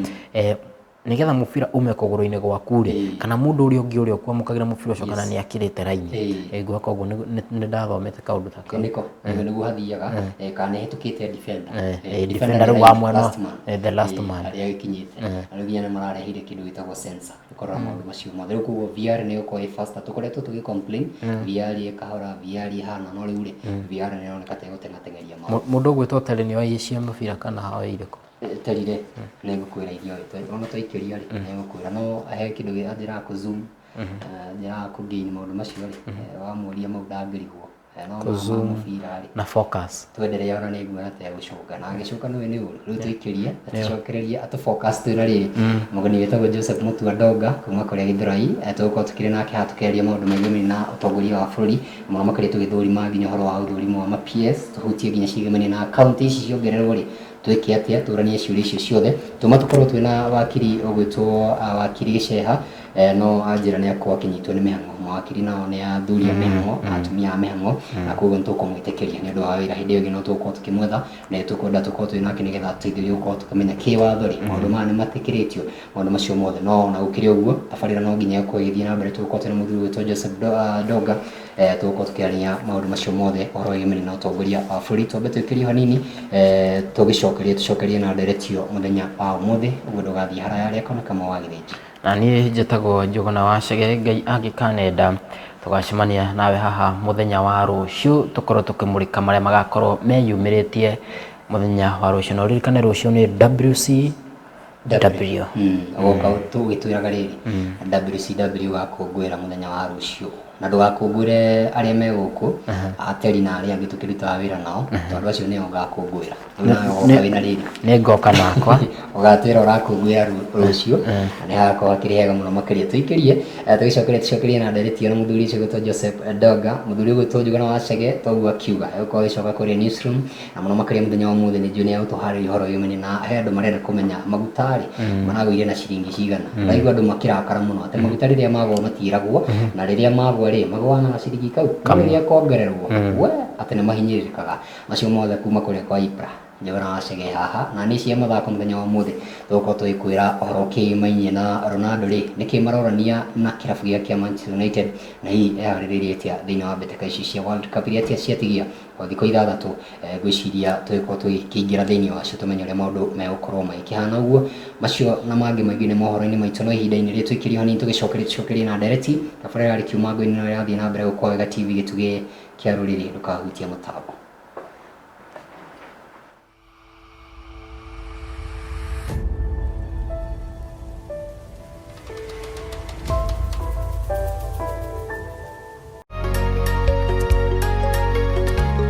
nĩgetha mũbira ume kũgũrũ-inĩ gwaku rĩ, kana mũndũ ũrĩa ũngĩ ũrĩa ũkwamũkagĩra mũbira ũcio kana nĩ akĩrĩte raini. Ngwĩhoka ũguo nĩ ndathomete kaũndũ ta kau. Nĩko nĩguo hathiaga, kana nĩ hetũkĩte defender. Defender nĩ rĩu wa mwena last man. The last man. Harĩa gĩkinyĩte. Na rĩu nginya nĩ mararehire kĩndũ gĩtagwo sensor ĩkorora maũndũ macio mothe. Rĩu koguo VR nĩ ĩgũkorwo ĩ faster. Tũkoretwo tũgĩ complain VR ĩ kahora, VR ĩhana, no rĩu rĩ, VR nĩ ĩroneka ta ĩgũteng'ateng'eria maũndũ. Mũndũ ũgwĩtwo Terry nĩ oĩ cia mũbira kana oĩ irĩkũ? Terry rĩ, nĩ ngũkwĩra ithuĩ ona twaikĩria rĩ, nĩ ngũkwĩra no he kĩndũ anjĩraga kũ zoom, anjĩraga kũ gain maũndũ macio rĩ, wamũria mau ndangĩrigwo. No Kũ ma zoom mũbira rĩ, na focus. Twenderea ona nĩ nguona ta egũcũnga na angĩcũnga nĩwe nĩ ũru. Rĩu tũikĩrie atũcokererie atũ focus twĩna rĩrĩ mũgeni wĩtagwo Joseph Mutua Ndonga kuma kũrĩa Gĩthũrai. Tũgũkorwo tũkĩrĩ nake haha tũkĩaria maũndũ megiĩ na ũtongoria wa bũrũri, mũno makĩria tũgĩthũrima nginya ũhoro wa ũthũrimo wa ma PS, tũhutie nginya ciĩgemanie na kaunti ici ciongererwo rĩ, twĩke atĩa, tũranie ciũria icio ciothe. Tũma tũkorwo twĩna wakiri ũgwĩtwo wakiri Gĩceha, no anjĩra nĩ akorwo akĩnyitwo nĩ mĩhang'o. Mawakiri nao nĩ athuri a mĩhang'o na atumia a mĩhang'o, na koguo nĩ tũkũmwĩtĩkĩria nĩ ũndũ wa wĩra. Hĩndĩ ĩyo ĩngĩ no tũgũkorwo tũkĩmwetha na nĩ tũkwenda tũkorwo twĩ nake nĩgetha atũteithĩrĩrie gũkorwo tũkĩmenya kĩwatho rĩ, maũndũ maya nĩ matĩkĩrĩtio, maũndũ macio mothe. No ona gũkĩrĩ ũguo, tabarĩra no nginya ĩgũkorwo ĩgĩthiĩ na mbere. Tũgũkorwo twĩna mũthuri ũgwĩtwo Joseph Ndonga, tũgũkorwo tũkĩaria maũndũ macio mothe ũhoro wĩgiĩ na ũtongoria wa bũrũri. Twambe twĩkĩrie hanini, tũgĩcokerie tũcokerie na ndereti ĩyo mũthenya wa ũmũthĩ ũguo. Ndũgathiĩ haraya, rĩa kona kama wa Gĩthĩnji. Na niĩ njĩtagwo Njũgũna wa Chege. Ngai angĩkanenda tũgacemania nawe haha mũthenya wa rũciũ, tũkorwo tũkĩmũrĩka marĩa magakorwo meyumĩrĩtie mũthenya wa rũciũ. Na ũririkane rũciũ nĩ WCW. Ũgoka tũgĩtwĩraga rĩrĩ WCW gakũngũĩra mũthenya wa rũciũ, na ndũgakũngũĩre arĩa me gũkũ ateri na arĩa angĩ tũkĩrutaga wĩra nao, tondũ acio nĩo ngakũngũĩra. Rĩu nawe ũgoka wĩna rĩrĩ. Nĩ ngoka nakwa. Ũgatwĩra ũrakũngũĩra rũciũ, na nĩ hagakorwo hakĩrĩ hega mũno makĩria. Tũikĩrie, tũgĩcokerie tũcokerie na ndereti ĩyo na mũthuri ũcio ũgwĩtwo Joseph Ndonga. Mũthuri ũgwĩtwo Njũgũna wa Chege toguo akiuga egũkorwo agĩcoka kũrĩa newsroom, na mũno makĩria mũthenya wa ũmũthĩ nĩ njũĩ nĩ egũtũharĩria ũhoro wĩmanie na he andũ marenda kũmenya maguta rĩ, maragũire na ciringi cigana. Ndaigua andũ makĩrakara mũno atĩ maguta rĩrĩa magũa matiragwo, na rĩrĩa magũa rĩ, magũaga na gaciringi kau, no rĩrĩa kongererwo we atĩ nĩ mahinyĩrĩrĩkaga. Macio mothe kuma kũrĩa kwa Ibra. Njũgũna wa Chege haha na nĩ cia mathako mũthenya wa ũmũthĩ tũgũkorwo tũgĩkwĩra ũhoro ũkĩmainie na Ronaldo rĩ, nĩkĩ marorania na kĩrabu gĩa kĩa Manchester United, na hihi eharĩrĩirie atĩa thĩinĩ wa mbĩtĩka ici cia World Cup iria atia ciatigia o thikũ 6. Ngwĩciria tũgĩkorwo tũgĩkĩingĩra thĩinĩ wacio tũmenye ũrĩa maũndũ megũkorwo magĩkĩhana ũguo. Macio na mangĩ maingĩ nĩ mohoro-inĩ maitũ, no ihinda-inĩ rĩrĩ tũikĩrio hanini tũgĩcokerie tũcokerie na ndereti. Tabarĩra yarĩ Kiumangũ-inĩ no ĩrathiĩ na mbere gũkũ Wega TV, gĩtugĩ kĩa rũrĩrĩ. Ndũkahutie mũtambo.